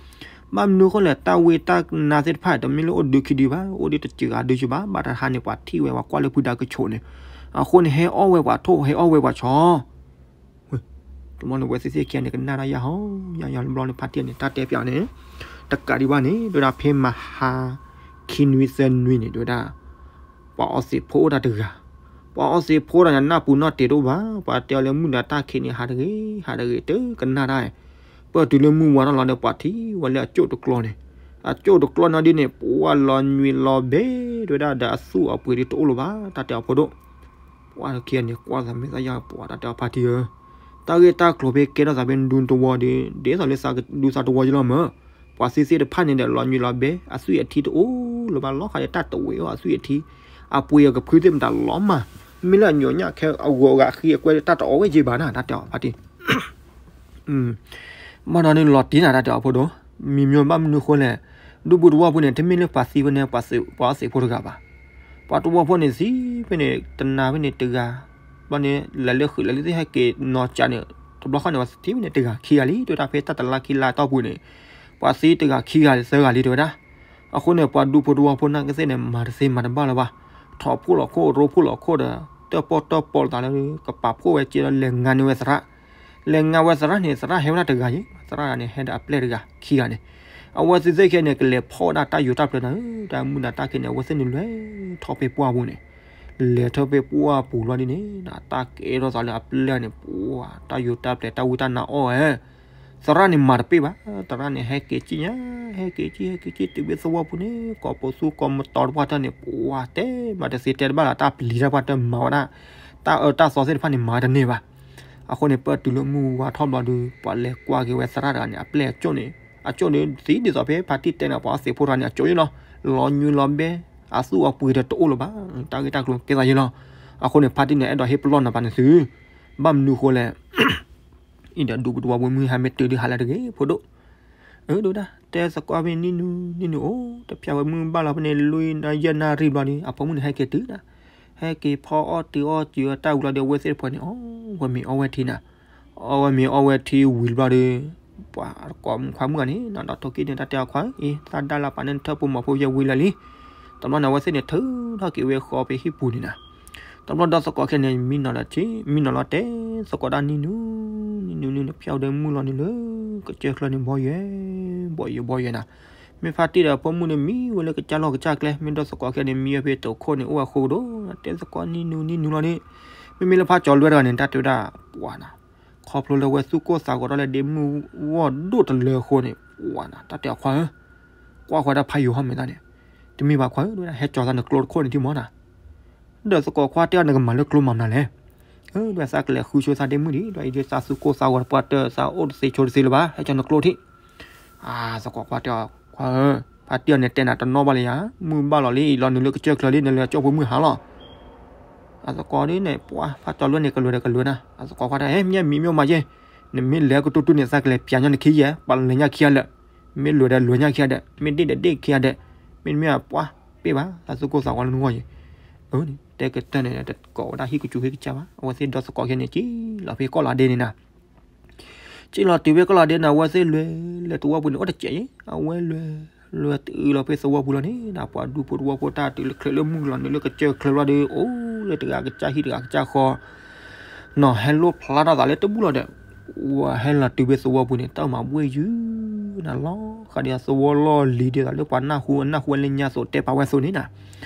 ဘၣ်မနုၤဃိလဲၣ် တၢ်ဝံတၢ်နါသ့ၣ်တဖၣ် တမ့ၢ်လၢအိၣ်ဒုခံဒုဘၣ် အိၣ်ဒ်တစှၤဒုကဘၣ် ဘၣ်တဟါန့ၣ် ပှၤထံၣ်ဝဲပှၤကွၢ်လၢဖုဒါကဆိးန့ၣ်, အဃိန့ၣ် ဟဲအီၣ်ဝဲပှၤထိၣ် ဟဲအီၣ်ဝဲပှၤဆီ တဘျီန့ၣ် ဝဲသ့ၣ်သ့ၣ်ခံဂၤန့ၣ် ကနၣ်တၢ်ယၢ်ဟီ ယၢ်ယၢ်တဘျီန့ၣ် ဖါတံၢ်န့ၣ် တၢ်တဲပၠးန့ၣ် တကးဒံးဘၣ်န့ၣ် တဲဝဲဒၣ် ဖဲမဟါ ခံနွံသၢနွံန့ၣ် တဲဝဲဒၣ် ပှၤအီသံးဖိအိၣ်တၢ်တဂၤ, ပှၤအီသံးဖိတဂၤန့ၣ် နၢ်ပူၤနီၣ်တ့ၤတအိၣ်ဘၣ်, ပှၤတဲအီၤလၢမုၢ်ဒီးတၢ်ခံးန့ၣ် ဟးတဂ့ၤ ဟးတဂ့ၤ တကနၣ်တၢ်, ပတုၤလၢမုၢ်ဝါထီၣ်လီၤဒီး ပှၤထံၣ်ဝဲလၢအကၠိၣ်တကျီန့ၣ်, အကၠိၣ်တကျီနီၣ်ဒ်န့ၣ် ပှၤလီၤညွံးလီၤဘဲ တဲဝဲဒၣ် ဒီးအသူၣ်အပှ့ၤဒုးတအိၣ်လၢၤဘၣ် တၢ်တဲအီၤဖိဒိၣ်. ပှၤခံဂၤန့ၣ် ကွၢ်သးမ့ၢ်သးယၢ် ပှၤတၢ်တဲအီၤဖါတံၢ်ဧၢ, တၢ်ဂ့ၢ်တၢ်ကျိၤဖဲကဲထီၣ်သးဖဲဒူသဝီဒီး ဒ်သိးလၢသးဒူသးတဝီယလီၤမး, ပှၤသ့ၣ်သ့ၣ်တဖၣ်န့ၣ်ဒီး လီၤညွံးလီၤဘဲ အသွံၣ်အထံတအိၣ်လၢၤဘၣ် လီၤဃာ်ဒီးတၢ်တဝံၤအီၣ်အသွံၣ်အထံ, အပှ့ၤအကဖုသ့ၣ်မတၤလီၤမး, မ့ၢ်လၢအညီညၣ်ခဲအဂီၤအဂၤဃံအကွဲ တၢ်တအိၣ်ဝဲယဲဘၣ်နၤ တၢ်တဲအီၤဖါတံၢ် ဘၣ်ဒီးန့ၣ်လီၤတံၢ်နၤ တၢ်တဲအီၤဖိဒိၣ်, မံၤမ့ၢ်ဘၣ်မနုၤဃိလဲၣ်, ဒူပူၤတဝီပူၤန့ၣ် တမ့ၢ်လၢပှၤသံဝဲန့ၣ် ပှၤအီသံးဖိတဂၤဘၣ်, ပှၤတဝီဖိန့ၣ်သံဖဲန့ၣ် တနၤဖဲန့ၣ်တဂၤ, ဘၣ်န့ၣ် လဲၤလၢဃုာ်လဲၤလၢသ့ၣ်ဟဲက့ၤနီၤကးန့ၣ် တဘျီဃီန့ၣ် ပှၤသံဖဲန့ၣ်တဂၤခံဂၤလံ တဲဝဲဒၣ်ဖဲတၢ်တလါခံလါအတီၢ်ပူၤန့ၣ်, ပှၤသံတဂၤခံဂၤသၢဂၤလံ တဲဝဲဒၣ်. အဃိန့ၣ် ပှၤဒူဖိတဝီဖိနာ်က့သ့ၣ်န့ၣ် မၤတသ့မၤတဘၣ်လၢၤဘၣ်, ထိးဖှိၣ်လီၤခိၣ် ရိဖှိၣ်လီၤခိၣ်ဒီး တၢၣ်ပီၣ်တၢၣ်ပီလိာ်သးလၢ ကပာ်ဖှိၣ်ဝဲကဲဒီးလဲၤငါန့ၢ်ဝဲသရၣ် လဲၤငါဝဲသရၣ်န့ၣ် သရၣ်ဟဲဝဲဒၣ်တဂၤယဲ, သရၣ်တဂၤန့ၣ် ဟဲဒီးအပျဲၢ်တဂၤခံဂၤန့ၣ်, အဝဲသ့ၣ်သ့ၣ်ခံဂၤန့ၣ် ကလဲၤဖီၣ်ဝဲဒၣ်တၢ်ယိၤတၢ်ပျဲၤန့ၣ်, တၢ်မုၢ်နၤတၢ်ခံးန့ၣ် အဝဲသ့ၣ်န့ၣ်လဲၤထီၣ်ဖဲပှၢ်ပူၤန့ၣ်, လဲၤထီၣ်ဖဲပှၢ်ပူၤလီၤဒ်န့ၣ် တၢ်ကဲထီၣ်သးလၢအပျဲၢ်န့ၣ် ပှၤ တၢ်ယိၤတၢ်ပျဲၤတၢ်ဝံတၢ်နါအီၣ်ဝဲ သရၣ်န့ၣ်မၤတပ့ၢ်ဘၣ်, သရၣ်န့ၣ် ဟဲက့ၤကံၣ်ညါ, ဟဲက့ၤကံၣ် ဟဲက့ၤကံၣ် တုၤဖဲသဝီပူၤန့ၣ် ကိးပိာ်သူကိးမတီၤတပှၢ်တၢၢ်န့ၣ် ပှၤတဲမၤတသ့တဲတဘၣ်လၢ တၢ်ပျံၤတၢ်ပှၢ်တၢၢ်မၤဝဲဒၣ်, တၢ်အၢတၢ်သီသ့ၣ်တဖၣ်န့ၣ် မၤဝဲတန့ၢ်ဘၣ်. အဃိန့ၣ် ပတုၤလၢမုၢ်ဝါထီၣ်ဘျီဒီး ပှၤလဲၤကွၢ်က့ၤဝဲသရၣ်တဂၤန့ၣ် အပျဲၢ်အကၠိၣ်န့ၣ်, အကၠိၣ်န့ၣ် သံဒ်သိးဖဲဖါတံၢ်တဲန့ၣ် ပှၤအီသံးဖိတဂၤန့ၣ် အကၠိၣ်ယဲလီၤ, လီၤညွံးလီၤဘဲ, အသူၣ်အပှ့ၤဒီးတအိၣ်လၢၤဘၣ်, တၢ်ဂ့ၢ်တၢ်ကျိၤကဲသးယဲလီၤ. အဃိန့ၣ် ဖါတံၢ်န့ၣ် အဲၣ်ဒိးဟ့ၣ်ပလီၢ်နၤပၢ်န့ၣ်သု, ဘၣ်မနုၤဃိလဲၣ် အံၤဒီးဒူပတဝီပူၤမုၢ်ဟါမ့ၢ်တုၤဒုးဟးလၢတဂ့ၤ ဖိဒိၣ်. အၢ တဲဝဲဒၣ်, တဲသကိးဖဲန့ၣ်နံၣ်နုၤနံၣ်နုၤအိၣ် တဖျါဝဲမုၢ်ဘၣ်လီၤဖဲန့ၣ် လွံၢ်နၣ်ရံၣ်ဘျီဒီး အဖိမုၣ်န့ၣ်ဟဲက့ၤတုၤနၤ, ဟဲက့ၤဖီအီၣ်တုၤအီၣ်စၢၤတၢ်ဝံၤလီၤဒီး အဝဲသ့ၣ်တဖၣ်န့ၣ် အီၣ်ဝဲမ့ၤအီဝဲထံနၤ, အီၣ်ဝဲမ့ၤအီဝဲထံဝံၤဘျီဒီး ပှၤသကိးမုၣ်ခွါမုၣ်ဂၤန့ၣ် နဒီးထိၣ်က့ၣ်န့ၣ် တၢ်တဲအီၤခွါဧၢ, အံၤ သးဒါလၢပာ်န့ၣ်နထၢၣ်ဖိမီၤဖိယဲၢ်ဝံၤလၢာ်လံ. တဘျီန့ၣ် အဝဲသ့ၣ်န့ၣ်ထုးထီၣ်က့ၤဝဲဃီဖဲဟံၣ်ပူၤန့ၣ်နၤ တဘျီဒီးသကိးခဲန့ၣ် မံနီၤလီၤတ့ၢ်, မံနီၤလီၤတဲသကိးဒၣ်နံၣ်နုၤ, နံၣ်နုၤနံၣ်နုၤ ဖျါဝဲဒီးမုၢ်လီၤနုၤလၢ ကစၢၢ်ချၢန့ၣ် ဘီယွဲ, ဘီယွဲ ဘီယွဲနၤ. မ့ၢ်ဖါတံၢ်ဒီးအဖိမုၣ်န့ၣ် မံဝဲလၢကစၢ်လီၢ်ကစၢ်ကျဲ, မ့ၢ်ဒီးသကိးခဲန့ၣ် မံဝဲဖဲတိာ်ခိၣ်န့ၣ် အိၣ်ဝဲဃိကဒီး, တဲသကိးနံၣ်နုၤ နံၣ်နုၤလီၤန့ၣ်. မ့မ့ၢ်လၢဖးကၠီၤလွဲၢ်တဂၤန့ၣ် တၢ်တဲဝဲဒၣ် ပှၤနၤ ခီဖျိလၢဝဲသူၣ်ကိၢ်သးဂီၤထီၣ်လၢဒ့မုၢ်ဂီၢ်ဒိၣ်တလၢအဃိန့ၣ် ပှၤနၤ တၢ်တဲအီၤခွါဧၢ, ကွၢ်ဃီဒၣ်ဖးယိၤဟီၣ်မဲာ်သၣ်န့ၣ်, တမ့ၢ်ဘၣ်ခွါဧၢ, တဲဝဲဒၣ် ဟဲကၠီၤသးနကျိတခိၣ်န့ၣ်ထံၣ်မီၢ်နၤ, ဒီးသကိးခွါတဲအီၤ နကမၤလၢကျိမၤမနုၤလဲၣ်. အၢ ဒီးသးကလဲၤဃုဆိသးဒ့မုၢ်ဒံး, ဒီးအံၤဒ်သးသူၣ်ကိၢ်သးဂီၤတပှၢ်တၢၢ် သးအိၣ်တသ့ဆိတသ့လၢၤဘၣ်, ဟဲကၠီၤနကျိထံၣ်. အါ သကိးခွါတဲအီၤ ခွါဧၢ, ဖါတံၢ်အီၤန့ၣ်တဲနၤတနီၣ်ဘၣ်လၢယၤ, မုၢ်ဘၣ်လီၤလံ အံၤလီၤနုာ်လၢကစၢၢ်ချၢလံ နလဲၤကၠိဖိမုၢ်ဟါလီၤ. အသကိးဒ်န့ၣ် ပှၤ ဖးကၠီၤလွဲၢ်န့ၣ် ကလွဲၢ်ဒီးကလွဲၢ်နၤ, အသကိးခွါတဲ ဟဲ မ့ၢ်မံၤမ့ၢ်မၤယဲၢ်, နမ့ၢ်လဲၤကတိၢ်တူၢ်န့ၣ် သးကလဲၤပျးညါနခံယဲၢ်, ပှၤလဲၤညါခံဂၤလၢာ်, မ့ၢ်လွဲၢ်ဒီးလွဲၢ်ညါခံဂၤဒီး, မ့ၢ်ဒ့ၣ်ဒီးဒ့ၣ်ခံဂၤဒီး, မ့တမ့ၢ်ပှၤ ပ့ၢ်ဘၣ် သးသူၣ်ကိၢ်သးဂီၤလၢနဂီၢ်ယဲၢ်. အၢ တဲကတၢၢ်န့ၣ် တကိးဝဲဒၣ်ဟံၣ်ကစူၤဟံၣ်ကစၢ်ဘၣ်, အဝဲသ့ၣ်ဒီသကိးခဲန့ၣ် က့ၤလီၤဖဲကီၢ်လီၤဒ့န့ၣ်နၤ က့ၤလီၤတုၤဖဲကီၢ်လီၤဒ့န့ၣ် အဝဲသ့ၣ်လဲၤ လဲၤသဝီပူၤန့ၣ် အိၣ်တစဲးယဲၢ်, အဝဲလဲၤ လဲၤတုၤလီၤဖဲသဝီပူၤလီၤန့ၣ် ပှၤဒူဖိသဝီဖိတၢ်တုၤလၢချုးလၢမုၢ်လီၤနုာ်လၢကစၢၢ်ချၢလီၤဒီး အိၣ်လၢတဂၤကစၢ်ဟံၣ်တဂၤကစၢ်ဃီ နီၤ ဟဲလိၣ်ဖျါထီၣ်သးလၢတဘူၣ်လီၤဒီး ဝဲဟဲလီၤတုၤဖဲသဝီပူၤန့ၣ် တၢ်မၤဘှ့ၣ်ယုၢ်နၤလီၤ. ဃးဒ်သဝီလီၢ်လံၤဒ်သိးလၢပှၤနၢ်ဟူ နၢ်ဟူဝဲလၢညါသိးတဲပာ်ဝဲအသိးန့ၣ်နၤ.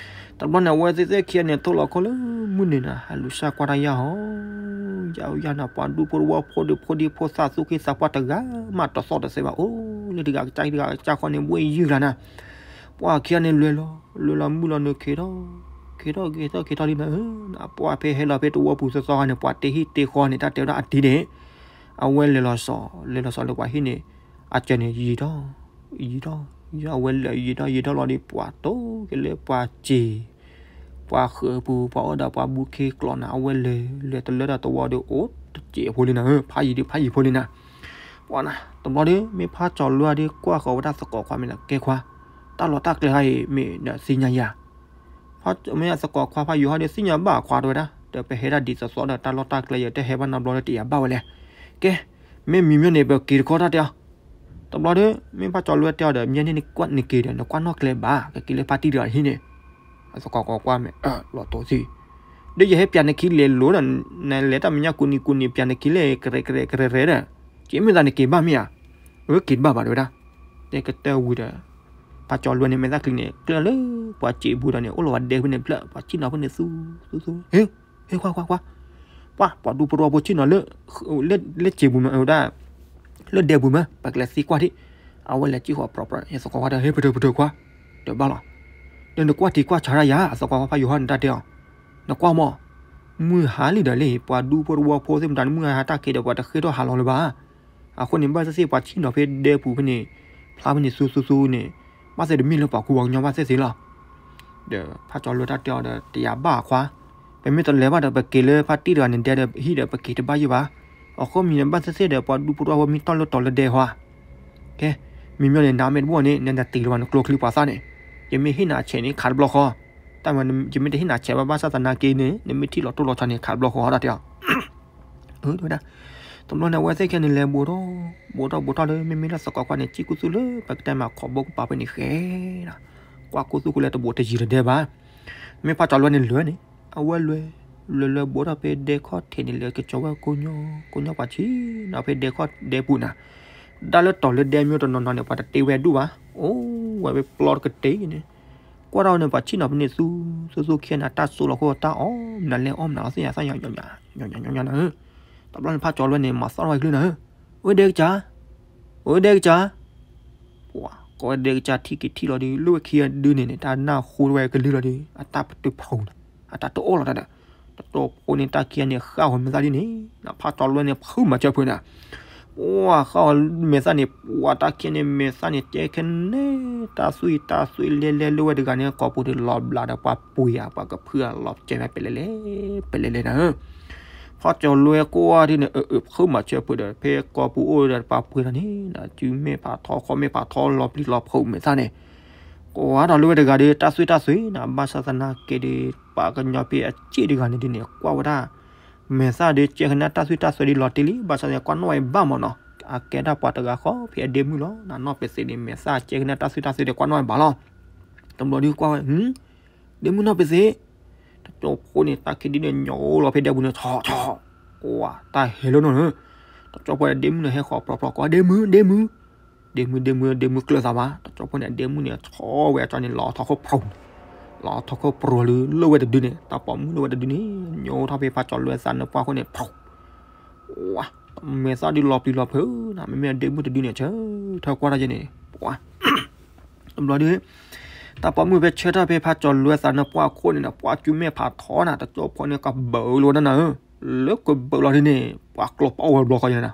တဘျီန့ၣ် အဝဲသ့ၣ်သ့ၣ်ခံဂၤန့ၣ် ထိၣ်လီၤခီလၢမုၢ်နုာ်နၤ ဟးလူၤစၢ်ကွၢ်တၢ်ယၢ်ဟီ ယၢ်ယၢ်နၤ ပှၤဒူဖိတဝီဖိဒီးဖိဒံဖိသၣ်သူၣ်က့သးပှၢ်တဂၤမးတသီၣ်တသဲဘၣ် အိၣ်လၢတဂၤကစၢ်တဂၤကစၢ်ဃီန့ၣ် ဘှ့ၣ်ယုၢ်လီၤနၤ. ပှၤခံဂၤန့ၣ်လဲၤလီၤ လဲၤလီၤမုၢ်လီၤနုာ်က့ၤထီၣ် က့ၤထီၣ်က့ၤထီၣ်က့ၤထီၣ်လံနၤဧၢ. ပှၤဖဲဟဲလီၤဖဲသဝီပူၤသီသီခါန့ၣ် ပှၤတ့ဟံၣ်တ့ဃီန့ၣ် တၢ်တဲဝဲဒၣ်အတံၤန့ၣ် အဝဲလဲၤလီၤစီၤ လဲၤလီၤစီၤလၢပှၤဟံၣ်န့ၣ် အစၢၤန့ၣ်ယံၤထီၣ် ယံၤထီၣ် ယံၤထီၣ် အဝဲလဲၤယံၤထီၣ်ယံၤထီၣ်လီၤဒီး ပှၤတိၢ်က့ၤလၢပှၤစံာ် ပှၤဃၢၤပူၤ ပှၤအီၣ်ဒီးပှၤဘုခ့ကျိးနၤ အဝဲလဲၤလဲၤတလၢတၢ်သဝီဒီး အိၣ်တစဲးဖိလံနၤဧၢ ဖးယံၤဒုးဖးယံၤဖိလံနၤ. ပှၤနၤ တဘျီဒီး မ့ၢ်ဖးကၠီၤလွဲဒီး ကွၢ်ဃီၤဝဲဒၣ်သကိးခွါမ့ၢ်နၤ ကဲခွါ တၢ်လီၢ်တၢ်ကျဲဟါအံၤ မ့ၢ်နသ့ၣ်ညါယၤ မ့ၢ်အသကိးခွါဖးယိၤဟီဒီး သ့ၣ်ညါဘၣ်အခွါတဲဝဲဒၣ် ဒီးပဟဲဒၣ်ဒ်သိးသိးဒီး တၢ်လီၢ်တၢ်ကျဲယတဲဟဲဘၣ်နီတဘျီဒီး တယာ်ဘၣ်ဝဲလဲၣ်. ကဲ မ့ၢ်မံၤမ့ၢ်န့ၣ် ပက့ၤတခီတၢ်တဲအီၤ တဘျီဒီး မ့ၢ်ဖးကၠီၤလွဲတဲအီၤဒီး မ့ၢ်န့ၣ်နကွၢ်နက့ၤဒီး နကွၢ်နီၣ်ကျဲဘၣ် ကက့ၤလၢဖါတံၢ်တဂၤဟံၣ်န့ၣ် အသကိးခွါကွၢ်မ့ၢ် လီၤတိၢ်သံ ဒီးယဟဲပျးနခံလဲၤလိၤဒီး နလဲၤတၢ်မဲာ်ညါကူနံၤကူနံၤ ပျးနခံလဲၤကရဲကရဲကရဲကရဲဒီး က့ၤမ့ၢ်သးနက့ၤဘၣ်မ့ၢ်ဧါ. အက့ၤတဘၣ်ဘၣ်တဲဝဲဒၣ်. တဲကတၢၢ်ဝံၤဒီး ဖးကၠီၤလွဲန့ၣ် မဲာ်သၣ်ချံန့ၣ် ကျၢၢ်လၢပှၤစံာ်ပူၤဒီးန့ၣ် အိၣ်လီၤဝဲဒဲဖဲန့ၣ်ဖျၢၣ် ပှၤဆ့ၣ်နီၤဖဲန့ၣ်သူသူသူ ဟ့ ဟ့ ကွၢ်ကွၢ်ကွၢ်ကွၢ် ပှၤ ပှၤဒူဖိတဝီဖိဆ့ၣ်နီၤလၢ လၢစံာ်ပူၤမ့ၢ်ဝဲဒၣ် လၢဒဲပူၤမ့ၢ် ပကလဲၤသံကွၢ်ထံၣ်. အဝဲလဲၤစံၣ်ဃီၤပြီပြီ အသကိးခွါတဲ ဟ့ ပတုာ်ပတုာ်ခွါ တဘၣ်လီၤ. ဒီးနကွၢ်ထံကွၢ်ဆးတၢ်ယၤ အသကိးခွါဖးယိၤဟီန့ၣ်တၢ်တဲအီၤ နကွၢ်မီၢ် မုၢ်ဟါလံဒီးလံ ပှၤဒူဖိတဝီဖိသ့ၣ်မတၤန့ၣ် မုၢ်ဟါတၢ်က့ၤဒီး ပှၤတဃ့ထီၣ်ဟးလီၤလၢၤဘၣ်. အဃိန့ၣ် ဘၣ်သ့ၣ်သ့ၣ်ပှၤဆ့ၣ်နီၤဖဲဒဲပူၤဖဲန့ၣ် ဖျါဖဲန့ၣ်သူသူသူန့ၣ် ဘၣ်သ့ၣ်တမ့ၢ်လၢပှၤကူပှၤကညီဘၣ်သ့ၣ်သ့ၣ်လီၤ. ဒီးဖးကၠီၤလွဲတၢ်တဲအီၤဒီး တယာ်ဘၣ်အခွါ ပမ့ၢ်တလဲၤဘၣ်ဒီး ပက့ၤလၢဖါတံၢ်တဂၤန့ၣ်ဒဲဒီးဟံၣ်ဒီး ပက့ၤတဘၣ်ယိၣ်ဘၣ်. အဃိမံၤန့ၣ် ဘၣ်သ့ၣ်သ့ၣ်ဒီး ပှၤဒူဖိတဝီဖိမံတီၢ်လၢတီၤလၢဒဲဟီဧါ. ကဲ မံၤမ့ၢ်န့ၣ် နမ့ၢ်တဘၣ်န့ၣ် နတတ့ၢ်လၢၤဘၣ် နကျိချံပှၤသၣ်န့ၣ် ယမ့ၢ်ဟ့ၣ်နၤအဆဲးန့ၣ် ခးတဘျီဃီ တၢ်မ့ၢ်ယမ့ၢ်တဟ့ၣ်နၤဆဲးဘၣ် ဘၣ်ဆၣ်သနာ်က့န့ၣ် နမ့ၢ်ထံၣ်လီၤတိၢ်လီၤဆီန့ၣ် ခးတဘျီဃီတၢ်တဲအီၤ တဝဲဒၣ်. တဘျီန့ၣ် အဝဲသ့ၣ်ခံဂၤန့ၣ် လဲၤဘူးထီၣ် ဘူးထီၣ်ဘူးထီၣ်လၢ မ့မ့ၢ်လၢသကိးခွါန့ၣ် စံၣ်ကူၣ်သူၣ်လၢ ပကတဲမးခီဘိကပၤဖဲန့ၣ်ဃဲနီၤ, ကွၢ်ကူၣ်သူၣ်ကူၣ်လဲၤတဘူးတယံၤတဒဲဘၣ်. မ့ၢ်ဖးကၠီၤလွဲန့ၣ်လဲၤန့ၣ် အဝဲလဲၤ လဲၤလဲၤဘူးထီၣ်ဖဲဒဲခီၣ်ထံးန့ၣ် လဲၤက့ၤကၠီၤဝဲကိညိ ကိညိပှၤဆ့ၣ်နီၤဖဲဒဲခီၣ်ဒဲပူၤနၤ, ဒၣ်လၢတီၤလၢဒဲမ့ၢ်တနီၤနီၤန့ၣ် ပှၤတတ့ဝဲဒူၣ်ဘၣ်, အိၣ်ဝဲဖဲပျီတကတ့ၢ်န့ၣ် ကွၢ်ထီၣ်န့ၣ် ပှၤဆ့ၣ်နီၤဖဲန့ၣ်သူ သူသူခံဂၤန့ၣ် တၢ်စိလီၤခိၣ်တၢ်အီၣ်မနုၤလဲၣ်အီၣ်မနုၤလီၤသ့ၣ်ညါသ့ၣ်ညါ ညီညီညီညီနၤဧၢ. တဘျီန့ၣ် ဖးကၠီၤလွဲန့ၣ် မၤသီၣ်ထီၣ်ဝဲကလုၢ်နၤဧၢ, အိၣ်ဒဲကစၢ်, အိၣ်ဒဲကစၢ်, ပှၤကိးဝဲဒဲကစၢ်ထံၣ်က့ၤထံၣ်လီၤဒီး လိၣ်ဝဲခံဂၤဒုန့ၣ်န့ၣ် တၢ်နၢ်ဟူဝဲကလုၢ်လီၤဒီး အတၢ်ပတုာ်ဖုးနၤ, အတၢ်တအိၣ်လီၤတၢ်ဒီး တကၠီဖိန့ၣ် တၢ်ခံဂၤန့ၣ် ဃၣ်ဂီၤမဲာ်သၣ်ဒ်န့ၣ် ဖးကၠီၤလွဲန့ၣ်ဖုးမၤစၢၤဖုးနၤ ပှၤဃၣ်ဂီၤမဲာ်သၣ်န့ၣ် ပှၤတၢ်ခံဂၤန့ၣ် မဲာ်သၣ်န့ၣ် ကဲခဲန့ၣ် တၢ်သွံၣ်တၢ်သွံၣ်လဲလဲလိၣ်ဝဲတဂၤန့ၣ် ကိာ်ပူၤဒီးလီၤဘျးဒီးပှၤပှ့ၤဧါ ပှၤကဖုအလီၤကဲဝဲပလဲလဲ ပလဲလဲနၤဧၢ. ဖးကၠီၤလွဲကွၢ်ဒ်န့ၣ် အၢ အၢ ဖုးမၤစၢၤဖုးဒီး ဖဲကိာ်ပူၤအိၣ်ဒီးပှၤပှ့ၤလီၤန့ၣ် စုမဲာ်ဖးထီ ခီၣ်မဲာ်ဖးထီလီၤပျံၤလီၤဖုးမဲာ်သၣ်န့ၣ် ကွၢ်ဒီးလိၣ်ဝဲတဂၤဒီး တၢ်သွံၣ်တၢ်သွံၣ်နၤ ဘၣ်ဆၣ်သနာ်က့ဒီး ပှၤကညီဖဲအစ့ၣ်တဂၤန့ၣ်ဒ်န့ၣ် ကွၢ်ဝဲဒၣ် မဲာ်သၣ်ဒီး ကဲခဲန့ၣ် တၢ်သွံၣ်တၢ်သွံၣ်ဒီးလီၤတံၢ်လံ ဘၣ်ဆၣ်သနာ်က့ ကွၢ်နီၣ်ဝဲဘၣ်မးနီၤ အကဲဒၣ်ပှၤတဂၤဃီဖဲအဒ့မုၣ်လီၤ နနီၢ်ပသ့းန့ၣ် မဲာ်သၣ်ကဲခဲန့ၣ် တၢ်သွံၣ်တၢ်သွံၣ်ဒီးကွၢ်နီၣ်ဝဲဘၣ်လီၤ. တဘျီဒုးကွၢ်ဝဲ ဒ့မုၣ်နီၢ်ပသ့း တကၠီဖိန့ၣ် တၢ်ခံဒုန့ၣ် ညီလီၤဖဲဒဲပူၤန့ၣ် ဆီဆီ ကွၢ် တၢ်ဟဲလၢနၤဧၢ. တကၠီဖိန့ၣ် ဒ့မုၣ်န့ၣ် ဟဲဃီၤပြီပြီ ကွၢ် ဒ့မုၣ် ဒ့မုၣ် ဒ့မုၣ် ဒ့မုၣ် ဒ့မုၣ်ကျၢၢ်သးဘၣ် တကၠီဖိန့ၣ် အဒ့မုၣ်န့ၣ် ဆီဝဲအကၠီန့ၣ် လီၤထီၣ်ခိၣ်ဖျိ လီၤထီၣ်ခိၣ်ပြိၤလၢ လိၣ်ဝဲတဒုန့ၣ် တၢ်ပိာ်မုၣ်လိၣ်ဝဲတဒုန့ၣ် ညိထီၣ်ဖဲဖးကၠီၤလွဲသးနၢပှၢ်ခိၣ်န့ၣ် ဖျိ ဝါ မဲာ်သၣ်ဒုးလီၤပျံၤလီၤဖုးနၤ မ့မ့ၢ်အဒ့မုၣ်တဒုန့ၣ် ဆၢထၢၣ်ကွၢ်ထီၣ်ယဲန့ၣ် ပှၤ တဘျီဒုး တၢ်ပိာ်မုၣ်ဖဲဆၢထၢၣ်ဖဲဖးကၠီၤလွဲသးနၢပှၢ်ခိၣ်န့ၣ်နၤ ပှၤစုမဲာ်ဖးထီနၤ တကၠီဖိန့ၣ် ကဘၢလီၤဝဲဒၣ်နၤဧၢ. လၢကဘၢလီၤဒုးန့ၣ် ပှၤကျိပိၢ်ဝဲဘျီဃီယဲန့ၣ်နၤ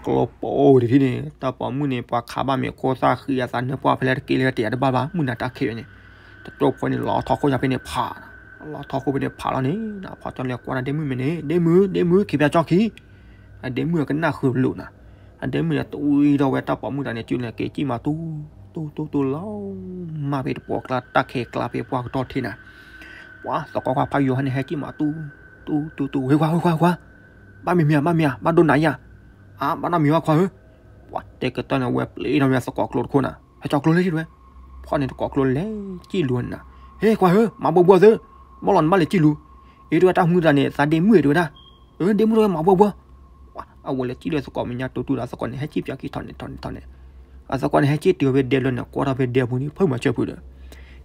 ကျိပိၢ်ဝဲတထံၣ်န့ၣ် တၢ်ပိာ်မုၣ်န့ၣ် ပှၤခးဘၣ်မ့ၢ်ခိၣ်သၣ်ဃံအသးနၢပှၢ်ဖဲလဲၣ်တက့ၢ်လၢတယာ်တဘၣ်ဘၣ် မုၢ်နၤတၢ်ခံးဝဲန့ၣ် တကၠီဖိန့ၣ် လီၤထီၣ်ခိၣ်ညါဖဲန့ၣ်ဖး လီၤထီၣ်ခိၣ်ဖဲန့ၣ်ဖးလီၤန့ၣ် ဖးကၠီၤလွဲကွၢ်နၤဒ့မုၣ်မ့ၢ်န့ၣ် ဒ့မုၣ် ဒ့မုၣ် ခံဖျါကၠီခံ အဒ့မုၣ်အကနၣ်ဃုာ်လိာ်နၤ အဒ့မုၣ်န့ၣ် တွံၢ်ထီၣ်ဝဲတၢ်ပိာ်မုၣ်တၢ်န့ၣ် စုလဲၤက့ၤစံၣ်မၤတူၢ် တူၢ်တူၢ်တူၢ်လီၤ မၢ်ဖဲတပှီၢ်ကျါတၢ်ခဲကျါဖဲပှၢ်ကတီၢ်ထံးနၤ ပှၤသကိးခွါဖးယိၤဟီန့ၣ် ဟဲစံၣ်မၤတူၢ် တူၢ်တူၢ်တူၢ် ဝဲခွါ ဝဲခွါ ခွါ ဘၣ်မံၤမံၤဧါ ဘၣ်မံၤဧါ ဘၣ်ဒိနၤဧါ အါ ဘၣ်နီတမံၤဘၣ်ခွါဧၢ. ပှၤတဲကတၢၢ်န့ၣ် ဝဲပျံၤထီၣ်ဝဲသကိးကျိတခိၣ်နၤ ဟဲကၠီကျိလဲၣ်ထံၣ်တဝဲ ဖီၣ်န့ၣ်သကိးကျိလဲၤစံၣ်လူၤနၤ ဟ့ ခွါဧၢ မၤဘှီဘှီသု ဘၣ်လီၤနဘၣ်လဲၤစံၣ်လူၤ အ့ တဝဲတၢ်မုၢ်တၢ်န့ၣ် သးဒ့မုၣ်တဝဲဒၣ် အၢ ဒ့မုၣ်တဝဲမၤဘှီဘှီ ပှၤ အဝဲလဲၤစံၣ်လၢသကိးမဲာ်ညါတူတူဒီး အသကိးန့ၣ် ဟဲစံၣ်ပၠးက့ၤထီၣ်န့ၣ်ထီၣ်န့ၣ်ထီၣ်န့ၣ်, အသကိးန့ၣ် ဟဲစံၣ်တုၤဝဲဖဲဒဲလၢန့ၣ် ကွၢ်ထီၣ်ဖဲဒဲပူၤန့ၣ် ဖုမၤဆၢဖုဒီး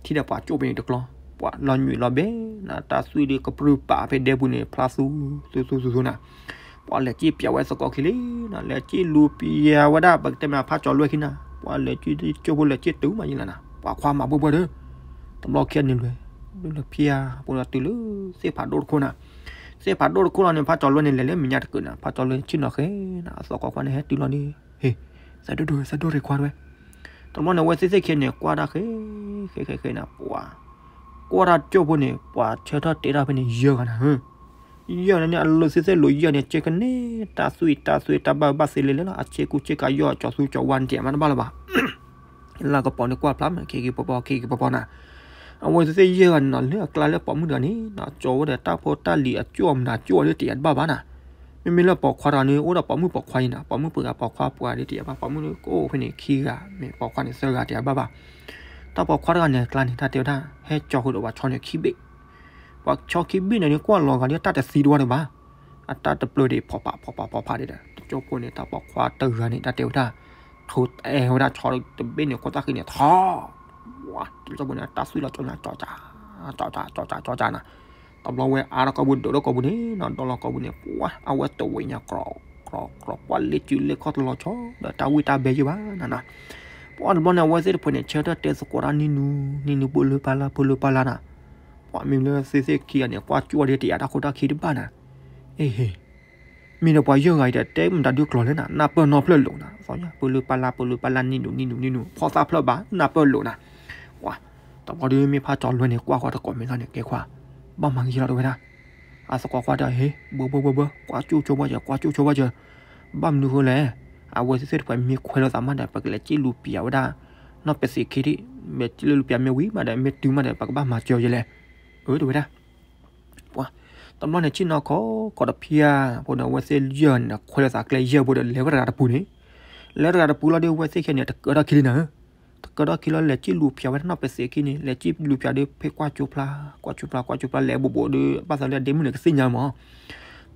ထံၣ်ဒီးပှၤကၠိၣ်ဖဲန့ၣ်တကျီ, ပှၤလီၤညွံးလီၤဘဲနၤ, တၢ်သွံၣ်ဒုးကပြုၢ်ပာ်ဖဲဒဲပူၤန့ၣ် ဖျါသူသူသူသူနၤ, ပှၤလဲၤစံၣ်ပၠးဝဲသကိးခံလံနၤ, လဲၤစံၣ်လူၤပၠးဝဲဒၣ် ပကတဲမ့ၢ်ဖးကၠီၤလွဲၢ်ခံနၤ, ပှၤလဲၤစံၣ်ကၠိဖိလဲၤစံၣ်တုၤမးယံၤလီၤနၤ, ပှၤခွါမၤဘှီဘှီဒီး တဘျီခံန့ၣ်လွဲၤ, လွဲၤလၢဖၠါ, ပှၤတုၤလၢသ့ၣ်ဖးဒိၣ်တခိၣ်နၤ, သ့ၣ်ဖးဒိၣ်တခိၣ်လီၤန့ၣ် ဖးကၠီၤလွဲၢ်န့ၣ် လဲၤလၢမဲာ်ညါတကုာ်နၤ, ဖးကၠီၤလွဲၢ်န့ၣ်ဆ့ၣ်နီၤဃဲနၤ, အသကိးခွါန့ၣ်ဟဲတုၤလီၤန့ၣ်, ဟ့ၣ်, သးဒိၣ်ဒိၣ် သးဒိၣ်ရ့ၣ်ခွါတဝဲ, တဘျီန့ၣ် အဝဲသ့ၣ်သ့ၣ်ခံန့ၣ် ကွၢ်တၢ်ဃဲ, ဃဲဃဲဃဲနၤ, ပှၤ ကွၢ်တၢ်ကၠိၣ်ဖိန့ၣ် ပှၤဆၢထၢၣ်တဲတၢ်ဖဲန့ၣ် ယဲၢ်ဂၤနၤ, ယဲၢ်ဂၤန့ၣ် အလိၤသ့ၣ်သ့ၣ်လိၤယဲၢ်ဂၤန့ၣ် ကဲကန့ၢ် တၢ်သွံၣ်တၢ်သွံၣ်တၢ်ဘၣ်ဘၣ်သ့လံလံလီၤ, အဆ့ကူဆ့ကၤယီၢ် အကၠီၤသူကၠီၤဝါန့ၣ် တယာ်မးတဘၣ်လၢၤဘၣ် လၢကပီၤန့ၣ်ကွၢ်ဖျါမး ခံက့ၤပီၤပီၤ ခံက့ၤပီၤပီၤနၤ, အဝဲသ့ၣ်သ့ၣ်ယဲၢ်ဂၤန့ၣ်နီၤ လၢအကျါလၢပိာ်မုၣ်တဂၤန့ၣ်နီၤ ကၠီၤဝဲဒီးတၢ်ဖိတၢ်လံၤအကၠိၣ်အမနုၤကၠိၣ်အီၤဒ်တယာ်တဘၣ်ဘၣ်နၤ, မ့မ့ၢ်လၢပိာ်ခွါတဂၤန့ၣ် အိၣ်ဒီးပိာ်မုၣ်ပိာ်ခွါအံၤနၤ ပိာ်မုၣ်ပှၤဂၤပိာ်ခွါပှၤဂၤဒ်တယာ်ဘၣ် ပိာ်မုၣ်န့ၣ်ကအိၣ်ဖဲန့ၣ်ခံဂၤ မ့ၢ်ပိာ်ခွါန့ၣ်သၢဂၤတယာ်ဘၣ်ဘၣ်, တၢ်ပိာ်ခွါတဂၤန့ၣ်အကျါန့ၣ် တၢ်တဲဝဲဒၣ် ဟဲကၠီၤဃုာ်ဒီးပှၤဆီန့ၣ်ခံဘ့ၣ် ပှၤဆီခံဘ့ၣ်န့ၣ်န့ၣ် ကွၢ်လီၤဂာ်ဒ်တၢ်တသံတဝါဒံးဘၣ်, အတၢ်တပျၢၤဒံး ဖီၣ်ဖးဖီၣ်ဖးဖီၣ်ဖးဒံးဒီး တကၠိဖိန့ၣ် တၢ်ပိာ်ခွါတဂၤန့ၣ် တၢ်တဲဝဲဒၣ် ထိးအဲၣ်ဝဲဒၣ်ဆီတဘ့ၣ်န့ၣ် ခိၣ်သၣ်ဃံန့ၣ် ထီၣ်, ဝါ တကၠိဖိန့ၣ် တၢ်သွံၣ်လီၤကၠီညါ ကၠီကၠီ ကၠီကၠီကၠီကၠီနၤ, တဘျီဝဲအါထီၣ်ကိာ်ပူၤ ဒိးထီၣ်ကိာ်ပူၤန့ၣ်နီၤ ဒီလီၤကိာ်ပူၤန့ၣ် ပှၤ အဝဲတဝ့ၢ်ညါ ကြီကြီကြီ ပှၤလ့ၤစုလ့ၤခီၣ်တလီၤဆီ ဒီးတၢ်ဝံၣ်တၢ်ဘဲယဲၢ်ဘၣ်နၤနၤ, ပှၤတဘျီန့ၣ် အဝဲသ့ၣ်တဖုန့ၣ် ဆၢထၢၣ်တဲသကိးတၢ်နံၤနူၤ နံၤနူၤ ပၢလူပၢ်လၢ် ပၢလူပၢ်လၢ်နၤ ပှၤမ့ၢ်လၢသ့ၣ်သ့ၣ်ခံဂၤန့ၣ် ကွၢ်ကၠိၣ်ဒ်တယာ်တၢ်ခိၣ်တၢ်ခံတဘၣ်နၤ, အ့ဟ့ၣ်, မ့ၢ်ဒီးပှၤယဲၢ်ဂၤအံၤဒီး တဲမတၤဒုးကျိၤလဲၣ်နၤ နၢ်ပၢၢ်နီဖျၢၣ်လိာ်နၤ သီညါ ပၢလူပၢ်လၢ် ပၢလူပၢ်လၢ် နံၤနူၤ နံၤနူၤ နံၤနူၤ ဖီၣ်သၣ်ဖျၢၣ်ဘၣ် နၢ်ပၢၢ်လိာ်နၤ, ပှၤ တဘျီဒုးမ့ၢ်ဖးကၠီၤလွဲၢ်န့ၣ် ကွၢ်ဃီတကိးမဲာ်ညါန့ၣ် ကဲခွါ ဘၣ်မၤဂ့ၤလီၤတဝဲဒၣ်, အသကိးခွါတဲ ဟ့ၣ် ဘၢဘၢဘၢဘၢ ကွၢ်ကၠိၣ်ဆိဘၣ်စၢၤ ကွၢ်ကၠိၣ်ဆိဘၣ်စၢၤ, ဘၣ်မနုၤဃိလဲၣ်, အဝဲသ့ၣ်သ့ၣ်တဖုမ့ၢ်ခွဲးလိာ်သးမးဒီး ပကလဲၤစံၣ်လူၤပၠးဝဲဒၣ် နီၢ်ပသံးခံထံၣ်, မ့ၢ်စံၣ်လူၤပၠးမ့ၢ်ဝံၤမးဒီး မ့ၢ်တုၤမးဒီး ပကဘၣ်မၤစၢၤယဲလဲၣ်, အၢ တဝဲဒၣ် ပှၤ တဘျီန့ၣ် ဆ့ၣ်နီၤခီ ခီတဖၣ်ဖိန့ၣ် အဝဲသ့ၣ်ယဲၢ်န့ၣ် ခွဲးလိာ်သးကျဲယဲၢ်ဖိဒီး လဲၤဝဲတဂၤတပူၤန့ၣ်, လဲၤတဂၤတပူၤလီၤဒီး အဝဲသ့ၣ်ခံဂၤန့ၣ် တကၢထီၣ်ခံလံနၤဧၢ, တကၢထီၣ်ခံလီၤ လဲၤစံၣ်လူၤပၠးဝဲဒၣ်နီၢ်ပသံးခံန့ၣ် လဲၤစံၣ်လူၤပၠးဒီး ဖဲကွၢ်ကၠိဖျါ ကွၢ်ကၠိဖျါ ကွၢ်ကၠိဖျါ လဲၤဘိးဘိးဒီး ဘၣ်သးလၢအဒ့မုၣ်န့ၣ် ကသ့ၣ်ညါမး,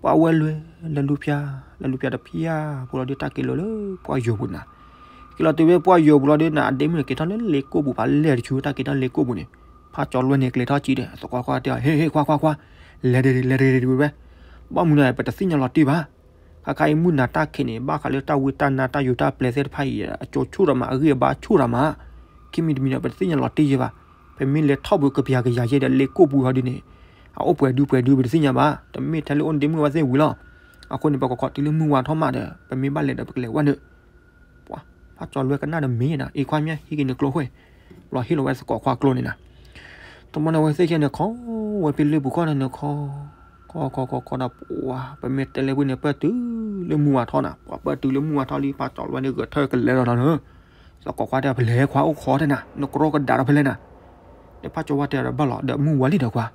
ပှၤဝဲလဲၤ လဲၤလူၤပၠး လဲၤလူၤပၠးတဖၣ်ဖိလီၤဒီး တၢ်က့ၤလီၤလၢပှၢ်ယိာ်ပူၤနၤ, က့ၤလီၤတုၤဝဲပှၢ်ယိာ်ပူၤလီၤဒီးနၤ အဒ့မုၣ်န့ၣ် က့ၤထီၣ်လၢလ့ကိၣ်ပူၤ ဖးလဲၢ်တဆူ တၢ်က့ၤထီၣ်လ့ကိၣ်ပူၤန့ၣ်, ဖးကၠီၤလွဲၢ်န့ၣ် ကျဲၤထီၣ်ကံဒီး သကိးခွါတဲ ဟ့ၣ် ဟ့ၣ် ခွါ ခွါ ခွါ, လဲၤတဂ့ၤ လဲၤတဂ့ၤတဂ့ၤဝဲ, ဘၣ်မနုၤန့ၣ် ပတသ့ၣ်ညါလီၤတံၢ်ဘၣ်, ခါခါအံၤမုၢ်နၤတၢ်ခံးန့ၣ် ဘၣ်ဃးလၢတၢ်ဝံတၢ်နါတၢ်ယိာ်တၢ်ပျဲသ့ၣ်တဖၣ်အံၤ အကၠိဆိၣ်ဒီးမး အဂံၢ်အဘါဆိၣ်ဒီးမး, ခံမံၤတမံၤဒီး ပတသ့ၣ်ညါလီၤတံၢ်ယဲဘၣ်, ပမ့ၢ်လဲၤထီၣ်ပူၤကပျးကယၤယဲဒီး လ့ကိၣ်ပူၤဟီဒုန့ၣ်, အအိၣ်ပှဲၤဒုပှဲၤဒု ပတသ့ၣ်ညါဘၣ်, တမ့ၢ်ထဲလၢအိၣ်ဒ့မုၣ်ဝဲသ့ၣ်ဝံၤလီၤ, အဃိန့ၣ် ပကခိးတုၤလၢမုၢ်ဝါထီၣ်မးဒီး ပမ့ၢ်ဘၣ်လဲၤဒီး ပကလဲၤဝဲန့ၣ် ပှၤ ဖးကၠီၤလွဲၢ်ကနၣ်ဒီးမ့ၢ်နၤ အံၤခွါမ့ၢ်ဟံးက့ၤနကျိဃိ, ဘျီဟ့ၣ်လီၤဝဲသကိးခွါကျိန့ၣ်နၤ, တဘျီန့ၣ် အဝဲသ့ၣ်ခံဂၤန့ၣ် ခိးဝဲဖဲလ့ပူၤခီန့ၣ်န့ၣ် ခိး ခိးခိးခိးခိးဒီး ပှၤ ပမ့ၢ်တဲလၢဝံၤန့ၣ် ပၢၢ်တုၤလၢမုၢ်ဝါထီၣ်နၤ, ပှၤပၢၢ်တုၤလၢမုၢ်ဝါထီၣ်လံ ဖးကၠီၤလွဲၢ်န့ၣ် ဂဲၤထၢၣ်ကလဲၤလီၤနီၤန့ၣ်, သကိးခွါတဲ ပလဲၤခွါအိၣ်ခိးတဲနၤ နကရီကဒါဒီးဖဲလဲၣ်နၤ, ဒီးဖးကၠီၤဝါတဲဒီးဘၣ်လီၤ ဒီးမုၢ်ဝါလံဒီးခွါ,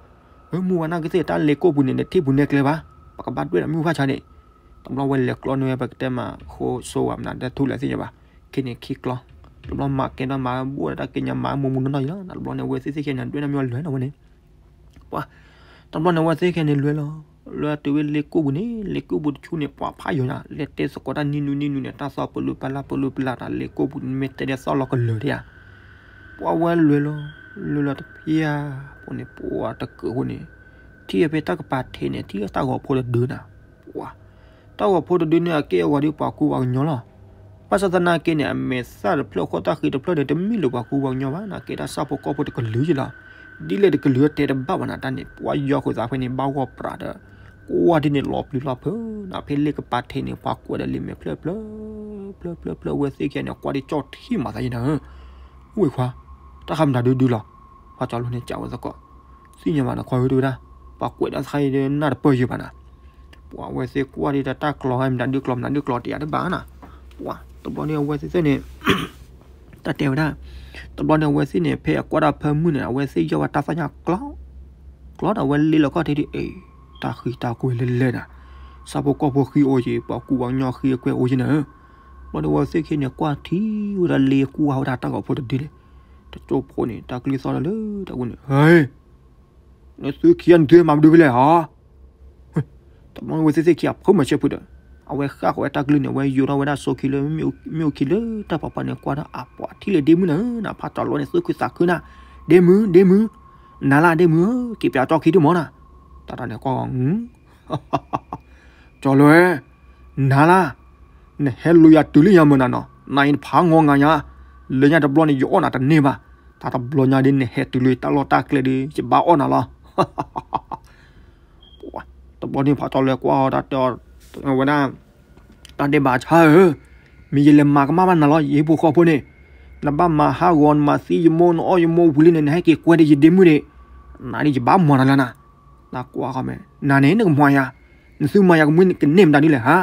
မုၢ်ဝါနာ်က့သ့ၣ်တၢ်လ့ကိၣ်ပူၤန့ၣ် နထံၣ်ပူၤနဲကျဲဘၣ်, ပကဘၣ်ဒွဲၣ်ဒီးမုၢ်ဖးဆါန့ၣ်, တဘျီဝဲလဲၤကျီန့ၢ်ဝဲ ပကတဲမး ဃိစိဝဲမနုၤ ဒီးထူလဲၣ်သ့ၣ်ညါဘၣ်, ခဲန့ၣ်ခံကျီ, တဘျီမၤကဲဒီးမၤဘိၣ်ဒီးတၢ်က့ညါမၤမူးမူးနီၢ်နီၢ်ယံၤလီၤ, တဘျီန့ၣ် အဝဲသ့ၣ်သ့ၣ်ခံဂၤန့ၣ် ဒွဲၣ်န့ၣ်မ့ၢ်လွဲၢ်နီၤဝဲန့ၣ်, ပှၤ တဘျီန့ၣ် အဝဲသ့ၣ်ခံဂၤန့ၣ်လွဲၢ်လီၤ, လွဲၢ်တုၤဝဲလ့ကိၣ်ပူၤန့ၣ် လ့ကိၣ်ပူၤတဆူန့ၣ် ပှၤဖးယိာ်ညါ လဲၤတဲသကိးတၢ်နံၤနုၤနံၤနုၤန့ၣ် တၢ်သီပလူၤပလၢ်ပလူၤပလၢ်တၢ်လ့ကိၣ်ပူၤန့ၣ် မ့ၢ်တဲဒဲးသီၣ်လီၤကလၢာ်ဒံးဧါ, ပှၤဝဲလွဲၢ်လီၤ, လွဲၢ်လီၤတဖၣ်အါဖိန့ၣ် ပှၤတကၢးဃိန့ၣ်, ထံၣ်ဖဲတၢ်ကပၤထံးန့ၣ် ထံၣ်တၢ်ဂီၤဖိတဒုနၤ, ပှၤ တၢ်ဂီၤဖိတဒုန့ၣ် အက့ၢ်အဂီၤဒ်ပှၤကူပှၤကညီလီၤ, ဘၣ်ဆၣ်သနာ်က့န့ၣ် အမဲာ်သၣ်တဖျၢၣ်ဃိၣ်သၣ်ဃံတဖျၢၣ်န့ၣ် တမ့ၢ်လၢပှၤကူပှၤကညီဘၣ် နာ်က့တၢ်ဆၣ်ဖိကီၢ်ဖိတကလုာ်ယံၤလီၤ, ဒ်လဲၣ်တကလုာ်တဲတဘၣ်ဘၣ်နၤတၢ်န့ၣ် ပှၤယီၤဃုာ်သးဖဲန့ၣ် ဘၣ်ဂီၢ်ပြးဒီး ကွၢ်ဒ်န့ၣ်လီၤပျံၤလီၤဖုးနၤ ဖဲလ့ကပၤထံးန့ၣ် ပှၤကွဲးဒီးလံာ်မဲာ်ဖျၢၣ်ဖျၢၣ် ဖျၢၣ်ဖျၢၣ်ဖျၢၣ် အဝဲသ့ၣ်ခံဂၤန့ၣ် ကွၢ်ဒ်ကၠီၣ်ထံမးသးယံၤနၤဧၢ, ဝဲၢ်ခွါ တၢ်ဃးမတၤဒုဒုလီၤ, ပှၤကၠီၤလီၤန့ၣ် ကးဝဲသကိး, သ့ၣ်ညါဘၣ်နခွါဧၢ တဲဝဲဒၣ်, ပှၤကွဲးဒၣ်သခါအံၤဒီးနၢ်တပၢၢ်ယံၤဘၣ်နၤ, ပှၤဝဲသ့ၣ်ကွၢ်ဒ်တၢ်ကျီၤ မတၤဒုကျီၤ မတၤဒုကျီၤ တယာ်တဘၣ်နၤ, ပှၤ တဘျီန့ၣ် အဝဲသ့ၣ်သ့ၣ်န့ၣ် တၢ်တဲဝဲဒၣ်, တဘျီန့ၣ် အဝဲသ့ၣ်န့ၣ် ဖဲအကွၢ်တၢ်ဖၢမုၢ်န့ၣ် အဝဲသ့ၣ်ယီၢ်ဝဲတၢ်သီၣ်ညါကျီၤ, ကျီၤဒီးအဝဲလ့လီၤခီၣ်ထံးဒ်အံၤ, တၢ်ဃံတၢ်ကွဲၤလဲၤလဲၤနၤ, ဆၣ်ဖိကီၢ်ဖိဃံအိၣ်က့ၤ ပှၤကူပှၤကညီဃံအကွဲၤအိၣ်က့ၤနၤဧၢ, ဘျီန့ၣ် အဝဲသ့ၣ်ခံန့ၣ် ကွၢ်ထံဝဲဒၣ်လ့ကွၢ်ဝဲဒၣ်တၢ်ဂီၤဖိတဒုန့ၣ်, တကၠိဖိန့ၣ် တၢ်ကလုၢ်သီၣ်လၢလၢတၢ်ဝဲန့ၣ်, ဟဲ နသုခံဂၤနသုမၤမနုၤဖဲလဲၣ်ဧါ, တဘျီန့ၣ် အဝဲသ့ၣ်သ့ၣ်ခံဂၤဖုမၤဆၢဖုဒီး, အဝဲဃၣ်ဃီၤဝဲတၢ်ကလုၢ်န့ၣ် အဝဲယိးထီၣ်ဝဲဒၣ်စိခံလၢ မ့ၣ်အူခံလၢတၢ်ဖးဖီန့ၣ် ကွၢ်ဒီးအပှၤထံၣ်လၢဒ့မုၣ်နၤဧၢနၤ, ဖးကၠီၤလွဲန့ၣ် သူၣ်ခုသးခုနၤ, ဒ့မုၣ် ဒ့မုၣ်, နၤလၢဒ့မုၣ်ဧၢ, က့ၤပၠးကၠီခံဒုမၢနၤ, တၢ်တၢ်န့ၣ်ကွၢ် ကၠီၤလွဲ, နၤလၢ, နဟဲလူၤယၤတုၤလၢညါမၢနၤနီၤ, နအံၤနဖးငီငါညါ, လၢညါတဘျီန့ၣ် ယအီၣ်နၤတန့ၢ်ဘၣ်, တၢ်တဘျီညါဒ်နဟဲတုၤလၢတၢ်လီၢ်တၢ်ကျဲဒ် ယဘၣ်အီၣ်နၤလီၤ. တဘျီန့ၣ် ဖးကၠီၤလွဲကွၢ်အီၤတၢ်တဲအီၤ, ဝဲဒၣ်, တၢ်ဒဲးဘးဆါဧၢ, မ့ၢ်ယလဲၤမၤကမၣ်ဘၣ်နၤလီၤ ယဟံၣ်ဖိဃီဖိန့ၣ်, နဘၣ်မၤဟးဂီၤ နမၤသံယမိၢ် နအီၣ်ယမိၢ်ဝံၤလံန့ၣ် နဟဲက့ၤကွဲဒ်ယဒ့မုၣ်န့ၣ်, နၤဒ်ယဘၣ်မၤနၤလၢနၤ နကွၢ်ဃီမဲာ် နၤန့ၣ် နကမၤယၤ, နသုမၤယၤကမုၢ်ကန့ၢ်မတၤဒ်လဲၣ်ဟါ,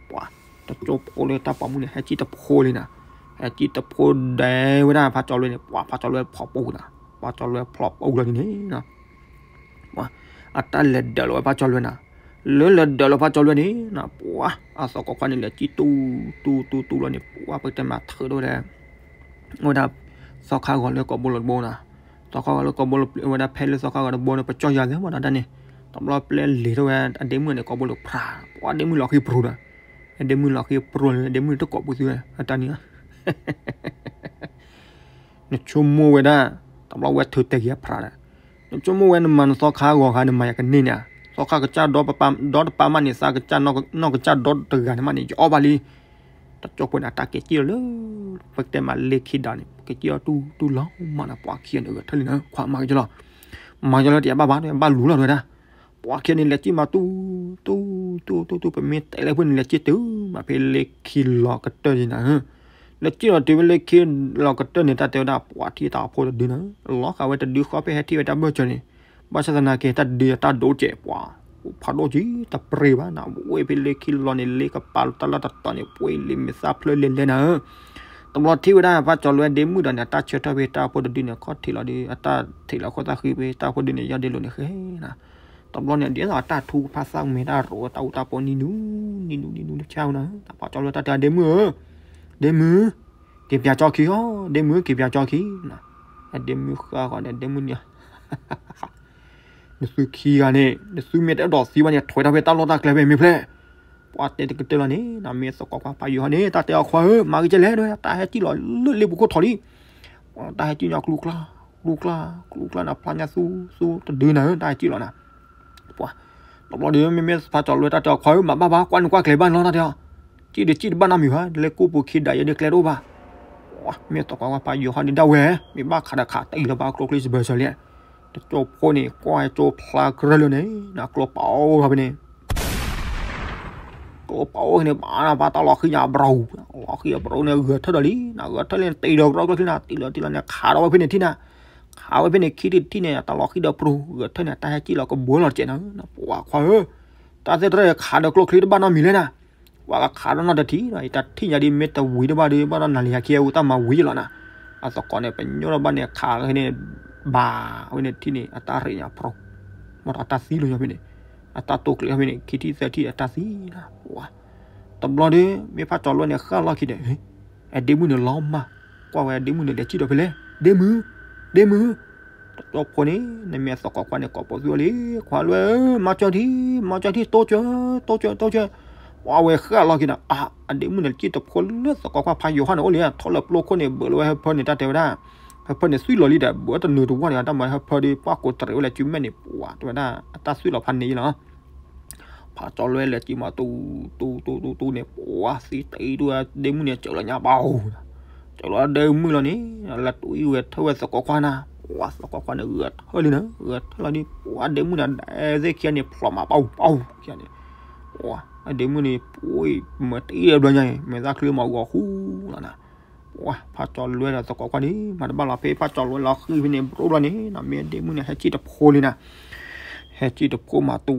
ပှၤ, တကၠိဖိလၢတၢ်ပိာ်မုၣ်န့ၣ် ဟဲကံၣ်တဖိလံနၤ, ဟဲကံၣ်တဖိဒဲးဝဲဒၣ်ဖးကၠီၤလွဲန့ၣ် ပှၤဖးကၠီၤလွဲဖျိးပူၤနၤ, ဖးကၠီၤလွဲဖျိးပူၤလီၤန့ၣ်, ပှၤ, အတၢ်လဲၤဒၢးလီၤဝဲဖးကၠီၤလွဲနၤ, လၢလဲၤဒၢးလီၤဖးကၠီၤလွဲန့ၣ်နၤ ပှၤ, အသကိးခွါန့ၣ်လဲၤကံၣ်တူၢ်, တူၢ်တူၢ်တူၢ်လီၤန့ၣ် ပှၤပကတဲမၤထုးဒိၣ်ဝဲဒၣ် ဝဲဒၣ်, သီခါဂီၤလၢကိာ်ဘိလီၤတဘိနၤ, သီခါဂီၤလၢကိာ်ဘိလီၤ ဝဲဒၣ်ဖဲလၢသီခါဂီၤတဘိန့ၣ် ပကၠီယၤသ့မတၤဒ်န့ၣ်, တဘျီပျဲလဲၤထီၣ်ဝဲအဒ့မုၣ်န့ၣ် ကိာ်ဘိလီၤဖျါ, ပှၤဒ့မုၣ်လီၤဃံပြူၤဒီး, အဒ့မုၣ်လီၤဃံပြူၤန့ၣ် အဒ့မုၣ်တကိးပူၤသုဝဲ အတၢ်န့ၣ် နဆိကမိၣ်ဝဲဒၣ်, တဘျီဝဲထုးတဲက့ၤအဖျါဒီး, နဆိကမိၣ်ဝဲနမၤနသီခါဂီၤခါနမၤယၤကန့ၢ်န့ၣ်, သီခါကစၢ်ဒီတပၢ်မးန့ၣ် သးကစၢ်နီၢ်ကစၢ်ဒီတဂၤန့ၣ်မးန့ၣ် ယအီၣ်ဘၣ်လံ, တကၠိဖိန့ၣ် အတၢ်က့ၤကံၣ်လီၤလၢ, ပကတဲမးလ့ခံဒါန့ၣ် က့ၤကံၣ်အီၤတူၢ်တူၢ်လီၤမးနၤ ပှၤခံဂၤန့ၣ် ဂဲၤထၢၣ်လံနၤ ခွါမၤကကလီၤ, မၤကလီၤတယၤဘၣ်ဘၣ် ဘၣ်လူၤလီၤတဝဲဒၣ် ပှၤခံဂၤန့ၣ် လဲၤကံၣ်မၤတူၢ်, တူၢ်, တူၢ်, တူၢ်, တူၢ်, ပမ့ၢ်တဲလၢဖိန့ၣ် လဲၤကံၣ်တုၤမးဖဲလ့ခံလီၤကတၢၢ်န့ၣ်နၤ, လဲၤကံၣ်လီၤတုၤဖဲလ့ခံလီၤကတၢၢ်န့ၣ် တၢ်တဲဝဲဒၣ် ပှၤထံၣ်တၢ်အဖိတဒုနၤ, လီၤဃာ်ဝဲတဒုဃီဖဲဟဲထံၣ်ဝဲတၢ်ဘၢၣ်စၢၤန့ၣ်, ဘၣ်ဆၣ်သနာ်က့ တၢ်တဒုတၢ်ဒိၣ်ကဲး ပှၤ, ဖးဒိၣ်ကံ တပြ့ဘၣ်နၤ ဝဲဖဲလ့ခံလီၤန့ၣ် လ့ကပၤလီၤတၢ်လီၢ်တတီၤန့ၣ် ပှ့ၤလံမ့ၢ်သၣ်ဖျၢၣ်လဲၤလဲၤနၤဧၢ တဘျီထံၣ်ဝဲဒၣ် ဖးကၠီၤလွဲဒ့မုၣ်ဒီးန့ၣ် အတၢ်ဆၢထၢၣ်ဖဲတၢ်ဖိတဒုန့ၣ် ခီၣ်ထံးလီၤဒီး အတၢ်ထံးလီၤခိၣ်သၣ်ဃံဖဲတၢ်ဖိဒုန့ၣ် ယီၢ်ဒ့လိာ်န့ၣ်ဃဲနၤ, တဘျီန့ၣ် ဒ်သိးအတၢ်ထူကဖၣ်သၣ်ကမဲာ်တၢ်ရိးတၢ်အူတၢ်ပီနံၤနူနံၤနူနံၤနူတဆါနၤ, ဖးကၠီၤလွဲတၢ်တဲဒ့မုၣ်ဧၢ, ဒ့မုၣ်, က့ၤပၠးကၠီခံအီၤ ဒ့မုၣ် က့ၤပၠးကၠီခံ, ဒ့မုၣ်ဃၣ်ဃီဒီး ဒ့မုၣ်န့ၣ် နသုခံဂၤန့ၣ် နသုမ့ၢ်တအဲၣ်ဒိးသံဘၣ်န့ၣ် ထွဲထီၣ်ဖဲတၢ်လီၢ်တၢ်ကျဲဖဲမ့ၢ်ဖျဲၣ်, ပှၤတဲတကတၢၢ်လီၤန့ၣ် နမ့ၢ်သကိးခွါဖးယိၤဟီန့ၣ် တၢ်တဲအီၤခွါဧၢ မၤကကဲလဲၣ် တၢ်ဟဲကံၣ်လီၤလၢလ့ပူၤခိၣ်ထီၣ်လံ, တၢ်ဟဲကံၣ်ညီကျူကျါ, ကျူကျါ, ကျူကျါနၤ ဖျါညါသူ, သူတဒုနၤဧၢ တၢ်ဟဲကံၣ်လီၤနၤ ပှၤ, တဘျီဒီး မ့မ့ၢ်ဖးကၠီၤလွဲတၢ်တဲအီၤခွါဧၢ မၤဘၣ်ဘၣ် ကွၢ်နုာ်ကွၢ်ကျဲၤဘၣ်နီၤ တၢ်တဲအီၤ, ကံၣ်ဒီးကံၣ်တဘၣ်နီတမံၤဘၣ် လၢကိၣ်ပူၤခံဒးယဲဒ်ကျဲတအိၣ်ဘၣ်, မ့ၢ်သကိးခွါဖးယိၤဟီန့ၣ်ဒၣ်ဝဲ, မ့ၢ်ဘၣ်ခးဒီးခးတအံၤလၢၤဘၣ်ကျိချံစဘၢၣ်စၢၤလံ, တကၠိဖိန့ၣ် ကွၢ်ကၠိဖျါကရၢၢ်လၢန့ၣ် နကျိပာ်အိၣ်ထီၣ်ဖဲန့ၣ် ကျိပာ်အိၣ်ဖဲန့ၣ် ဘၣ်နၤ ဘၣ်တၢ်လီၤဃံၤညါအဘြူၤ, လီၤဃံၤအဘြူၤန့ၣ် ဂဲၤထၢၣ်ဒီးလံ, နဂဲၤထၢၣ်လံ တံၤဒီးကရီကျိချံနၤ တံၤလီၤတံၤလီၤန့ၣ် ခးဒီးဝဲဖဲန့ၣ်ထံၣ်နၤ, ခးဝဲဖဲန့ၣ်ခံထံၣ်တထံၣ်န့ၣ် တၢ်လီၤဃံၤဒီးပြူၤ ဂဲၤထၢၣ်န့ၣ် တၢ်ဟဲကံၣ်လီၤကဘှီလီၤတကဲးနၤ, ပှၤခွါဧၢ, တၢ်သ့ၣ်တဖၣ်ခးဒီးကျိချံတဘၣ်နီတမံၤလဲၣ်နၤ, ပှၤကခးဒီးနီတထံၣ်ဒီး ယတၢ်ထံၣ်ညါဒ်မ့ၢ်တဝံၤတဘၣ်ဒီး ဘၣ်ဒီးနၤလံၤဟဲခံအူတၢ်မၤဝံၤယလီၤနၤ, အသကိးန့ၣ် ပညိၣ်ထီၣ်ဘၣ်န့ၣ် ခးဝဲန့ၣ်, ဘၣ်ဝဲန့ၣ်ထံၣ်န့ၣ် အတၢ်ရ့ၣ်ညါပြူၤ, မ့ၢ်ဒီးအတၢ်သံလီၤညါဖဲန့ၣ်, အတၢ်တိာ်ကျဲၤဖဲန့ၣ် ခံထံၣ်သၢထံၣ်အတၢ်သံနၤ, ပှၤ, တဘျီဒီး မ့ၢ်ဖးကၠီၤလွဲန့ၣ် ဃၣ်လီၢ်ခံဒီး အဒ့မုၣ်န့ၣ်လီၤမၢ်, ကွၢ်ဝဲအဒ့မုၣ်န့ၣ် လဲၤကံၣ်ဒီးဖဲလဲၣ်, ဒ့မုၣ်, ဒ့မုၣ်, တကၠိဖိန့ၣ် နမ့ၢ်သကိးခွါန့ၣ် ကိးပိာ်သုဝဲလံ, ခွါလွဲဧၢ, မၤစၢၤထံ, မၤစၢၤထံ, တိစၢၤ, တိစၢၤ, တိစၢၤ, ပှၤဝဲဃၣ်လီၢ်ခံဒီး အါ, အဒ့မုၣ်န့ၣ် ကံၣ်တဖိလၢသကိးခွါဖးယိၤဟီန့ၣ်အိၣ်လံ, ထီၣ်လၢပျိခိၣ်န့ၣ် ဘၢးလီၤဝဲဟၢဖၢန့ၣ် တၢ်တဲဝဲဒၣ်, ဟၢဖၢန့ၣ်သွံၣ်လီၤလံဒီး ဘၢးတနုာ်တဝီၢ်န့ၣ် တၢ်မၤဟၢဖၢဒီး ပှၤကိးတရံးဝဲလၢစုမဲာ်န့ၣ် ပှၤတဲဝဲဒၣ် အတၢ်သွံၣ်လီၤဖးန့ၣ်လီၤ ဖးကၠီၤလွဲလဲၤကံၣ်မးတူ, တူ, တူ, တူ, တူန့ၣ် ပှၤသံတအံၤတူၢ် ဒ့မုၣ်န့ၣ် စၢၤလီၤညါဘၣ်, စၢၤလီၤဒ့မုၣ်လီၤန့ၣ်, လၢတူၢ်အံၤဝဲထၢၣ်ဝဲသကိးခွါနၤ, ပှၤသကိးခွါန့ၣ် ဂဲၤထၢၣ်လံနၤ, ဂဲၤထၢၣ်လီၤဒ် ပှၤဒ့မုၣ်န့ၣ် ဒဲသ့ၣ်ခံဂၤန့ၣ် ဖျိးမးပီၤ, ပီၤ, ခံဂၤန့ၣ်, ပှၤ, အဒ့မုၣ်န့ၣ် ပှၤ, မၤတအံၤဘျီညါအံၤ မဲာ်သၣ်ချံမးဂီၤဃူလီၤနၤ ပှၤ, ဖးကၠီၤလွဲဒီးသကိးခွါန့ၣ် မၤတဘၣ်လီၤ ဖဲဖးကၠီၤလွဲလီၤဃံၤဖဲန့ၣ် ဘြိၣ်လီၤန့ၣ် မ့ၢ်ဒ့မုၣ်န့ၣ် ဟဲကံၣ်တဖိလံနၤ, ဟဲကံၣ်တဖိမးတူ,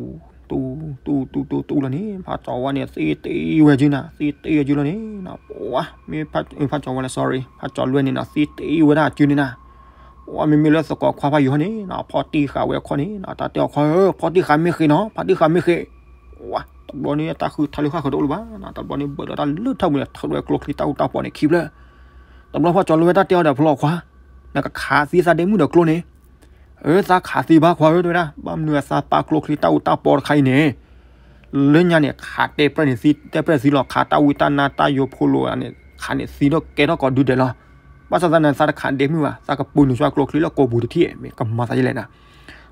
တူ, တူ, တူ, တူ, တူလီၤန့ၣ် ဖးကၠီၤဝါန့ၣ် သံတ့ဝဲကၠုနၤ, သံတ့ဝဲကၠုလီၤန့ၣ်, ပှၤ, မ့ၢ်ဖးကၠီၤဝါလၢ sorry ဖးကၠီၤလွဲန့ၣ်နီၤ သံတ့ဝဲဒၣ်ကၠုန့ၣ်နၤ, ပှၤ မ့မ့ၢ်လၢသကိးခွါဖးယိၤဟီန့ၣ်နီၤ ဖီၣ်တံၢ်ဃာ်ဝဲခီန့ၣ်နီၤ တၢ်တဲအီၤခွါဧၢ ဖီၣ်တံၢ်ဃာ်မ့ၢ်ဃ့နီၤ ဖီၣ်တံၢ်ဃာ်မ့ၢ်ဃ့ ဝါ, တဘျီန့ၣ် တၢ်ဃုထၢလၢဃၣ်ဃၢၤတအိၣ်လၢၤဘၣ်နီၤ တဘျီန့ၣ် ဘၢၣ်ဒီးတၢ်လၢထၢၣ်မူန့ၣ် ထုးဝဲကျိချံတၢ်အူတၢ်ပီန့ၣ်ခံဖျၢၣ်, တဘျီဖီၣ်ကၠီၤလၢဝဲတၢ်တဲအီၤဒီးဖျီခွါ, နကခးသံသးဒ့မုၣ်ဒီးကျိန့ၣ်, အၢ သးခးသံဘၣ်ခွါဧၢ တဲဝဲဒၣ် ဘၣ်မနုၤအသးပာ်ကျိချံတၢ်အူတၢ်ပီတခါအံၤန့ၣ်, လၢညါန့ၣ် ခးတဲပြဲၢ်န့ၣ်သံ တဲပြဲၢ်သံလီၤ ခးတၢ်ဝံတၢ်နါတၢ်ယိၤဖိလိာ်န့ၣ် ခးန့ၣ်သံဒီးကဲထီၣ်ကိးဒုဒဲးလီၤ. ဘၣ်ဆၣ်သနာ်က့ သးတခးဒ့မုၣ်ဘၣ် သးကပူၤနုာ်ဆူအကျိချံလၢကိာ်ပူၤတထံၣ် မ့ၢ်ကမၤသးယလဲၣ်နၤ.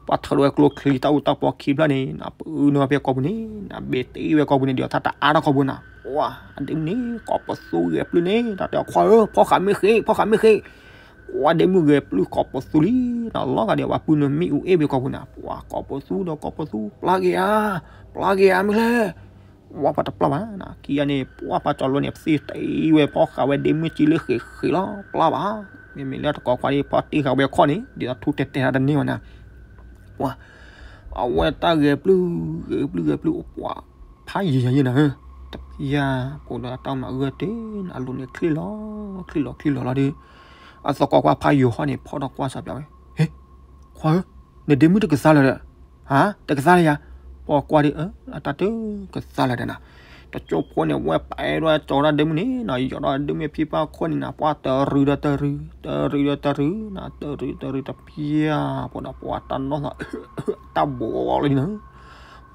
ပှၤထၢထီၣ်ဝဲကျိချံတၢ်အူတၢ်ပီခံဖျၢၣ်န့ၣ် ပၢနုာ်ဝဲဖဲကိာ်ပူၤန့ၣ် ဘ့ၣ်တ့ဝဲကိာ်ပူၤန့ၣ် ဒ်သိးတၢ်တအါထီၣ်ကိာ်ပူၤနၤ. ပှၤ အဒ့မုၣ်န့ၣ် ကိာ်ပသူဂဲၤပျုၢ်န့ၣ် တၢ်တဲခွါဧၢ ဖီၣ်ဃာ်မ့ၢ်ဃ့ ဖီၣ်ဃာ်မ့ၢ်ဃ့ ကွၢ်ဒ့မုၣ်ဂဲၤပျုၢ်ကိာ်ပသူလံနီၤ လီၤဂာ်ဒံး ပှၤပုၢ်နုာ်မ့ၣ်အူအ့ၣ်ဘ့ၣ်ကိာ်ပူၤန့ၣ် ပှၤကိာ်ပသူဒီးကိာ်ပသူ ပျၢ်က့ၤဧါ ပျၢ်က့ၤဧါ မ့ၢ်လဲၣ်. ပှၤပှၤတပျၢ်ဘၣ်နၤ ခံဂၤန့ၣ် ပှၤပှၤကၠီၤလွဲန့ၣ် သ့တ့ဝဲဖီၣ်ဃာ်ဝဲဒ့မုၣ်ကံလၢဃ့ဃ့လီၤ ပျၢ်ဘၣ်. မ့မ့ၢ်လၢတကိးခွါဒ် ဖီၣ်တ့ၢ်ဃာ်ဝဲခီၣ်န့ၣ် ဒ်သိးထူတဲာ်တဲာ်တၢ်တန့ၢ်ဘၣ်နၤ ပှၤ အဝဲတၢ်ဂဲၤပျုၢ် ဂဲၤပျုၢ်ဂဲၤပျုၢ် ပှၤ ဖးယံာ်ယံာ်နၤဧၢ တဖျၢၣ် ပအိၣ်ဒီးတၢ်မၤဂၢၢ်တ့ၢ်နၤ အလိၤန့ၣ်ချံၣ်လီၤ ချံၣ်လီၤချံၣ်လီၤလီၤဒီး အသကိးခွါဖးယိၤဟီၣ်န့ၣ် ဖီၣ်ထီၣ်ကွၢ်စၢၤပၠးဝဲ ဟ့ ခွါဧၢ နဒ့မုၣ်တကသါလၢၤဒီး ဟါ တကသါလၢၤယၤ ပှၤကွၢ်ဒ်အၢ အတၢ်တကသါလၢၤဒီးနၤ တကၠိဖိန့ၣ် ဝဲပအဲၣ်ဒိၣ်ကၠီၤတၢ်ဒ့မုၣ်န့ၣ်နၤ ယီၤဒီးဒ့မုၣ်ဖံဖးခိၣ်န့ၣ်နၤ ပှၤတရူးဒီးတရူး တရူးဒီးတရူးနၤ တရူးတရူးတဖျၢၣ် ပှၤဒီးပှၤတၢ်နီၢ်သး တၢ်ဘိးလီၤလံနၤ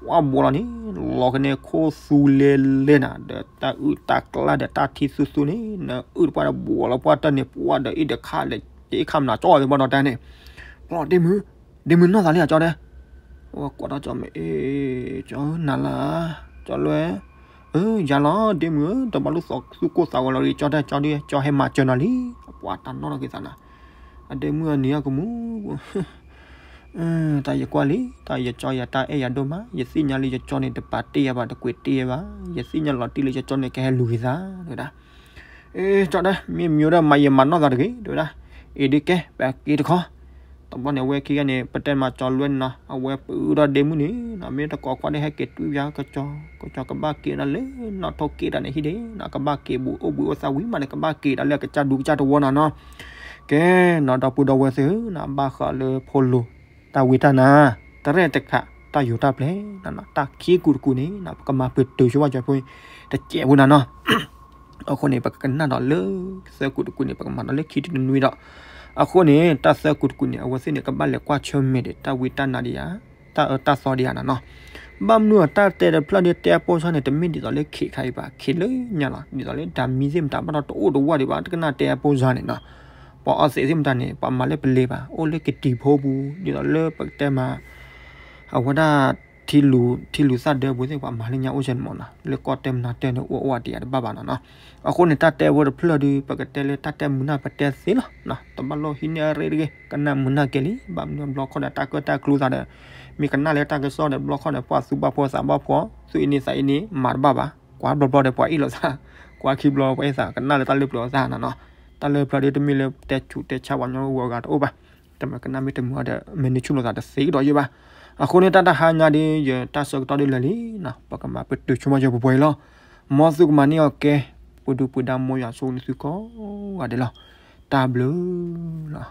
ပှၤဘိးလီၤန့ၣ် လီၤကန့ၣ်ခိၣ်သူလဲၤလဲၤနၤ ဒီးတၢ်အုၣ်တၢ်ကျါဒီးတၢ်ထံသူသူန့ၣ် နအုၣ်တပှၢ်ဒီးဘိးလီၤပှၢ်တၢ်န့ၣ် ပှၤဒီးအ့ၣ်ဒီးခါလဲၤတ့ခါမနၤကၠီဝဲဘၣ်ဒီးတၢ်န့ၣ် ပျီဒ့မုၣ် ဒ့မုၣ်နီၢ်သးလံဧါကၠီတဲ ဝဲကွၢ်ထီၣ်ကၠီမ့ၢ်အ့ၣ် ကၠီနၤလၢ ကၠီလွဲ အၢ ယၤလီၤ ဒ့မုၣ်ဧၢ တဘၣ်လိၣ်သူၣ်ကိၢ်သးဂီၤလီၤဒီး ကၠီတဲ ကၠီဒု ကၠီဟဲမၤစၢၤနၤလံ ပှၤတၢ်နီၢ်ထီၣ်က့ၤသးနၤ အဒ့မုၣ်အနံၤအကမူၣ် တၢ်ယကွၢ်လံ တၢ်ယကၠီယၤတၢ်အဲၣ်ယၤဒိၣ်မး ယသ့ၣ်ညါလံယကၠီန့ၣ် တပာ်တ့ၢ်ယၤဘၣ် တကွံာ်တ့ၢ်ယၤဘၣ် ယသ့ၣ်ညါလီၤတံၢ်လံယကၠီန့ၣ် ကဟဲလူၤက့ၤသး တဲဝဲဒၣ် အ့ ကၠီတဲ မ့ၢ်မံၤဒီးမၤယံာ်မၤနီၢ်သးတဂ့ၤ တဲဝဲဒၣ် အ့ ဒ်ကဲ ပက့ၤတခီ တဘျီန့ၣ် အဝဲခံဂၤန့ၣ် ပတဲမၤကၠီလွဲန့ၣ်နီၤ အဝဲပုၢ်ဒီးဒ့မုၣ်န့ၣ်နီၤ မ့ၢ်တကိးခွါဒီးဟဲက့ၤတွံၢ်ပၠးကၠီ ကၠီကဘၣ်က့ၤဒၣ်လၢနီၢ်ထိၣ်က့ၣ်တၢ်န့ၣ်ဟံၣ်ဒ့နီၤ ကဘၣ်က့ၤဘူးအိၣ်ဘူးအိၣ်သးဝံၤမးန့ၣ် ကဘၣ်က့ၤဒၣ်လၢအကစၢ်ဒူကစၢ်တဝီနၤနီၤ ကဲနီၤ ဒီပုၢ်ဒီဝဲၢ်သ့ၣ်ဧၢနီၤ ဘၣ်ဃးလၢဖိလိၤ တၢ်ဝံတၢ်နါ တရဲၣ်တခါ တၢ်ယိၤတၢ်ပျဲၤနီၤ တၢ်ခံကူတကူန့ၣ်နီၤ ပကမၤပတုာ်ဆိဝဲကၠီဖိ တစဲးဖိနၤနီၤ အဃိန့ၣ် ပကကနၣ်ဒီးလၢသၢကူတကူန့ၣ် ပကမၤဒီးလၢခံတနွံဒီး အဃိန့ၣ် တၢ်သၢကူတကူန့ၣ် အဝဲသ့ၣ်န့ၣ် ကဘၣ်လဲၤကွၢ်ဆၢၣ်မဲာ်ဒီး တၢ်ဝံတၢ်နါဒံးဧါ တၢ်အၢတၢ်သီဒံးဧါနၤနီၤ ဘၣ်မနုၤအတၢ်တဲတဖျၢၣ်ဒီးတဲအပိၢ်စါန့ၣ် တမ့ၢ်ဒ်သိးလၢခ့ခါအံၤဘၣ် ခ့လၢညါလီၤ ဒ်သိးလၢဒၣ်မံသ့ၣ်မတၤဘၣ်ဒီးတအိၣ်တဝၢ်ဒံးဘၣ် တကနၣ်တဲအပိၢ်စါန့ၣ်နီၤ ပှၤအီသံးသ့ၣ်မတၤန့ၣ် ပှၤမၤလၢပလ့ၤဘၣ် အိၣ်လၢကတံၤဖိပူၤ ဒ်သိးလၢပကတဲမး အဝဲဒၣ် ထံလူၤ ထံလူၤသၣ်ဒၢပူၤသ့ၣ် ပှၤမၤလၢညါအိၣ်စဲန့ၣ်မးနီၤ လၢကီၢ်တဲမနၤတဲန့ၣ် အိၣ်အိၣ်ဒံးဧါတဘၣ်ဘၣ်နီၤနီၤ အဃိန့ၣ် တၢ်တဲဝဲတဖျၢၣ်ဒီး ပကတဲလၢတၢ်တဲမုာ်နၢ်ပတဲသ့လီၤ တဘၣ်လိၣ်ဟံးန့ၢ်အရ့တဂ့ၤ ကနၣ်မုာ်နၢ်ကဲလံ ဘၣ်မနုၤဘျီခီဒီးတၢ်ကၢၣ်တၢ်ကျူသးဒီး မ့ၢ်ကနၣ်လၢတၢ်ကစီၣ်ဒီးဘျီခီဒီး ပှၤသူၣ်ဘၣ်ဖှီၣ်သးဘၣ်ဖှီၣ် သူၣ်အ့န့သးအ့န့ မၤတဘၣ်ဘၣ် ကွၢ်ဘျီဘျီဒီးပှၤအ့ၣ်လိာ်သး ကွၢ်ခံဘျီပှၤအ့ၣ်သး ကနၣ်လၢတၢ်လၢပျၢၤအသးနီၤနီၤ တၢ်လၢပျၢၤဒီးတမ့ၢ်လၢတဲဆူးတဲဆါပှၤညီဂီၤဂၤတအိၣ်ဘၣ် တမ့ၢ်ကနၣ်မ့ၢ်တမုာ်ဒီး မ့ၢ်န့ၢ်ဆူၣ်လိာ်သးတသ့ကဒီးယဲဘၣ် အဃိန့ၣ် တၢ်တဟါညါဒီး ယတၢ်ဆၢကတီၢ်ဒ်လဲၣ်လံနီၤ ပကမၤပတုာ်ဆိကမိၣ်ယဲပှဲၤပှဲၤအံၤလီၤ မ်သုကမၤန့ၢ်အီၤကဲ ပဒုၣ်ပဒါမ်ယွၤဆိၣ်ဂ့ၤနသုကိးဂၤဒဲးလီၤ တၢ်ဘျုးလီၤ